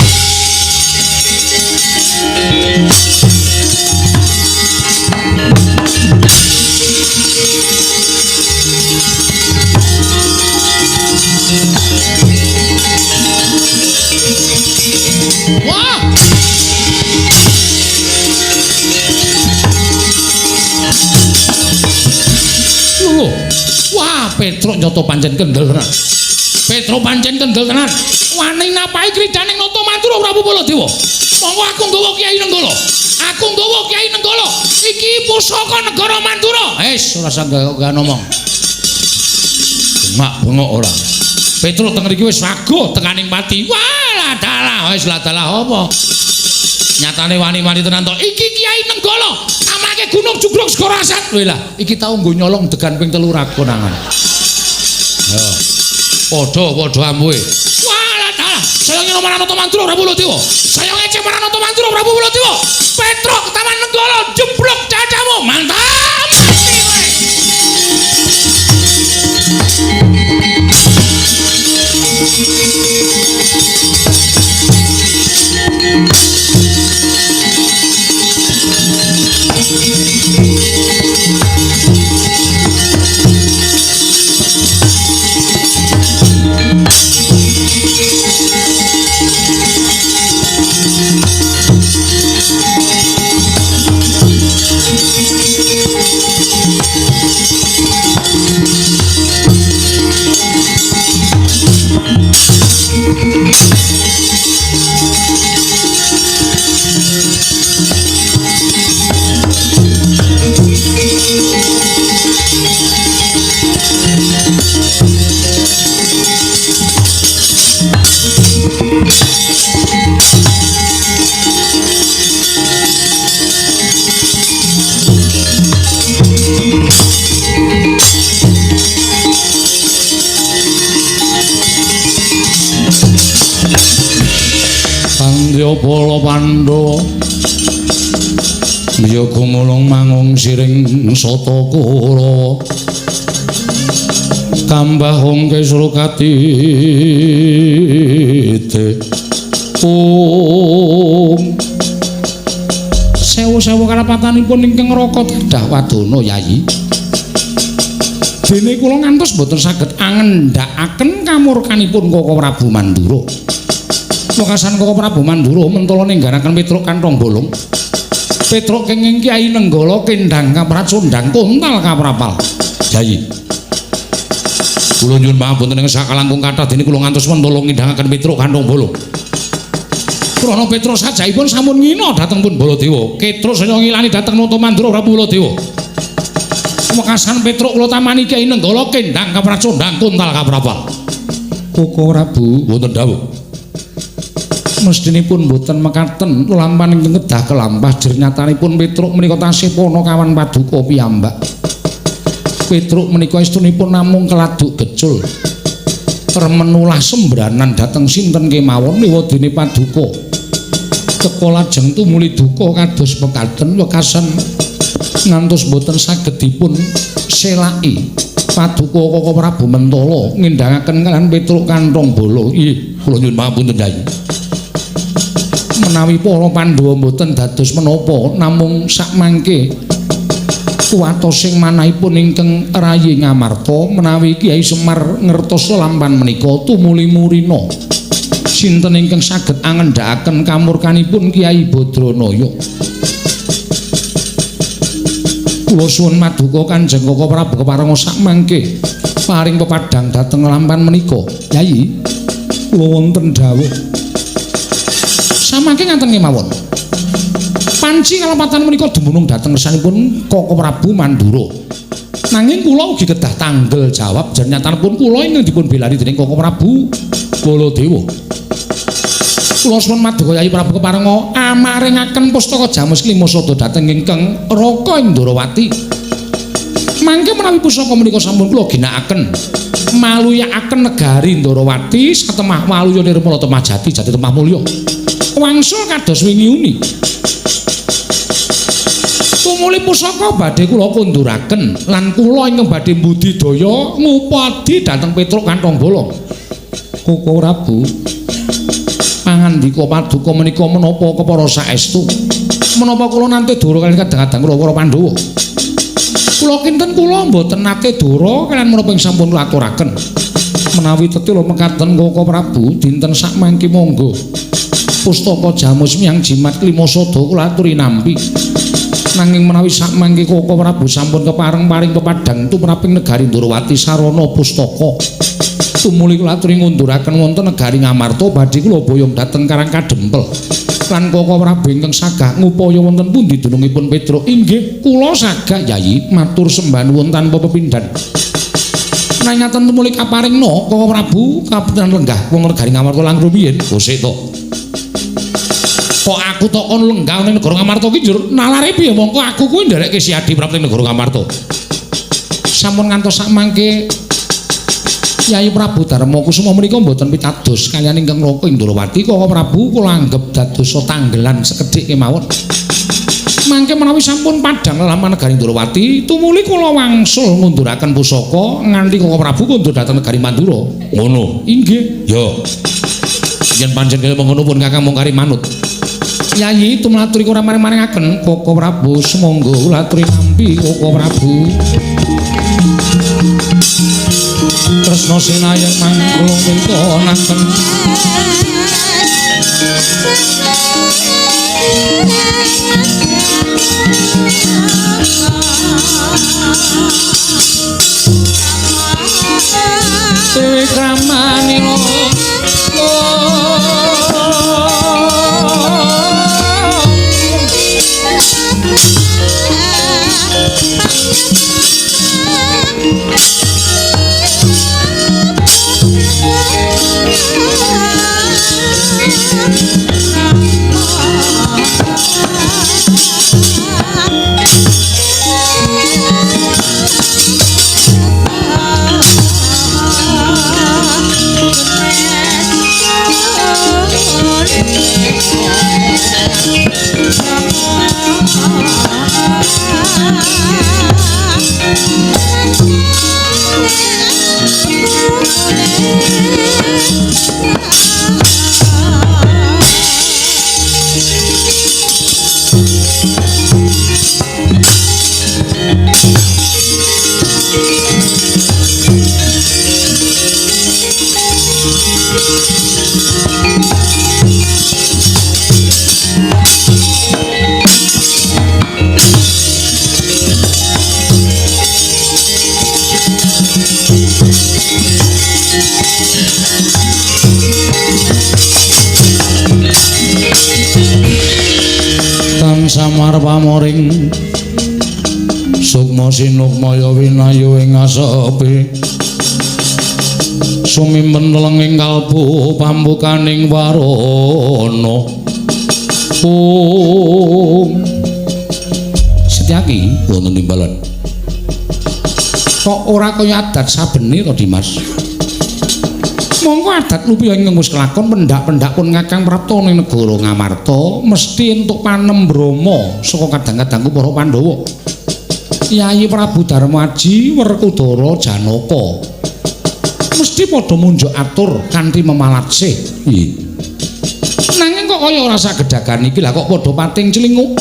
Wah! Lho, wah Petruk nyoto pancen kendel tenan. Petruk pancen kendel tenan. Wani napahi kridhaning Nata Mandura Prabu Baladewa. Monggo aku nggawa Kyai Nenggala. Aku nggawa Kyai Nenggala. Iki pusaka negara Mandura. Wis ora usah gawe ngomong. Mak bengok ora. Petruk teng mriki wis waguh tekaning pati. Wah, ladalah wis ladalah apa? Nyatane wani-wani tenan to. Iki Kyai Nenggala amake Gunung Jugruk Segara Asat. Lho lah, iki tau nggo nyolong degan ping 3 konangan. Ya. Padha-padha ampuhe. Wah, ladalah. Saya ngene marang Nata Mandura Prabu Baladewa. Saya ngece marang Nata Mandura Prabu Baladewa. Petruk Taman Nenggala jeblok dadamu. Mantap. Mati kowe. Pandya Pandhawa ya gumulung mangung siring sata Kurawa kambahung kesra katite om sewu-sewu karapatanipun ingkang raka dadah wadana Yayi dene kula ngantos boten saged angendhakaken kamurkanipun Koko Prabu Mandura. Wekasan Koko Prabu Mandura mentala ninggaraken Petruk kanthong bolong. Petruk kenging Kyai Nenggala kendhang kapracundhang kontal kaprapal. Yayi. Kula nyuwun pangapunten ing sakalangkung kathah dene kula ngantos mentala ngindhangaken Petruk kanthong bolong. Krana Petruk sajaipun sampun ngina dhateng pun Baladewa. Ketruk saya ngilani dhateng Nata Mandura Prabu Baladewa. Wekasan Petruk kula tamani Kyai Nenggala kendhang kapracundhang kontal kaprapal. Koko Prabu wonten dawuh. Mestinipun boten mekaten lelampahan ingkang kedah kelampah jernyatanipun Petruk menika tasih panakawan paduka piyambak. Petruk menika estunipun namung keladuk gecul. Remenulah sembranan dhateng sinten kemawon liwadene paduka. Teka lajeng tumuli duka kados mekaten wekasan ngantos boten saged dipun selaki. Paduka Koko Prabu Mentala ngindhangaken kaliyan Petruk kanthong bala. Inggih, kula nyuwun pangapunten Yayi. Menawi para Pandhawa mboten dados menapa namung sakmangke kuwatosing manahipun ingkang rayi Ngamarta menawi Kyai Semar ngertos lelampahan menika tumuli murina sinten ingkang saged angendhakaken kamurkanipun Kyai Badranaya. Kula suwun maduka Kanjeng Koko Prabu keparenga sakmangke paring pepadhang dhateng lelampahan menika. Yayi, kula wonten dawuh. Samangke ngaten kemawon. Panci kalepatan menika dumunung dhateng ngersanipun Koko Prabu Mandura. Nanging kula ugi kedah tanggel jawab jernyatanipun kula ingkang dipun belani dening Koko Prabu Baladewa. Kula suwun maduka Yayi Prabu keparenga amaringaken pustaka Jamus Klima Sada dhateng ingkang Raka Indrawati. Mangke menawi pusaka menika sampun kula ginakaken maluyakaken negari Ndrawati satemah waluya nirmala temah jati jati temah mulya. Wangsul kados wingi uni. Tumuli pusaka badhe kula kunduraken lan kula ingkang badhe mbudidaya ngupadi dhateng Petruk kantong bolong. Koko Prabu, pangandika paduka menika menapa kepara saestu? Menapa kula nate dora kaliyan kadang-kadang kula para Pandhawa? Kula kinten kula mboten nate dora kaliyan menapa ing sampun kula aturaken. Menawi tetila mekaten Koko Prabu dinten sakmangke monggo. Pustaka Jamus Miang Jimat Klima Sada kula aturi nampi. Nanging menawi sakmangke Koko Prabu sampun kepareng paring pepadang tumraping negari Ndorowati sarana pustaka. Tumuli kula aturi ngunduraken wonten negari Ngamarta badhe kula boyong dhateng Karang Kadempel. Lan Koko Prabu ingkang sagah ngupaya wonten pundi dunungipun Petruk? Inggih, kula sagah Yayi, matur sembah nuwun tanpa pepindhan. Nanging ngaten tumuli kaparingna Koko Prabu kaputenan lenggah wonten negari Ngamarta lang rumiyin. Bosek to. Kok aku tok kon lenggah ning negara Ngamarta ki njur nalare piye mongko aku kuwi nderekke Si Adi Prapti negara Ngamarta. Sampun ngantos sakmangke Yayi Prabu Darma Kusuma menika mboten pitados kaliyan ingkang Raka Indrawati. Koko Prabu kula anggep dados tanggelan sekedhik kemawon. Mangke menawi sampun padhang lelampahan negari Ndrawati, tumuli kula wangsul ngunduraken pusaka nganti Koko Prabu kondur dhateng negari Mandura. Ngono. Inggih. Ya. Yen pancen kaya mengono pun Kakang mung kari manut. Yayi tumlaturi kula maring-maringaken Koko Prabu sumangga kula aturi nampi Koko Prabu. Tresna sinayen mangkula mintonaken Dewi Kramanila. Samar pamoring sukma sinukmaya winayu ing asepi sumimpen lenging kalbu pambukaning warana. Om Setyaki wonten timbalan. Kok ora kaya adat sabene to Dimas? Mongko adat lupiya ingkang wis kelakon pendak-pendak pun Kakang prapta ning negara Ngamarta mesti entuk panembrama saka kadang-kadangku para Pandhawa. Yayi Prabu Darma Aji Werkudara Janaka mesti padha munjuk atur kanthi memalatsih. Nanging kok kaya ora sagedagan iki lah kok padha pating celinguk.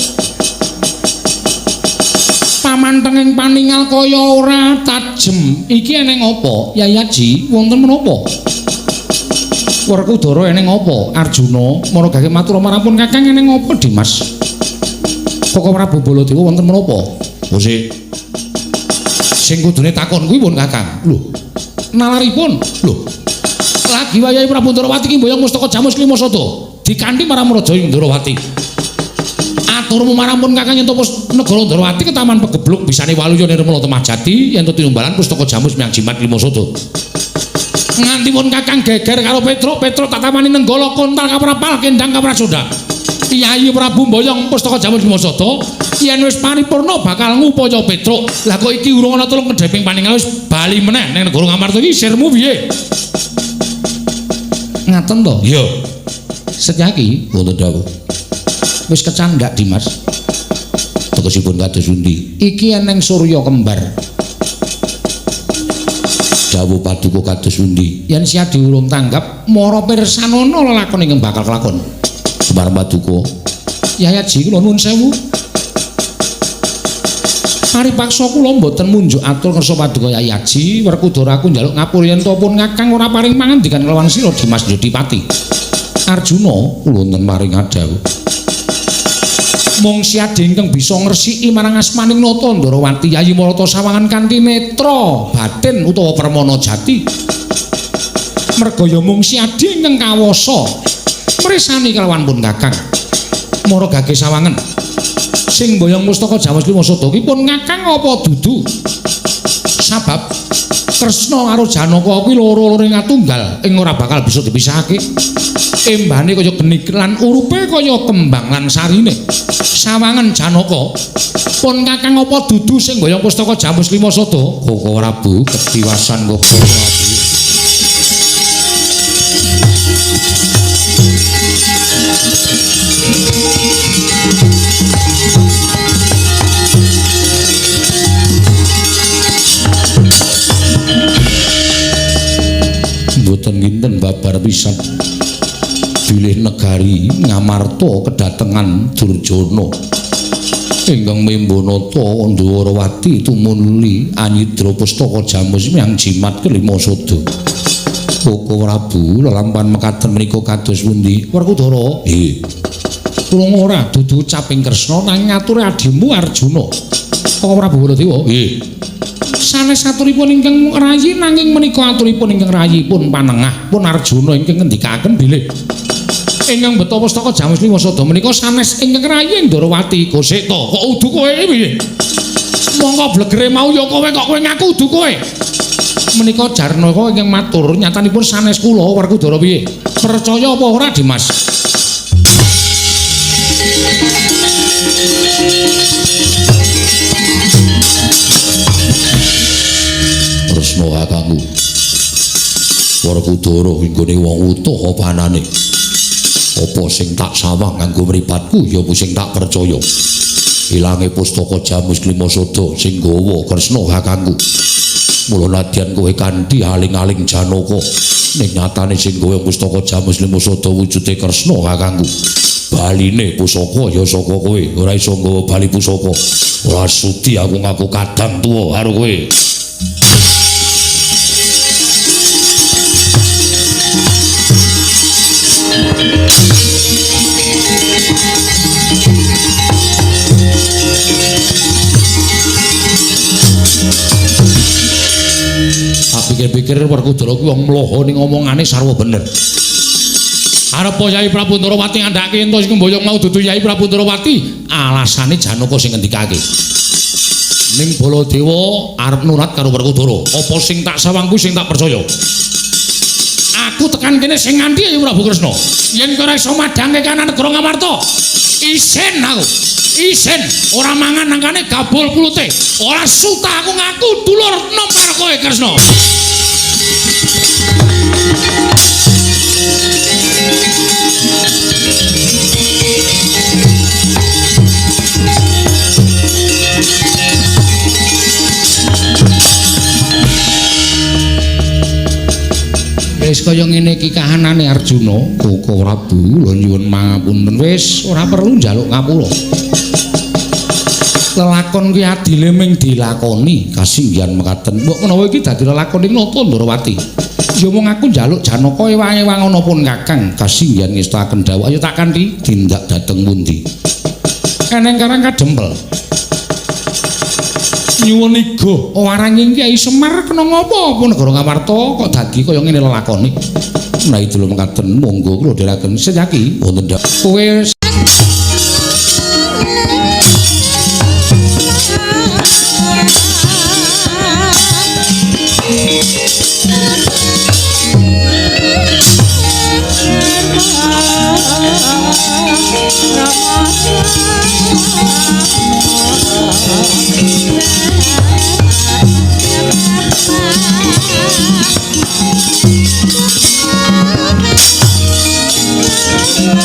Pamantenging paningal kaya ora tajem. Iki eneng apa? Yayi Aji wonten menapa? Werkudara eneng apa? Arjuna maragake matur marampun Kakang eneng apa Dimas? Koko Prabu Baladewa wonten menapa? Bose. Sing kudune takon kuwi pun Kakang. Lho. Nalaripun. Lho. Lagi wayahe Prabu Ndrawati ki mboyong mustaka Jamus Klima Sada dikanthi marang Raja Ndrawati. Aturmu marampun Kakang yen negara Ndrawati ketaman pegebluk bisane waluya nirmala Temah Jati yen tinumbalan pustaka Jamus Miang Jimat Klima Sada. Nganti pun Kakang geger karo Petruk, Petruk tak tamani Nenggala kontal kaprapal kendang kaprasoda. Yayi Prabu mboyong pustaka Jamus Klima Sada yen wis paripurna bakal ngupaya Petruk. Lah kok iki urung ana tulung kedheping paningal wis bali meneh ning negara Ngamarta iki sirmu piye? Ngaten to? Iya. Setyaki wonten dawuh. Wis kecandhak Dimas. Tegesipun kados pundi? Iki eneng surya kembar. Dawuh paduka kados pundi? Yen Siadi urung tanggap, mara pirsanana lelakon ingkang bakal kelakon. Semar paduka. Yayaji kula nuwun sewu. Paripaksa kula mboten munjuk atur ngersa paduka Yayaji, Werkudara aku njaluk ngapura yen to pun Kakang ora paring pangandikan kelawan sira Dimas Jodipati. Arjuna kula wonten paring dawuh. Mung Siadi ingkang bisa ngresiki marang asmaning Nata Ndrawati Yayi Marata sawangan kanthi netra batin utawa permana jati. Merga ya mung Siadi ingkang kawasa mresani kelawan pun Kakang. Mara gage sawangan sing mboyong pustaka Jamus Lima Sada ki pun Kakang apa dudu? Sabab Kresna karo Janaka kuwi loro-lorone ngatunggal ing ora bakal bisa dipisahake. Embane kaya geni lan urupe kaya kembang lan sarine. Sawangan Janaka pun Kakang apa dudu sing mboyong pustaka Jamus Lima Sada? Koko Prabu ketiwasan Koko Prabu. Mboten kinten babar pisan bilih negari Ngamarta kedatengan Durjana ingkang memba nata Ndwarawati tumuli anyidra pustaka Jamus menyang jimat kelima sada. Koko Prabu lelampahan mekaten menika kados pundi? Werkudara? Nggih. Krungu ora dudu ucaping Kresna nanging ngature adimu Arjuna. Koko Prabu Baladewa? Nggih. Sanes aturipun ingkang rayi nanging menika aturipun ingkang rayi pun panengah pun Arjuna ingkang ngendikaken bilih ingkang beto pustaka Jamus Lima Sada menika sanes ingkang rayi Ndrawati. Goseta kok udu kowe piye? Monggo blegere mau ya kowe kok kowe ngaku udu kowe. Menika Jarnaka ingkang matur nyatanipun sanes kula. Werkudara piye? Percaya apa ora Dimas? Kresna kakangku. Werkudara nggone wong utuh apa anane? Apa sing tak sawang nganggo mripatku ya apa sing tak percaya. Ilange pustaka Jamus Lima Sada sing gawa Kresna kakangku. Mula nadyan kowe kanthi aling-aling Janaka ning nyatane sing gawa pustaka Jamus Lima Sada wujude Kresna kakangku. Baline pusaka ya saka kowe, ora iso nggawa bali pusaka. Ora sudi aku ngaku kadang tuwa karo kowe. Tak pikir-pikir Werkudara kuwi wong mloho ning omongane sarwa bener. Arep Yai Prabu Ndrawati ngandhake ento sing mboyong mau dudu Yai Prabu Ndrawati, alasane Janaka sing ngendikake. Ning Baladewa arep nurat karo Werkudara, apa sing tak sawang kuwi sing tak percaya. Aku tekan kene sing nganti ya Prabu Kresna. Yen kowe ora iso madhangke kanan negara Ngamarta, isin aku. Isin ora mangan nangkane gabul kulute. Ora suta aku ngaku dulur nom karo kowe Kresna. Wis kaya ngene iki kahanane Arjuna, Koko Prabu lho nyuwun pangapunten wis ora perlu njaluk ngapura. Lelakon kuwi adile ming dilakoni kasinggihan mekaten. Mbok menawa iki dadi lelakon ing Nata Ndrawati. Ya mung aku njaluk Janaka ewang-ewang ana pun Kakang kasinggihan ngestakaken dawuh. Ayo tak kanthi tindak dhateng pundi. Eneng karang kadempel. Nyuwun iga waranging Kyai Semar kena ngapa apa negara Ngamarta kok dadi kaya ngene lelakone. Menawi dulur mekaten monggo kula dherekaken sejaki wonten kowe. Rama.